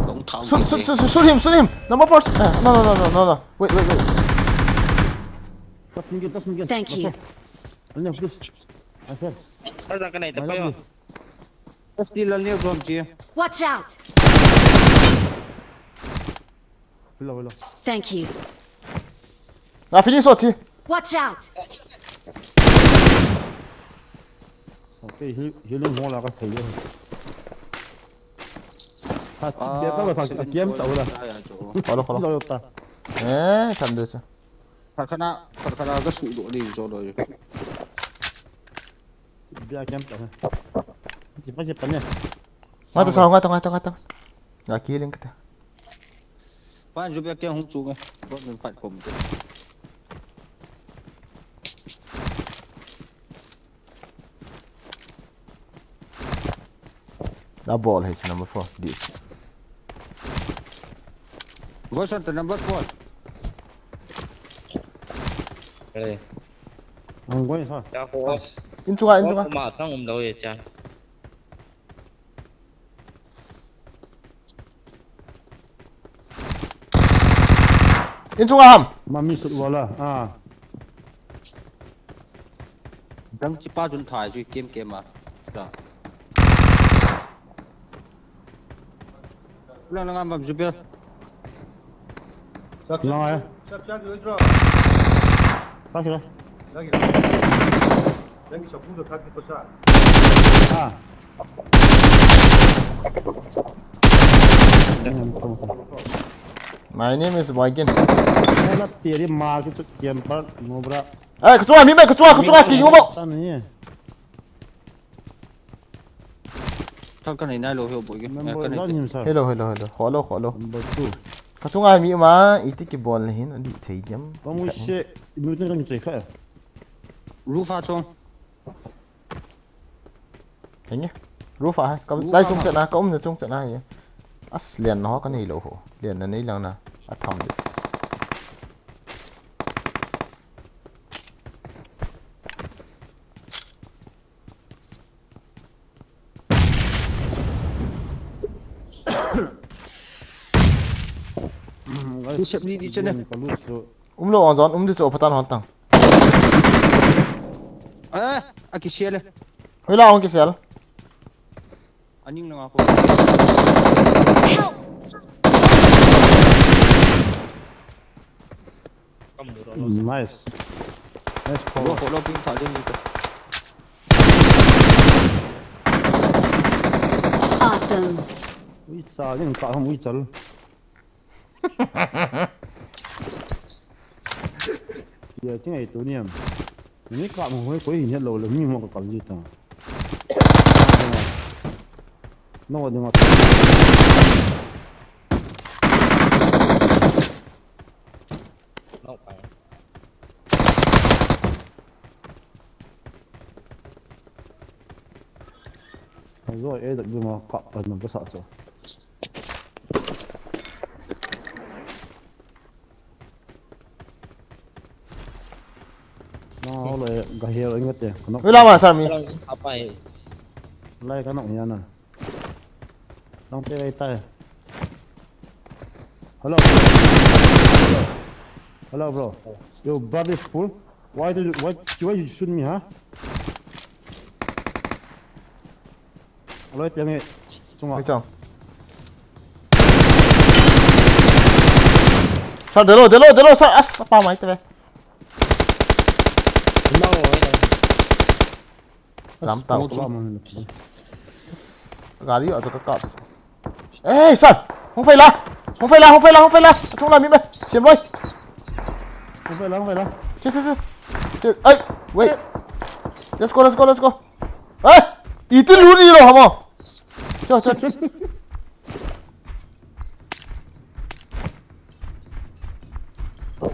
Long thang. Shoot, shoot, shoot, shoot, shoot him, shoot him. Number four. Uh, no, no, no, no, no, no. Wait, wait, wait. Touch me again, touch me again. Thank you. Ano, please. I fell. Sir, saan ka na ito I pa love yun? You. First di lang niya from G. Watch out! Hello, hello. Thank you. Na finish ho chi. Watch out! Okay, heal, healing hole la ka thei. Ha, ah, ka ka ka kiam ta ula. Hello, hello. Hello ta. Eh, tham de cha. Khat khat na, khat khat na ka su do ni jo do. Bia kiam ta. Ji pa ji pa ne. Ngai ta sa, ngai ta, ngai ta, ngai ta. Ngai ki ling ka ta. Pan ju bia kiam hung chu nge. Bot min pat kom. Da ball hai number four. Di. Version to number four. Eh, Ang goi sa. ya ko. In chunga, in chunga. Ko ma tang um lo ye cha. In chunga ham. Mami sut wala. Ah. Dang chi pa jun thai ju kem kem ma. Sa. Lang lang am ju bia. Lang ai. Sa kira. Ah. My name is Boygin. Ela teri ma ki tu kiam par no bra. Ai, kachunga mi mai, kachunga, kachunga ki yumo. Tan ni. Thal ka nei nai lou hi Boygin. Number one him, sir. Hello, hello, hello. Hello, hello. Number two. Kachunga mi ma, iti kibol le hin, adi thei diam. Kamu se, mi tu kan che kha. Rufa chong. Henge. Rufa ha. Ka, rufa lai chung ha. Chana, ka umna chung chana ye. As lian na ho ka nei lou ho. Lian na nei lang na. A tham de. Guys, sep ni di chene. Ka lut so. Umlou ong zon, um di chu patan hon tang. Eh, a kisel e. Hoila ong kisel. Aning na nga ko. Nice. Nice. Follow, follow ping tha ding ni ko. Awesome. Ui, sa ding ka hum ui chal. Ya, ching ai tu niam. Ni ka mo hoi koi hin lo le mi mo ka kal ji ta. No, ni ma. No, pa. Zo, eh, da, ma ka pa no ka sa so. No, le, ga hial ingat e. Kano. Wala ma, sir, mi. Apa e? Lai kano ya na. Nang te tai. Hello. Hello, bro. Your blood is full. Why do you, why, why you shoot me, huh? Aloi tiang e, chunga. Hei chang. Sir, delo, delo, delo, sir. As, apa mai te be. Hello, hello. Lam tau. Hello, man. Gari ajo ka kap. Eh, sir. Hung fai la. Hung fai la, hung fai la, hung fai la. Chung la mi be. Sim loi. Hung fai la, hung fai la. Che, che, che. Che, ai, wait. Let's go, let's go, let's go. Eh! Iti lut ilo hamo. Cho, cho.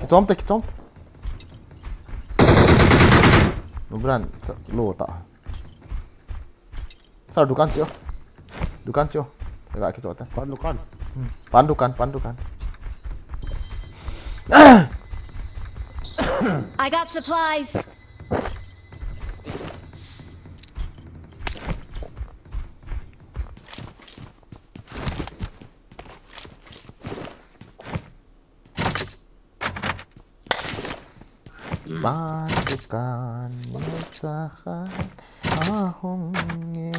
Kichom te, kichom te. Nubran, lo ta. Sir, dukan sio. Dukan sio. Ga kichom te. Pan dukan. Hmm. Pan dukan, pan dukan. I got supplies. Pan dukan, ni sa khan ahung e.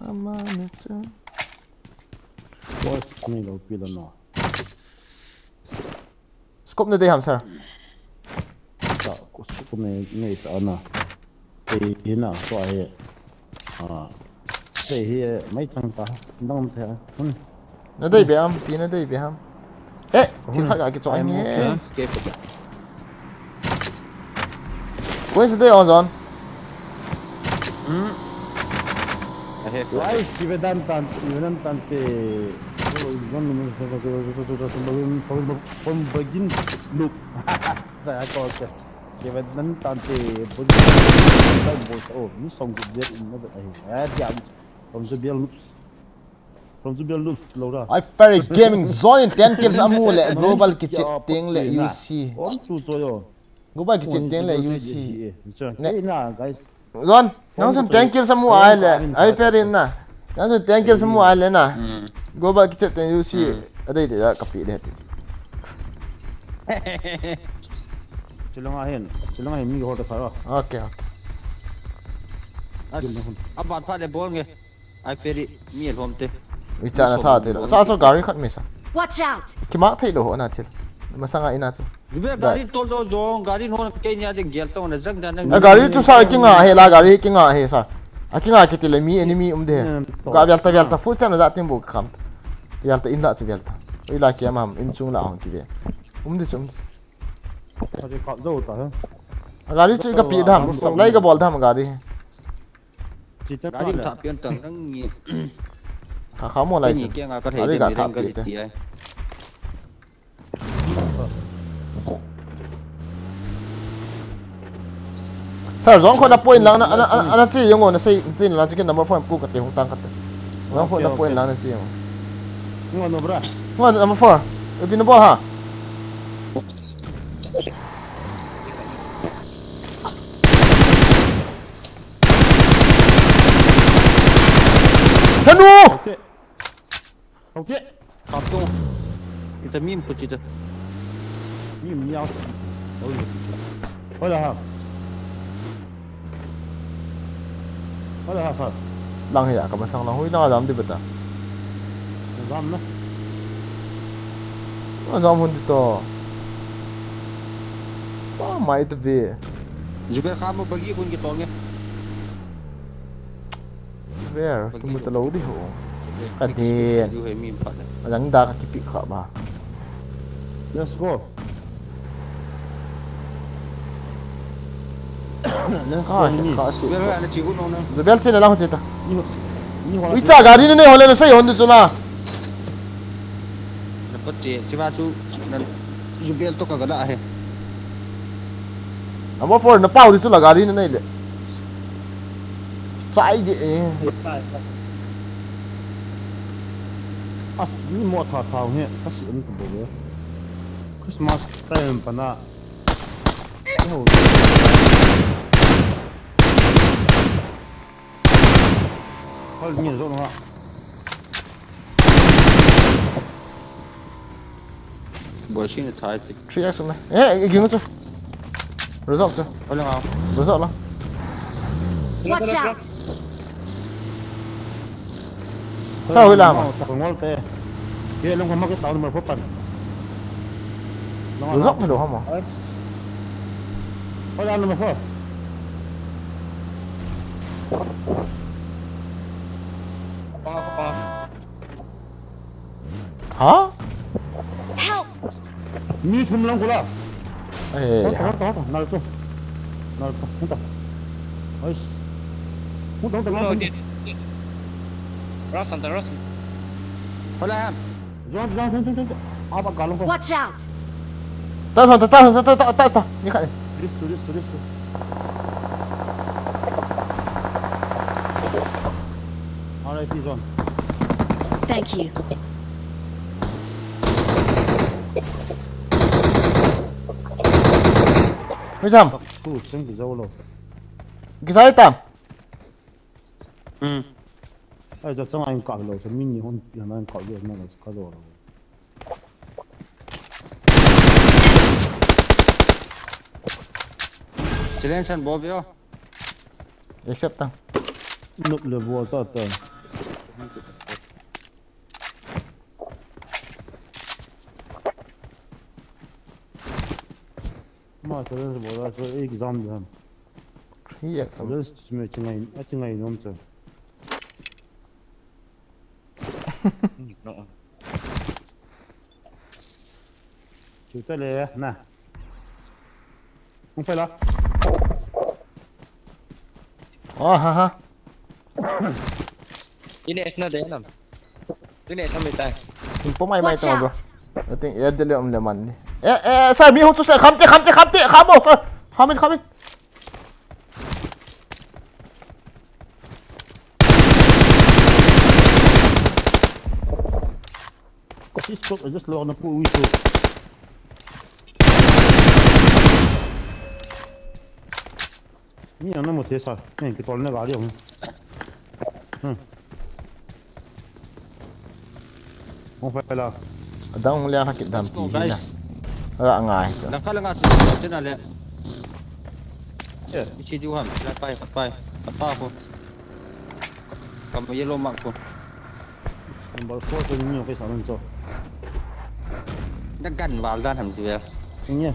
Amanu chu. Boss, ni lo pi lo no. Scope na dei ham, sir? Ta, ko scope na, na ta na. Te hi na, to ai. Ah. Te hi mai chang ta. Dang te. Hmm. Na dei be ham, pi na dei be ham. Eh, thil khat ga kichoi nge. Ko se dei on zon. Hmm. Ahe. Why? Kivedan tan, kivedan tan te. Zon ni. Pom bagin look. Sa ko ke. Kivedan tan te. Pom bagin look. Sa ko. Ni song ke dia in na ahe. Eh, dia. Pom bagin look. From chu bel lut lo ra. Ai, Ferry Gaming zone in ten kills amu le global kichep teng le U C. Om chu cho yo. Global kichep teng le U C. Ne. Ei na, guys. Zone, nang chun ten kills amu ai le. Ai, Ferry na. Nang chun ten kills amu ai le na. Hmm. Global kichep teng U C. Hmm. Adei de ka pi de ti. Chulong ahin. Chulong ahin mi ho ta sa ro. Okay, okay. As, aban pha le bol nge. Ai, Ferry, mi alhom te. Ui cha na tha te. Sa so gari khat mi sa. Watch out! Kimak thei lo ho na thil. Masanga ina chu. Ibe gari tol do jo, gari no ke nia de gel to na jang da na. A gari chu sa kinga he la, gari kinga he sa. A kinga kiti le mi enemy um de. Hmm, ga bel ta bel ta full cha na ja tin bu kam. Vel ta in la chu vel ta. Oi la kiam ham, in chung la hung kive. Um di chu, um di. Aji kap jo ta he. A gari chu i kapi dam, sang lai kabol dam a gari. Chi ta gari ta le. Tha pian ta nang ni. Kha kha mo lai chu. Ni ke nga ka thei. Gari de ka ni tha reng ka pi li te. Ti ai. Sir, jong khona point lang na, ana, ana, ana chi yong na sei, sei na chi number four pu ka te hung tang ka te. Jong khona point lang na chi yong. Ngo no bra. Ngo number four. Ipi na bol ha. Hanu! Okay. Okay. Kap tung. Ita mi pu chi ta. Mi mi yau. Oi. Hola ha. Hola ha sa. Lang ya ka masang lang hui na jam di beta. Jam na. Jam hun di to. Pa mai ta ve. Juber kha mo bagi kun ki tong e. Where? Tumu ta lo di ho. Ka din. Adang da ka kipi kha ba. Let's go. Let's go. Ka si. Where, where, ana chi gun na. Jubel chena lang ho cheta. Ni ho. Ni ho. Ui cha gari ne ne ho le na sei hon di chu la. Na pa che, chi ba chu na Jubel to ka ga da he. Number four, na pau di chu la gari na nei le. Chai di e. As, ni mo tha tha he, as, ni ko bo. Christmas time pa na. Ho. Hal ni zo na. Boy, sini thai ti. Three X na. Eh, ging chu. Result chu. Hola nga. Result la. Watch out! Sa hui la ma. Sa ko ngol te. Ke long ko ma ke tau number four pan. Result me lo ha ma. Hola number four. Apa, apa? Ha? Help! Mi thum lang kula. Eh, ha. Hota, hota, hota. Naruto. Naruto. Hota. Oi. Hota, hota, hota. Rush, Santa, rush. Hola, ham. Jom, jom, jom, jom, jom. Apa galong ko. Watch out! Ta, ta, ta. Ni kha. This, to this, to this, to. R I P zone. Thank you. Hui jam. Tu sing ki zo lo. Kisai tam. Hmm. Ai, ja chang ai ka lo, sa min ni hon, ya nan ka lo, na ka lo. Silencer bol veo. Accept ta. Nup le bol ta ta. Ma silencer bol ta, so exam de ham. Hi exam. Silencer me chingai, a chingai nom cha. No. Chuta le na. Hung phai la. Oh, ha, ha. Ine esna de nam. Ine esna mi tai. Hung po mai mai. Watch out. Bro. I think ya de le um le man ni. Eh, eh, sir, mi hung chu sir. Kham te, kham te, kham te, kham mo, sir. Kham in, kham in. Kasi scope, just lo na pu ui so. Ni na mo te sa, ni ki tol na gari ho. Hmm. Hung phai la. Adang hung liang ha kit dam ti hi na. Guys. Ra ngai sa. Lang kha lang a chu, chu na le. Yeah, ichi diu ham, la pai, pai, pai ko. Kam yellow mark ko. Number four ko ni ko sa man cho. Na gan wal dan ham chu ya. Ni.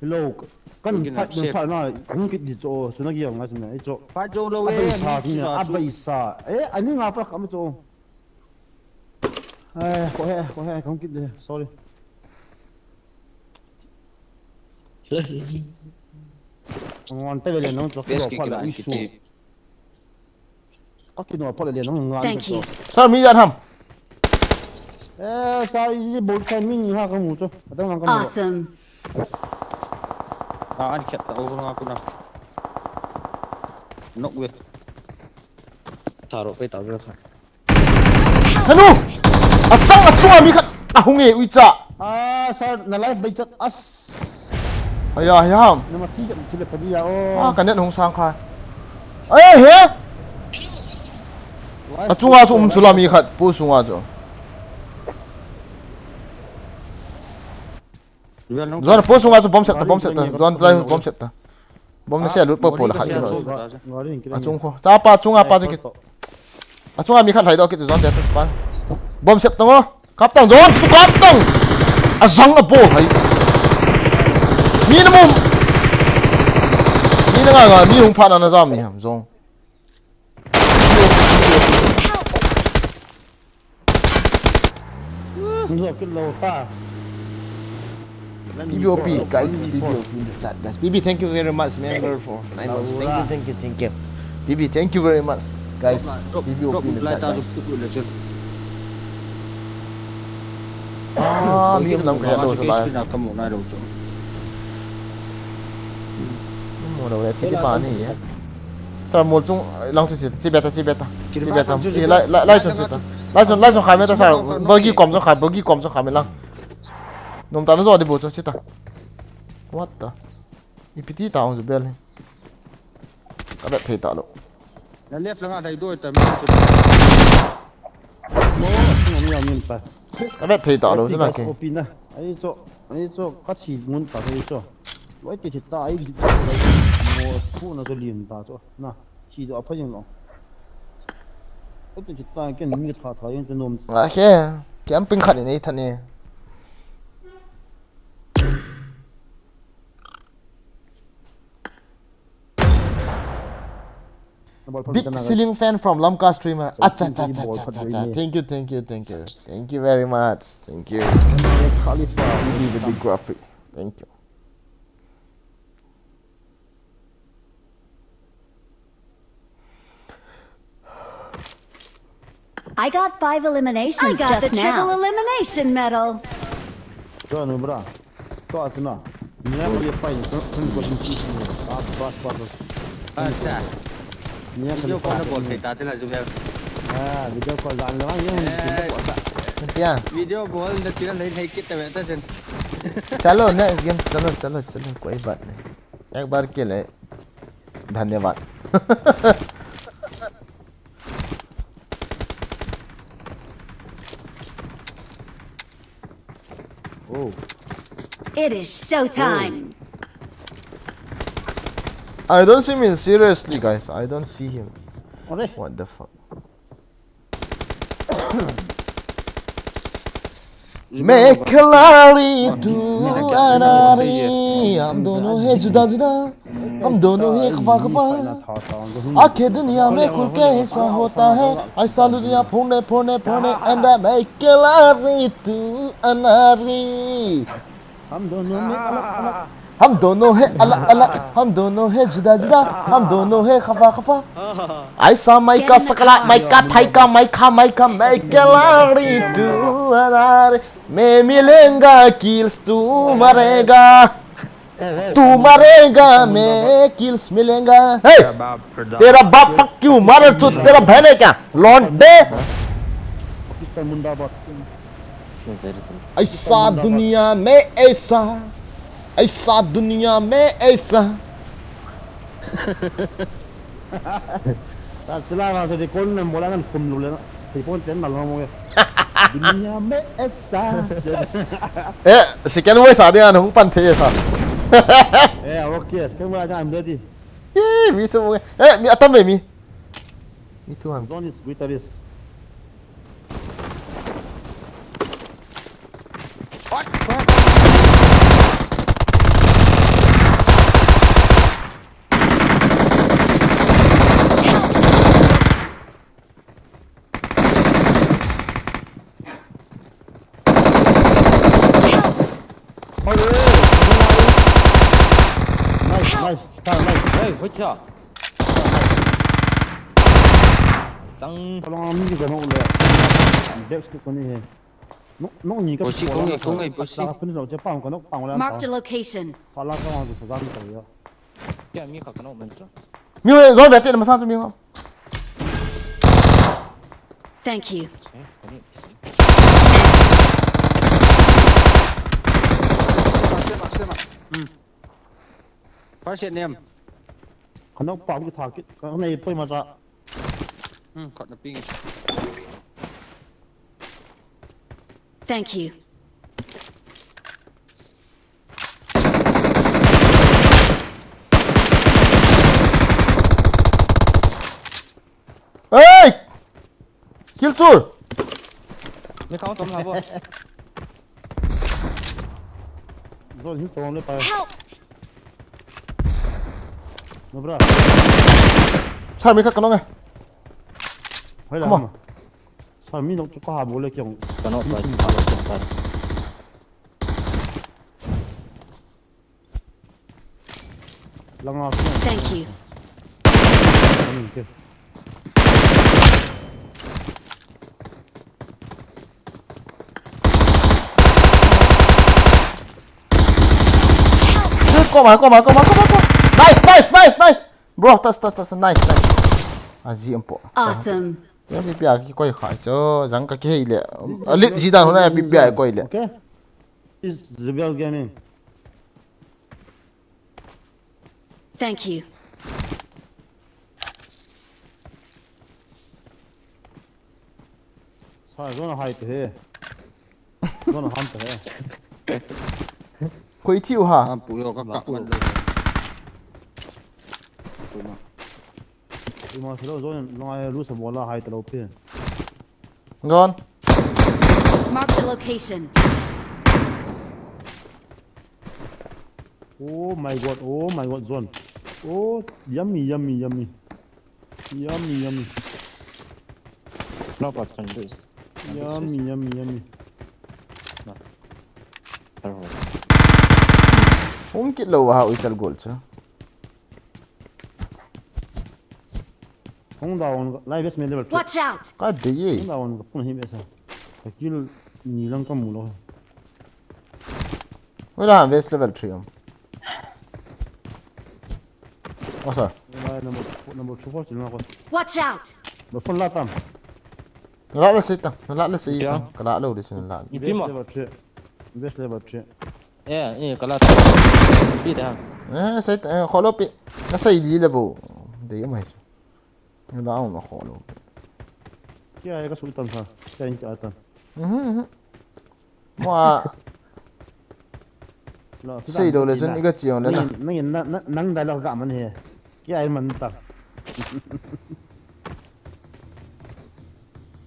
Hello. Kan fight, fight na, hung kit di chu, chu na giang na chu na, eh, chu. Fight jou lou e, mi chu chu. Abaisa. Eh, ani nga pa kam chu. Eh, ko he, ko he, kam kit di, sorry. Ngon te le nong chu, ko pa la issue. Aki no pa le nong ngan. Thank you. Sir, mi jan ham. Eh, sir, isi bol kai mi ni ha kamu chu. Adang lang kamu. Awesome. Ah, ani khat ta over nga kuna. Nok we. Taro pe ta we khat. Hello. Asang asung ami khat. Ahung e uicha. Ah, sir, na live bai chat as. Aya, aya. Nama ti jam ti le padi ya o. Ah, ka net hung sang kha. Ai, he. Achunga chu um sula mi khat, pu sunga chu. Zon, pu sunga chu bomb set ta, bomb set ta. Zon, try bomb set ta. Bomb na se lut po po la khat. Achung kho. Chapa, chunga pa chu ki. Achunga mi khat lai do ki zon te pa. Bomb set ta ngo. Kap tang, John, tu kap tang. Azang a bol hai. Mi na mum. Mi na nga nga, mi hung pha na na jam ni ham, John. Nzo kilo ta. P B O P, guys, P B O P in the chat, guys. P B, thank you very much, member, for nine months. Thank you, thank you, thank you. P B, thank you very much, guys. P B O P in the chat, guys. Ah, mi um lam kaya do sa ba. Mo do le, thiti pa ni ya. Sir, mol chung lang chu chi, chi beta, chi beta. Chi beta. Chi lai, lai, lai chung chi ta. Lai chung, lai chung khai me ta, sir. Bagi kom chung khai, bagi kom chung khai me lang. Nom ta na zo di bo chung chi ta. What the? Ipi ti ta hung bel hi. Ka bet thei ta lo. Na left langa dai doi ta mi. Mo, mo mi amin pa. Ka bet thei ta lo chu na ke. Copy na. Ai cho, ai cho, ka chi mun ta ai cho. Loi ti ti ta ai. Mo, pu na cho lim ta cho. Na, chi do a pha jing lo. Loi ti ti ta ken mi tha tha yen te nom. Nga khe. Camping khat ni nei tha ni. Big ceiling fan from Lamka streamer. Acha, acha, acha, acha, acha. Thank you, thank you, thank you. Thank you very much. Thank you. Khalifa. Give me the big graphic. Thank you. I got five eliminations I got just the triple now. Elimination medal. Cho nu bra. To atna. Nia ko ye pai to sun ko sun ki. Bas bas bas. Acha. Nia video call na bol thei ta te la ju bel. Ah, video call dan la ye. Kya? Video bol na tira lei lei kit ta ta chen. Chalo next game, chalo chalo chalo, koi baat nahi. एक बार के लिए धन्यवाद। Oh. It is showtime. I don't see him, seriously, guys. I don't see him. अरे। What the fuck? मैं खिलाड़ी, तू अनाड़ी, हम दोनों हैं जुदा जुदा, हम दोनों हैं खफा खफा। आखे दुनिया में खुल के ऐसा होता है, ऐसा दुनिया फोड़ने फोड़ने फोड़ने, and मैं खिलाड़ी, तू अनाड़ी। हम दोनों में अलग अलग, हम दोनों हैं अलग अलग, हम दोनों हैं जुदा जुदा, हम दोनों हैं खफा खफा। ऐसा माइका सकला, माइका थाइका, माइका माइका, मैं खिलाड़ी, तू अनाड़ी। मैं मिलेगा kills, तू मरेगा। तू मरेगा, मैं kills मिलेगा। Hey! तेरा बाप, fuck you, मारो चूत, तेरा बहन है क्या? लौंडे। ऐसा दुनिया में ऐसा, ऐसा दुनिया में ऐसा। Ta chila ma se de kon na mola ngan kum lu le na. Ti pon ten na lo mo. Dunia mein aisa. Eh, second voice a dia hung pan che sa. Eh, okay, second voice a dia. Eh, mi tu. Eh, mi atam be mi. Mi tu ham. Zone is guitarist. Nice, nice, nice. Hey, what's up? Chang. Kalong mi ka nok le. Back stick ko ni he. Nok, nok ni ka. Bosi ko ngai, ko ngai, bosi. Ka pun lo che pang ko nok pang la. Marked a location. Pala ka wa sa ga ni ka yo. Kya mi ka ka nok man tra. Mi we zone bete na masa tu mi ho. Thank you. First aid nem. Kano pa ki tha ki, ka nei poi ma cha. Hmm, khat na ping. Thank you. Hey! Kill chur! Ni kau tom habo. Zone hi tom le pa. Help! No bra. Sir, mi khat ka nong e. Hoi la. Come on. Sir, mi nok chu ka habo le kyong. Ka nok pa, ka nok pa. Langa. Thank you. Come on, come on, come on, come on, come on. Nice, nice, nice, nice. Bro, that's, that's, that's a nice, nice. Aji ampo. Awesome. Ya, pi pi aki koi khai cho, jang ka ki hei le. Alit ji dan hona ya pi pi ai koi le. Okay. Is Zubel Gaming. Thank you. Sa, zona hai te he. Zona ham te he. Koi thiu ha. Ah, pu yo ka ka man lo. Pu ma. Pu ma silo zona lo ai lu sa bola hai te lo pe. Zon. Mark the location. Oh my God, oh my God, zone. Oh, yummy, yummy, yummy. Yummy, yummy. No, but can do this. Yummy, yummy, yummy. No. Hung kit lou ha, ui chal gol chu. Hung down, lai best me level three. Watch out! Ka de ye. Hung down, ka pun hi best. Ka kill ni lang ka mu lou. Wala, best level three um. Oh, sir. Number, number two, four, sila ko. Watch out! Ba phone la tam. Nala la sita, nala la sita. Kala lo de sila. Ipi ma. Best level three. Best level three. Eh, eh, kala tam. Pi da. Eh, sita, eh, kholo pi. Na sai li le bo. De yo mai. Nala on kholo. Kya ai ka sultan sa. Kya in kya atan. Mhm. Mo a. Sei lou le chun i ka chi jong le na. Nang, nang, nang, nang dialogue ka man he. Kya ai man ta.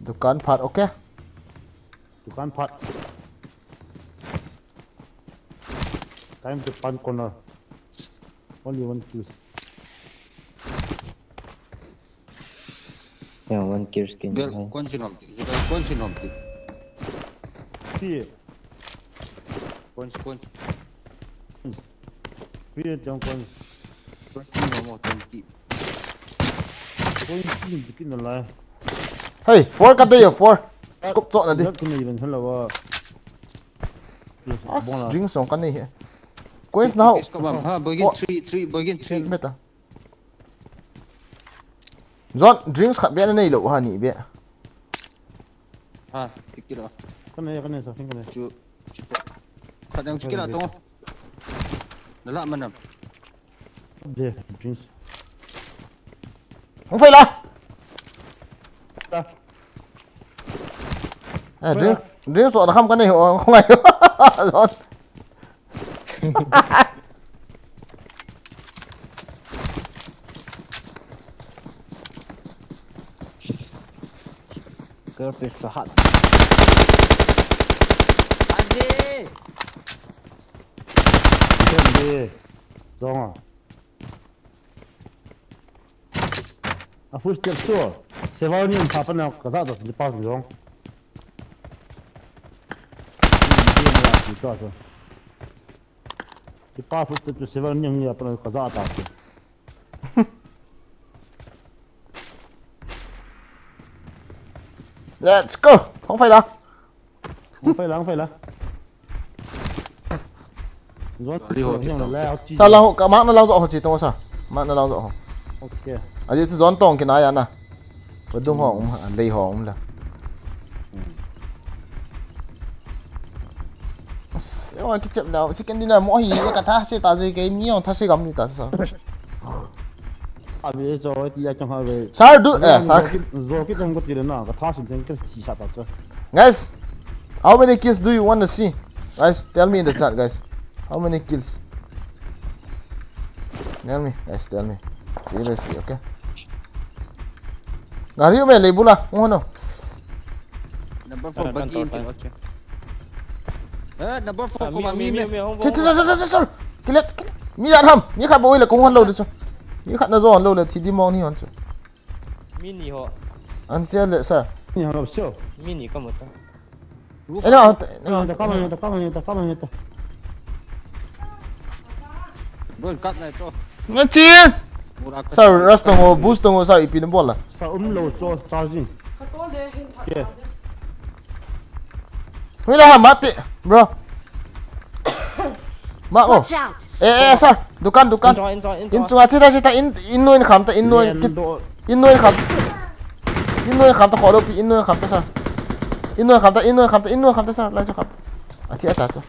Dukan phat, okay. Dukan phat. Time to pan corner. Only one kill. Yeah, one kill skin. Bel, kon si nom ti. Bel, kon si nom ti. Si. Kon si, kon si. Si, jong kon. Kon si nom mo, kon si. Kon si nom ti na lai. Hey, four ka de yo, four. Scope chot na di. Kin even hello. As, drinks song ka nei he. Quest now. Quest ka bam. Ha, boy gin three, three, boy gin three. Meta. Zon, drinks khat bia na nei lou ha ni bia. Ha, tikira. Ka nei, ka nei sa, ka nei. Chu, chu. Khat dang chu kira to. Na la manam. De, drinks. Hung fai la. Ta. Eh, drink, drink so na kham ka nei ho, hung ai. Zon. Girl face so hot. Ade. Ade. Zonga. A footstep chu. Seval ni pha pa na ka za da ni pa zong. Ni pa footstep chu seval ni ya pa na ka za ta chu. Let's go. Hung fai la. Hung fai la, hung fai la. Zon, zon, zon, la, la, la, sa lang ho, ka mak na lang zo ho chi to sa. Mak na lang zo ho. Okay. Aji chu zon tong kin aya na. Padung ho, um, lei ho, um la. Sewa kichep la, chicken dinner mo hi, ka tha se ta zui ke, mi ong tha se gam ni ta sa. Abi cho ti ya chang ha ve. Sir, du, eh, sir. Zo ki jong ko ti le na, ka tha sin jeng ka chi sa ta cho. Guys, how many kills do you want to see? Guys, tell me in the chat, guys. How many kills? Tell me, guys, tell me. Seriously, okay? Gari me le bula, oh no. Number four, bagi in, okay. Eh, number four, ko mi, mi, mi, mi, mi, hong, hong, hong. Kilet, kilet. Mi yan ham, mi khat boi le kong hon lo de chu. Mi khat na zo hon lo le thi di mong ni hon chu. Mi ni ho. An sia le sa. Ni hon lo sio. Mi ni ka mo ta. Eh, no, no. Ni ta ka ma ni ta ka ma ni ta ka ma ni ta. Bro, kat na to. Nga chin. Mura ka Sir, rush tong ho, boost tong ho, sir, ipi na bol la. Sa um lo cho charging. Ke. Hui la ha mati, bro. Ma o. Watch out! Eh, eh, sir. Dukan, dukan. Enjoy, enjoy, enjoy. In chunga chita, chita, in, in noi kham ta, in noi. Yen kit. Do. In noi kham. In noi kham ta, kho do pi, in noi kham ta, sir. In noi kham ta, in noi kham ta, in noi kham ta, sir. Lai cho kham. Athi ata cho.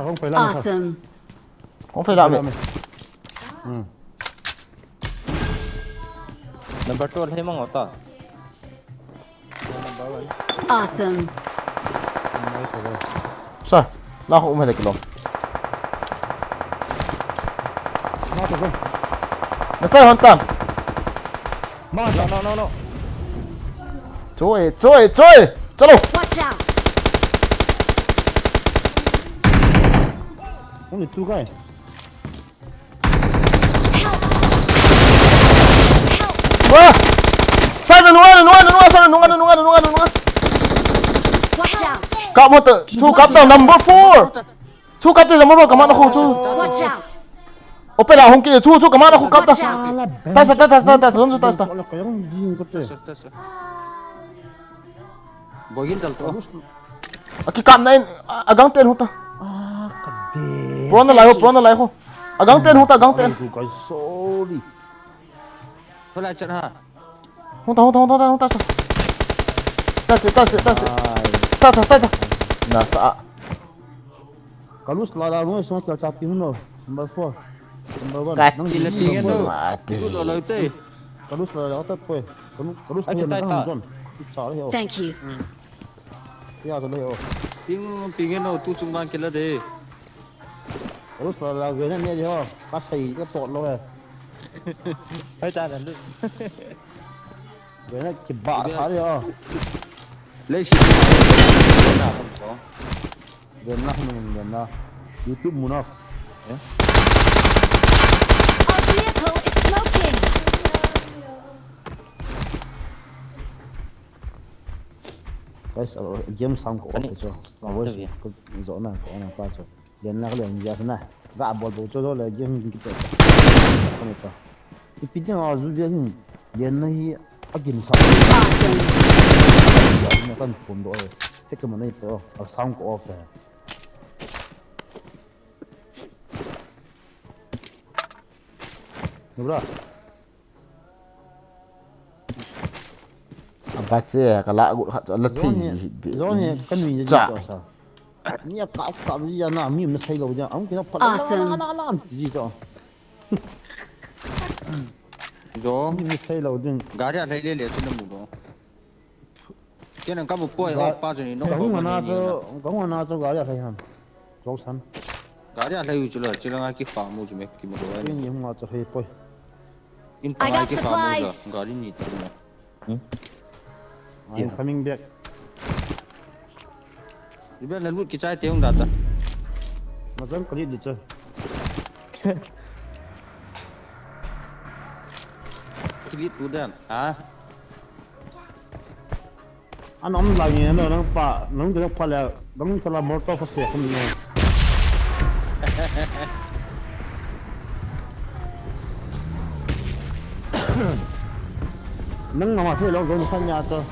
Ahong pela na. Awesome. Hong fei la me. Hmm. Number two, lhai mang ota. Awesome. Sir, la ho um hele kilom. Na chai hon tam. Ma, no, no, no, no. Choi, choi, choi. Chalo. Watch out! Only two guy. Wah! Sir, nanunga, nanunga, nanunga, sir, nanunga, nanunga, nanunga, nanunga. Watch out! Kap mo to, chu kap ta number four. Chu kap ta number four, kaman ako chu. Watch out! Open la hong ki, chu, chu kaman ako kap ta. Watch out! Tas ta, tas ta, tas ta, tas ta, tas ta. Tasa, tasa. Bogin dal to. Aki kam na in, a, agang ten huta. Ah, kade. Pro na lai ho, pro na lai ho. Agang ten huta, agang ten. Sorry. Hola chat ha. Huta, huta, huta, huta, huta. Tas, tas, tas. Ai. Tas, tas, tas. Nasa. Kalus la la mo so kya chati huno. Number four. Number one. Kati. Nang ping e no. Mati. Tu lo lo te. Kalus la la ta poi. Kalus, kalus poi na zone. Cha le ho. Thank you. Ya to le ho. Ping, ping e no tu chung bang kila de. Kalus la la grenade ne ho. Ka sai ka tot lo he. Hai ta na lu. Grenade ki ba sa de ho. Lei si. Grenade mun grenade. YouTube mun off. Eh? Our vehicle is smoking! Guys, uh, game sound ko off cho. Voice ko zo na ko na pa cho. Grenade ko le nja na. Ga bol bol cho le game ki to. Ko ni to. Ipi ding a zu dia hin. Grenade hi a gin sa. Awesome. Ni kan pum do e. Te ka ma nei to. A sound ko off e. Nubra. Abache, kala gut khat la thi. Zone hi, zone hi, kan mi ji cha. Ni a ka ka ji ya na, mi na sai lo ja. Am ki na pha. Awesome. La, la, la, la, ji cha. Zo. Ni sai lo din. Gari a lhai le le chu na mu do. Kei nang ka mu poi, oh, pa chu ni no. Ka hung na chu, ka hung na chu gari a lhai ham. Zo san. Gari a lhai u chu la, chu la nga ki fa mu chu me ki mu lo. Kei ni hung na chu lhai poi. In pa ki fa mu la, gari ni ta. Hmm? I'm coming back. Ibe la lut ki chai te ung da ta. Ma jang ka lit di cha. Ki lit tu dan. Ha? An om la nge no nang pa, nang de pa le, nang tala mortar pa se khum ne. Nang nama thei lo zong khan nia to.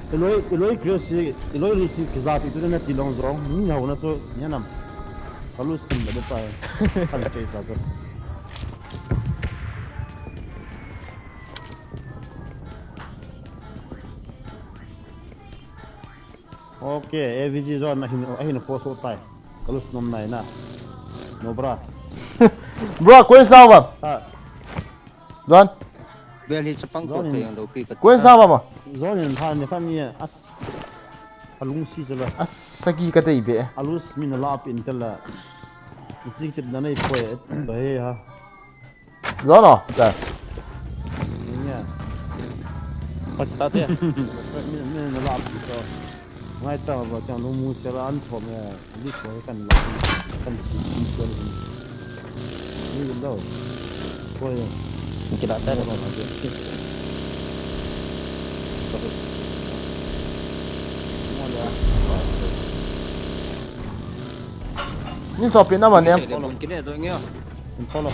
Iloi, iloi Grace, iloi Lucy kiza ti tu na ti long zong. Ni hau na to, ni nam. Ka lu skin ba de pa. Kan chei sa to. Ok, A V G zone ahin, ahin post ho tai. Ka lose nom nai na. No bra. Bro, quench down ba. Ha. Zone. Bel hi chapang ko. Zone in. Thei ang do pi ka. Quench down ba ma. Zone in tha ni khan ni as. Alung si chala. As sagi ka dei be. Alus min la pin tala. Chik chip na nei poi. He ha. Zone o, ta. Nia. Patsa te. Min, min la pi to. Ngai ta ba, chang lu mu se la an thom ya, li ko kan la, kan si, si se la. Ni lo. Ko ya. Kila ta. Ni so pin na ma ne. Kine to nge. Follow.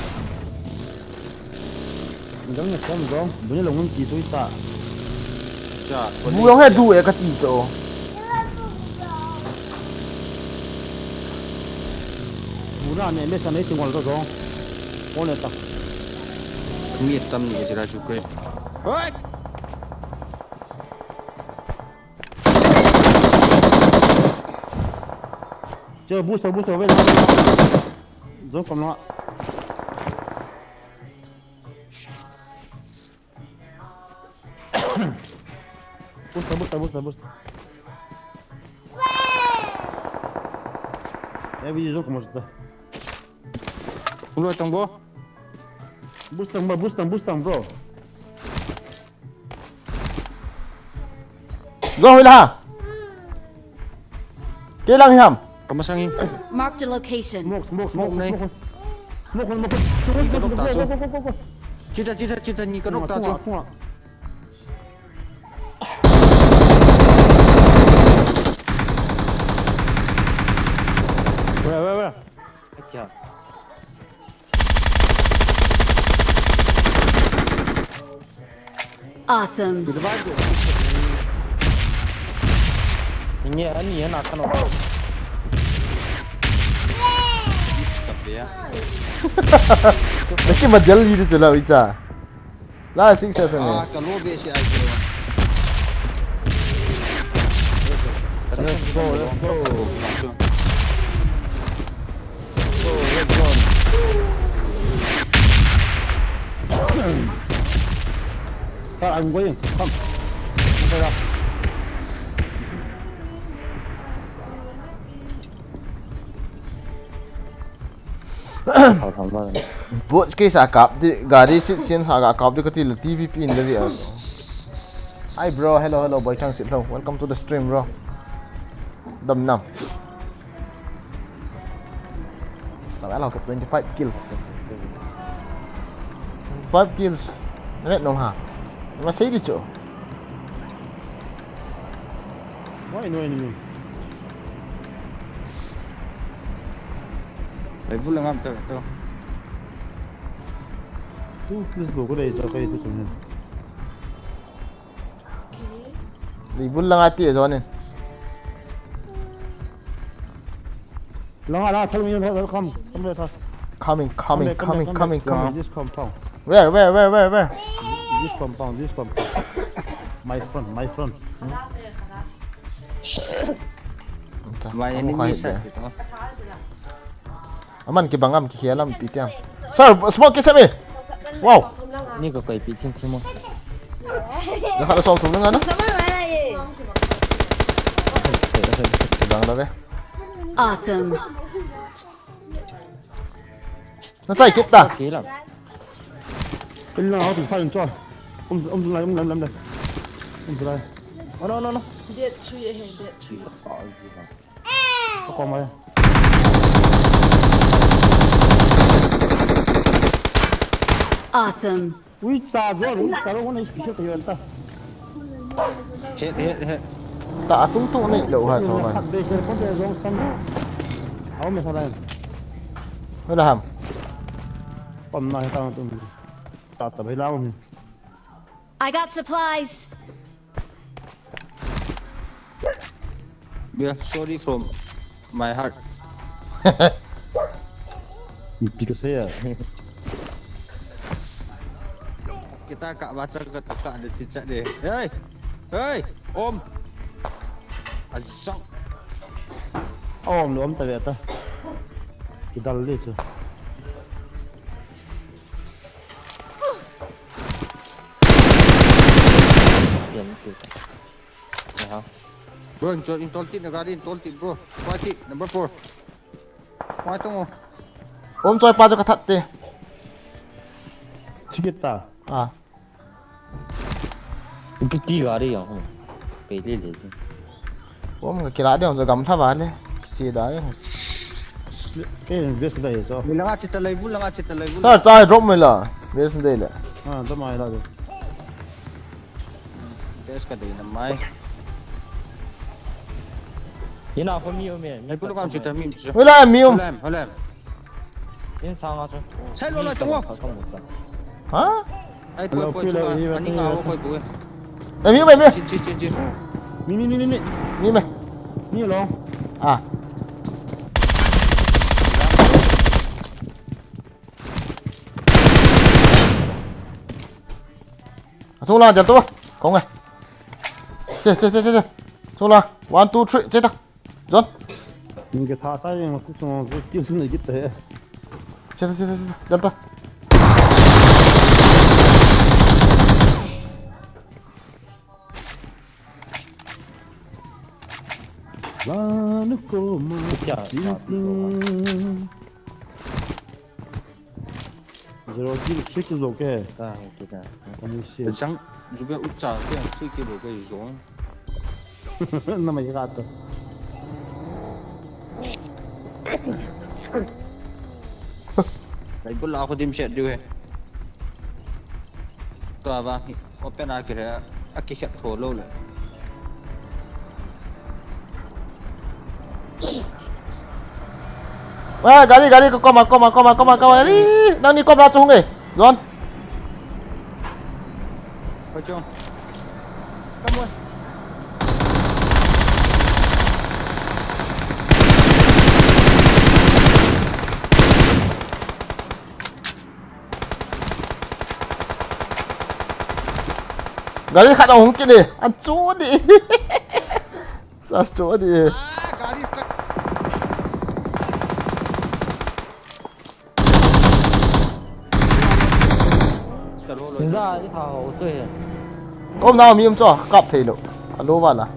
Jong ni kom jong, bu ni long ti tui ta. Cha, bu long he du e kati cho. Bu na ne me sa ne tingol to jong. Ko ne ta. Mi tam ni sira chu kre. Hoi! Che, booster, booster, wait. Jong kom na. Booster, booster, booster, booster. Ya, biji jong kom na. Booster tang bo. Booster tang, booster tang, booster tang, bro. Go hoi la ha. Ke lang ham. Kamasang hi. Marked a location. Smoke, smoke, smoke, smoke, smoke. Smoke, smoke. Ni ka nok ta chu. Go, go, go, go, go. Chita, chita, chita, ni ka nok ta chu. Tunga, tunga. Where, where, where? Acha. Awesome. Inge ani ana kano. Naki madal li de chula uicha. La six sa sa ne. Ah, ka lo be si ai ke. Let's go, let's go. Let's go, let's go. Sir, I'm going. Come. Come, sir. Bot case a kap di, gari sit sin sa ga kap di kati le T V P in le vi a. Hi bro, hello, hello, boy thang sit lo. Welcome to the stream, bro. Dam nam. Sa lo ka twenty-five kills. Five kills. Net nom ha. Ma sei di cho. Why no enemy? Ai, bul lang am ta to. Tu, please go, go dai, jo kai tu sung. Ni bul lang ati jo nin. Lang ala, thal mi, thal, thal, come, come there, thal. Coming, coming, coming, coming, coming. This compound. Where, where, where, where, where? This compound, this compound. My front, my front. My enemy side. Aman kibang am, kikhel am, pi tiam. Sir, smoke kisem e. Wow. Ni ko koi pi chin chin mo. Dah kala song tu lengan. Kibang dah ke. Awesome. Nasai kit ta. Okay lang. Pin lang, ako, tingpa yung chua. Um, um, lai, um, lam, lam, lam. Um, lai. Oh, no, no, no. Dead tree, eh, dead tree. Ako, maya. Awesome. Ui, cha, bro, ui, cha, bro, one H P siya kayo, anta. Hit, hit, hit. Ta atung tung nei lo ha, chong lai. Khat be, khat be, zong sang. Aw, me sa lai. Wala ham. Pam na, ta tung. Ta, ta, bai lang. I got supplies. Yeah, sorry from my heart. Because ya. Kita ka baca ka taka de ticha de. Hey! Hey! Om! Azak! Om, om ta beta. Kidal de chu. Yan, yan. Aha. Bro, in tol, in tol tin, na gari, in tol tin, bro. Fight it, number four. Fight mo. Om choi pa jo ka that te. Sige ta. Ah. Ipi ti gari ya, hmm. Pele le si. Bom ka kila ding, jo gamla vale. Che da e. Ke vest da e cho. Mi langa chita lai, bu langa chita lai, bu. Sir, chai drop mai la. Vest dei le. Ha, drop mai la de. Vest ka dei na mai. Ina ko mi o me. Ai, bu langa chita mi. Wala mi o. Holam, holam. In sanga cho. Sai lo la to. Ha? Ai, poi, poi, chunga. Ani nga ho, poi, poi. Eh, mi mai, mi. Chin, chin, chin, chin. Mi, mi, mi, mi, mi. Mi mai. Mi lo. Ah. Sung la, jal to. Kong eh. Che, che, che, che, che. Sung la. One, two, three. Che ta. John. Inge tha sa yang ku sung ku kiu sun ne git te. Che ta che ta che ta. Delta. Lanu ko ma. Kya? Zero kill, three kill lo ke. Ka, kita. Kamu si. Chang, juga ucha ke, three kill lo ke zone. Na mai ka to. Dai bula ko dim shed diu he. To ava. Open a kile, a kikhet tho lo le. Wah, gari, gari, koma, koma, koma, koma, koma, gari. Nang ni koma chung eh. John. Oi, John. Come on. Gari khat ahung kit e, an chu di. Sa chu di. Ah, gari stuck. Chalo lo. Inza, i tha ho chu he. Kom na mi um chu, kap thei lo. Alo wala.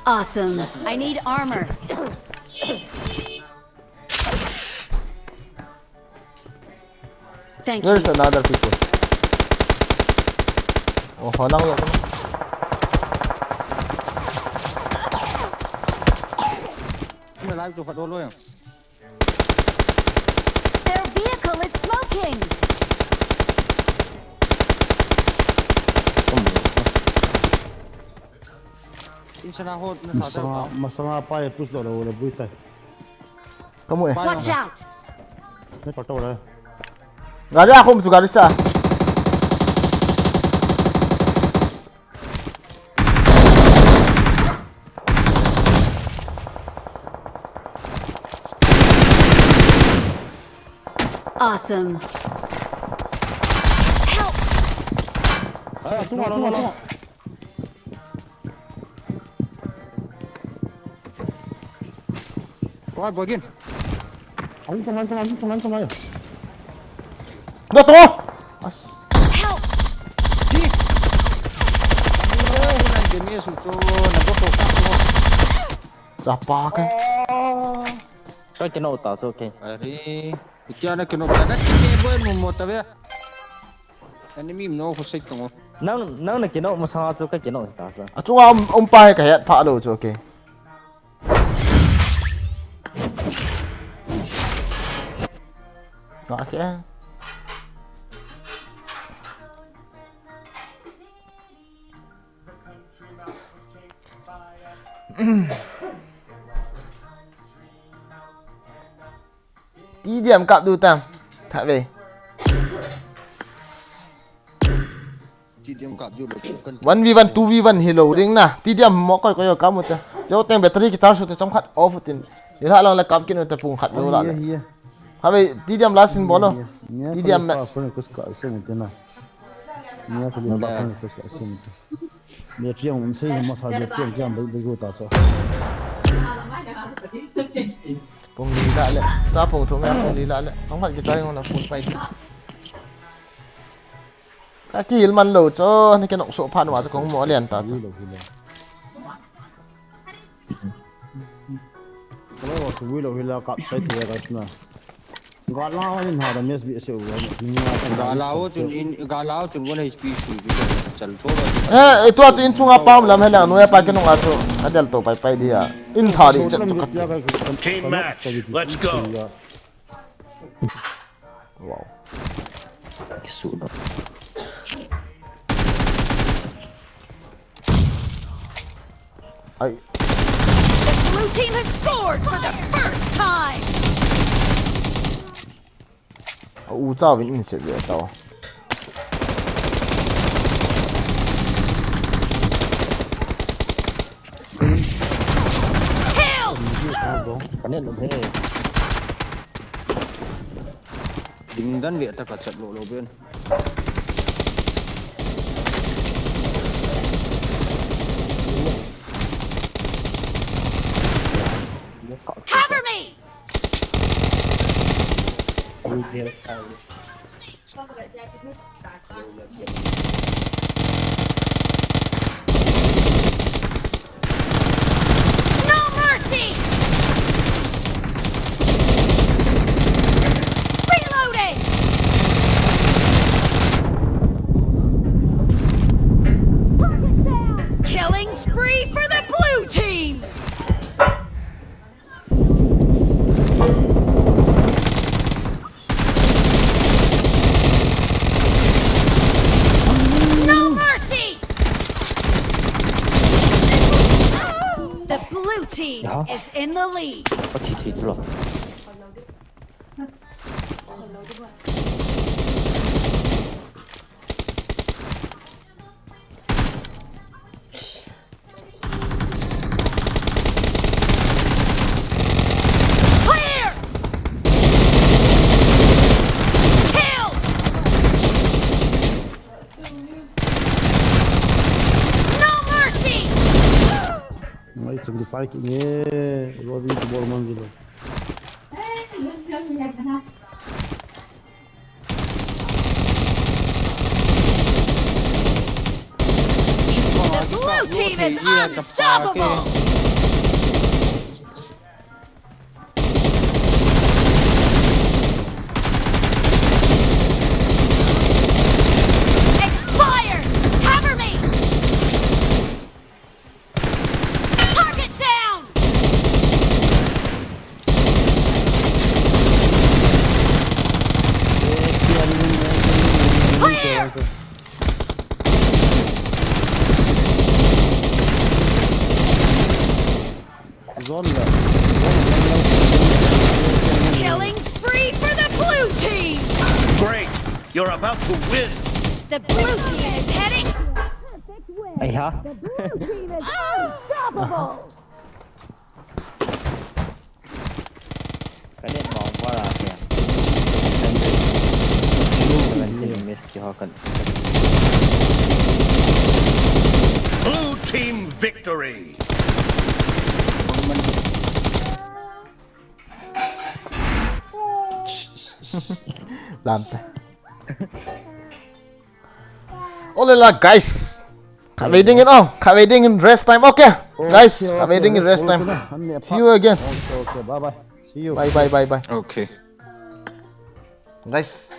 Awesome. I need armor. Thank you. Where's another people? Oh, halang lo. Ina live to khat lo yang. Their vehicle is smoking. Insana ho na sa. Masanga, masanga pa e push lo lo le bui tai. Kamu e. Watch out. Ne pa to le. Gari a khum chu gari sa. Awesome. Help! Ai, tunga, tunga, tunga. Wah, bogin. Ang tunga, tunga, tunga, tunga. Dah tu. As. Help! Di. Ang tunga, tunga, demi sucho, nago to ka. Dah pakai. Ka kino ta so ke. Are, kya na kino ta na kime boy mo mo ta ve. Enemy no ko sei tong. Nang nang na kino mo sa so ka kino ta so. Achunga um, um pa he ka het pha lo chu ke. Ka ke. T D M kap du tam. Tha ve. T D M kap du lo kan. One v one, two v one hi lo ring na. T D M mo koi koi ka mu ta. Jo teng battery ki charge te chom khat off tin. Ni la long la kap kin ta pung khat lo la. Ha ve T D M la sin bolo. T D M max. Nia kali ba kan ko sa sin. Nia tiang un sei ma sa nia tiang tiang bai bai go ta so. Pung li la le. Ta pung thum ya pung li la le. Tong khat ki chai ngona pung pai. Ka ki hil man lo cho ni ke nok so phan wa cho kong mo lian ta cho. Lo hi lo. Vui lo hila kap sai thei guys na. Gala in ha da mes bi se u. Gala ho chun in, gala ho chun one H P sui bi chal cho da. Eh, eh, tua chu in chunga pam lam hela, noi pa ke nunga chu. Adel to pai pai dia. In tha di chat chu ka. Team match. Let's go. Wow. Kisu no. Ai. The blue team has scored for the first time. U chau vin in se ve tau. Kill! Ka net lum he. Ding dan ve ta ka chat lo lo ben. Cover me! No mercy! Reloading! Killing spree for the blue team! No mercy! The blue team is in the lead. Clear! Kill! No mercy! Mai chung ki sai ki nge, lo vi ki bol man ki lo. The blue team is unstoppable! Expired! Cover me! Target down! Clear! Zone le. Killing spree for the blue team! Great! You're about to win! The blue team is heading. Ai ha. The blue team is unstoppable! Ka net mong pa la kya? Seventeen miss ki ho kan. Blue team victory! Lamta. Ole la, guys. Khatvei dingin, oh, khatvei dingin rest time. Okay, guys, khatvei dingin rest time. See you again. Okay, okay, bye bye. See you. Bye bye bye bye. Okay. Guys,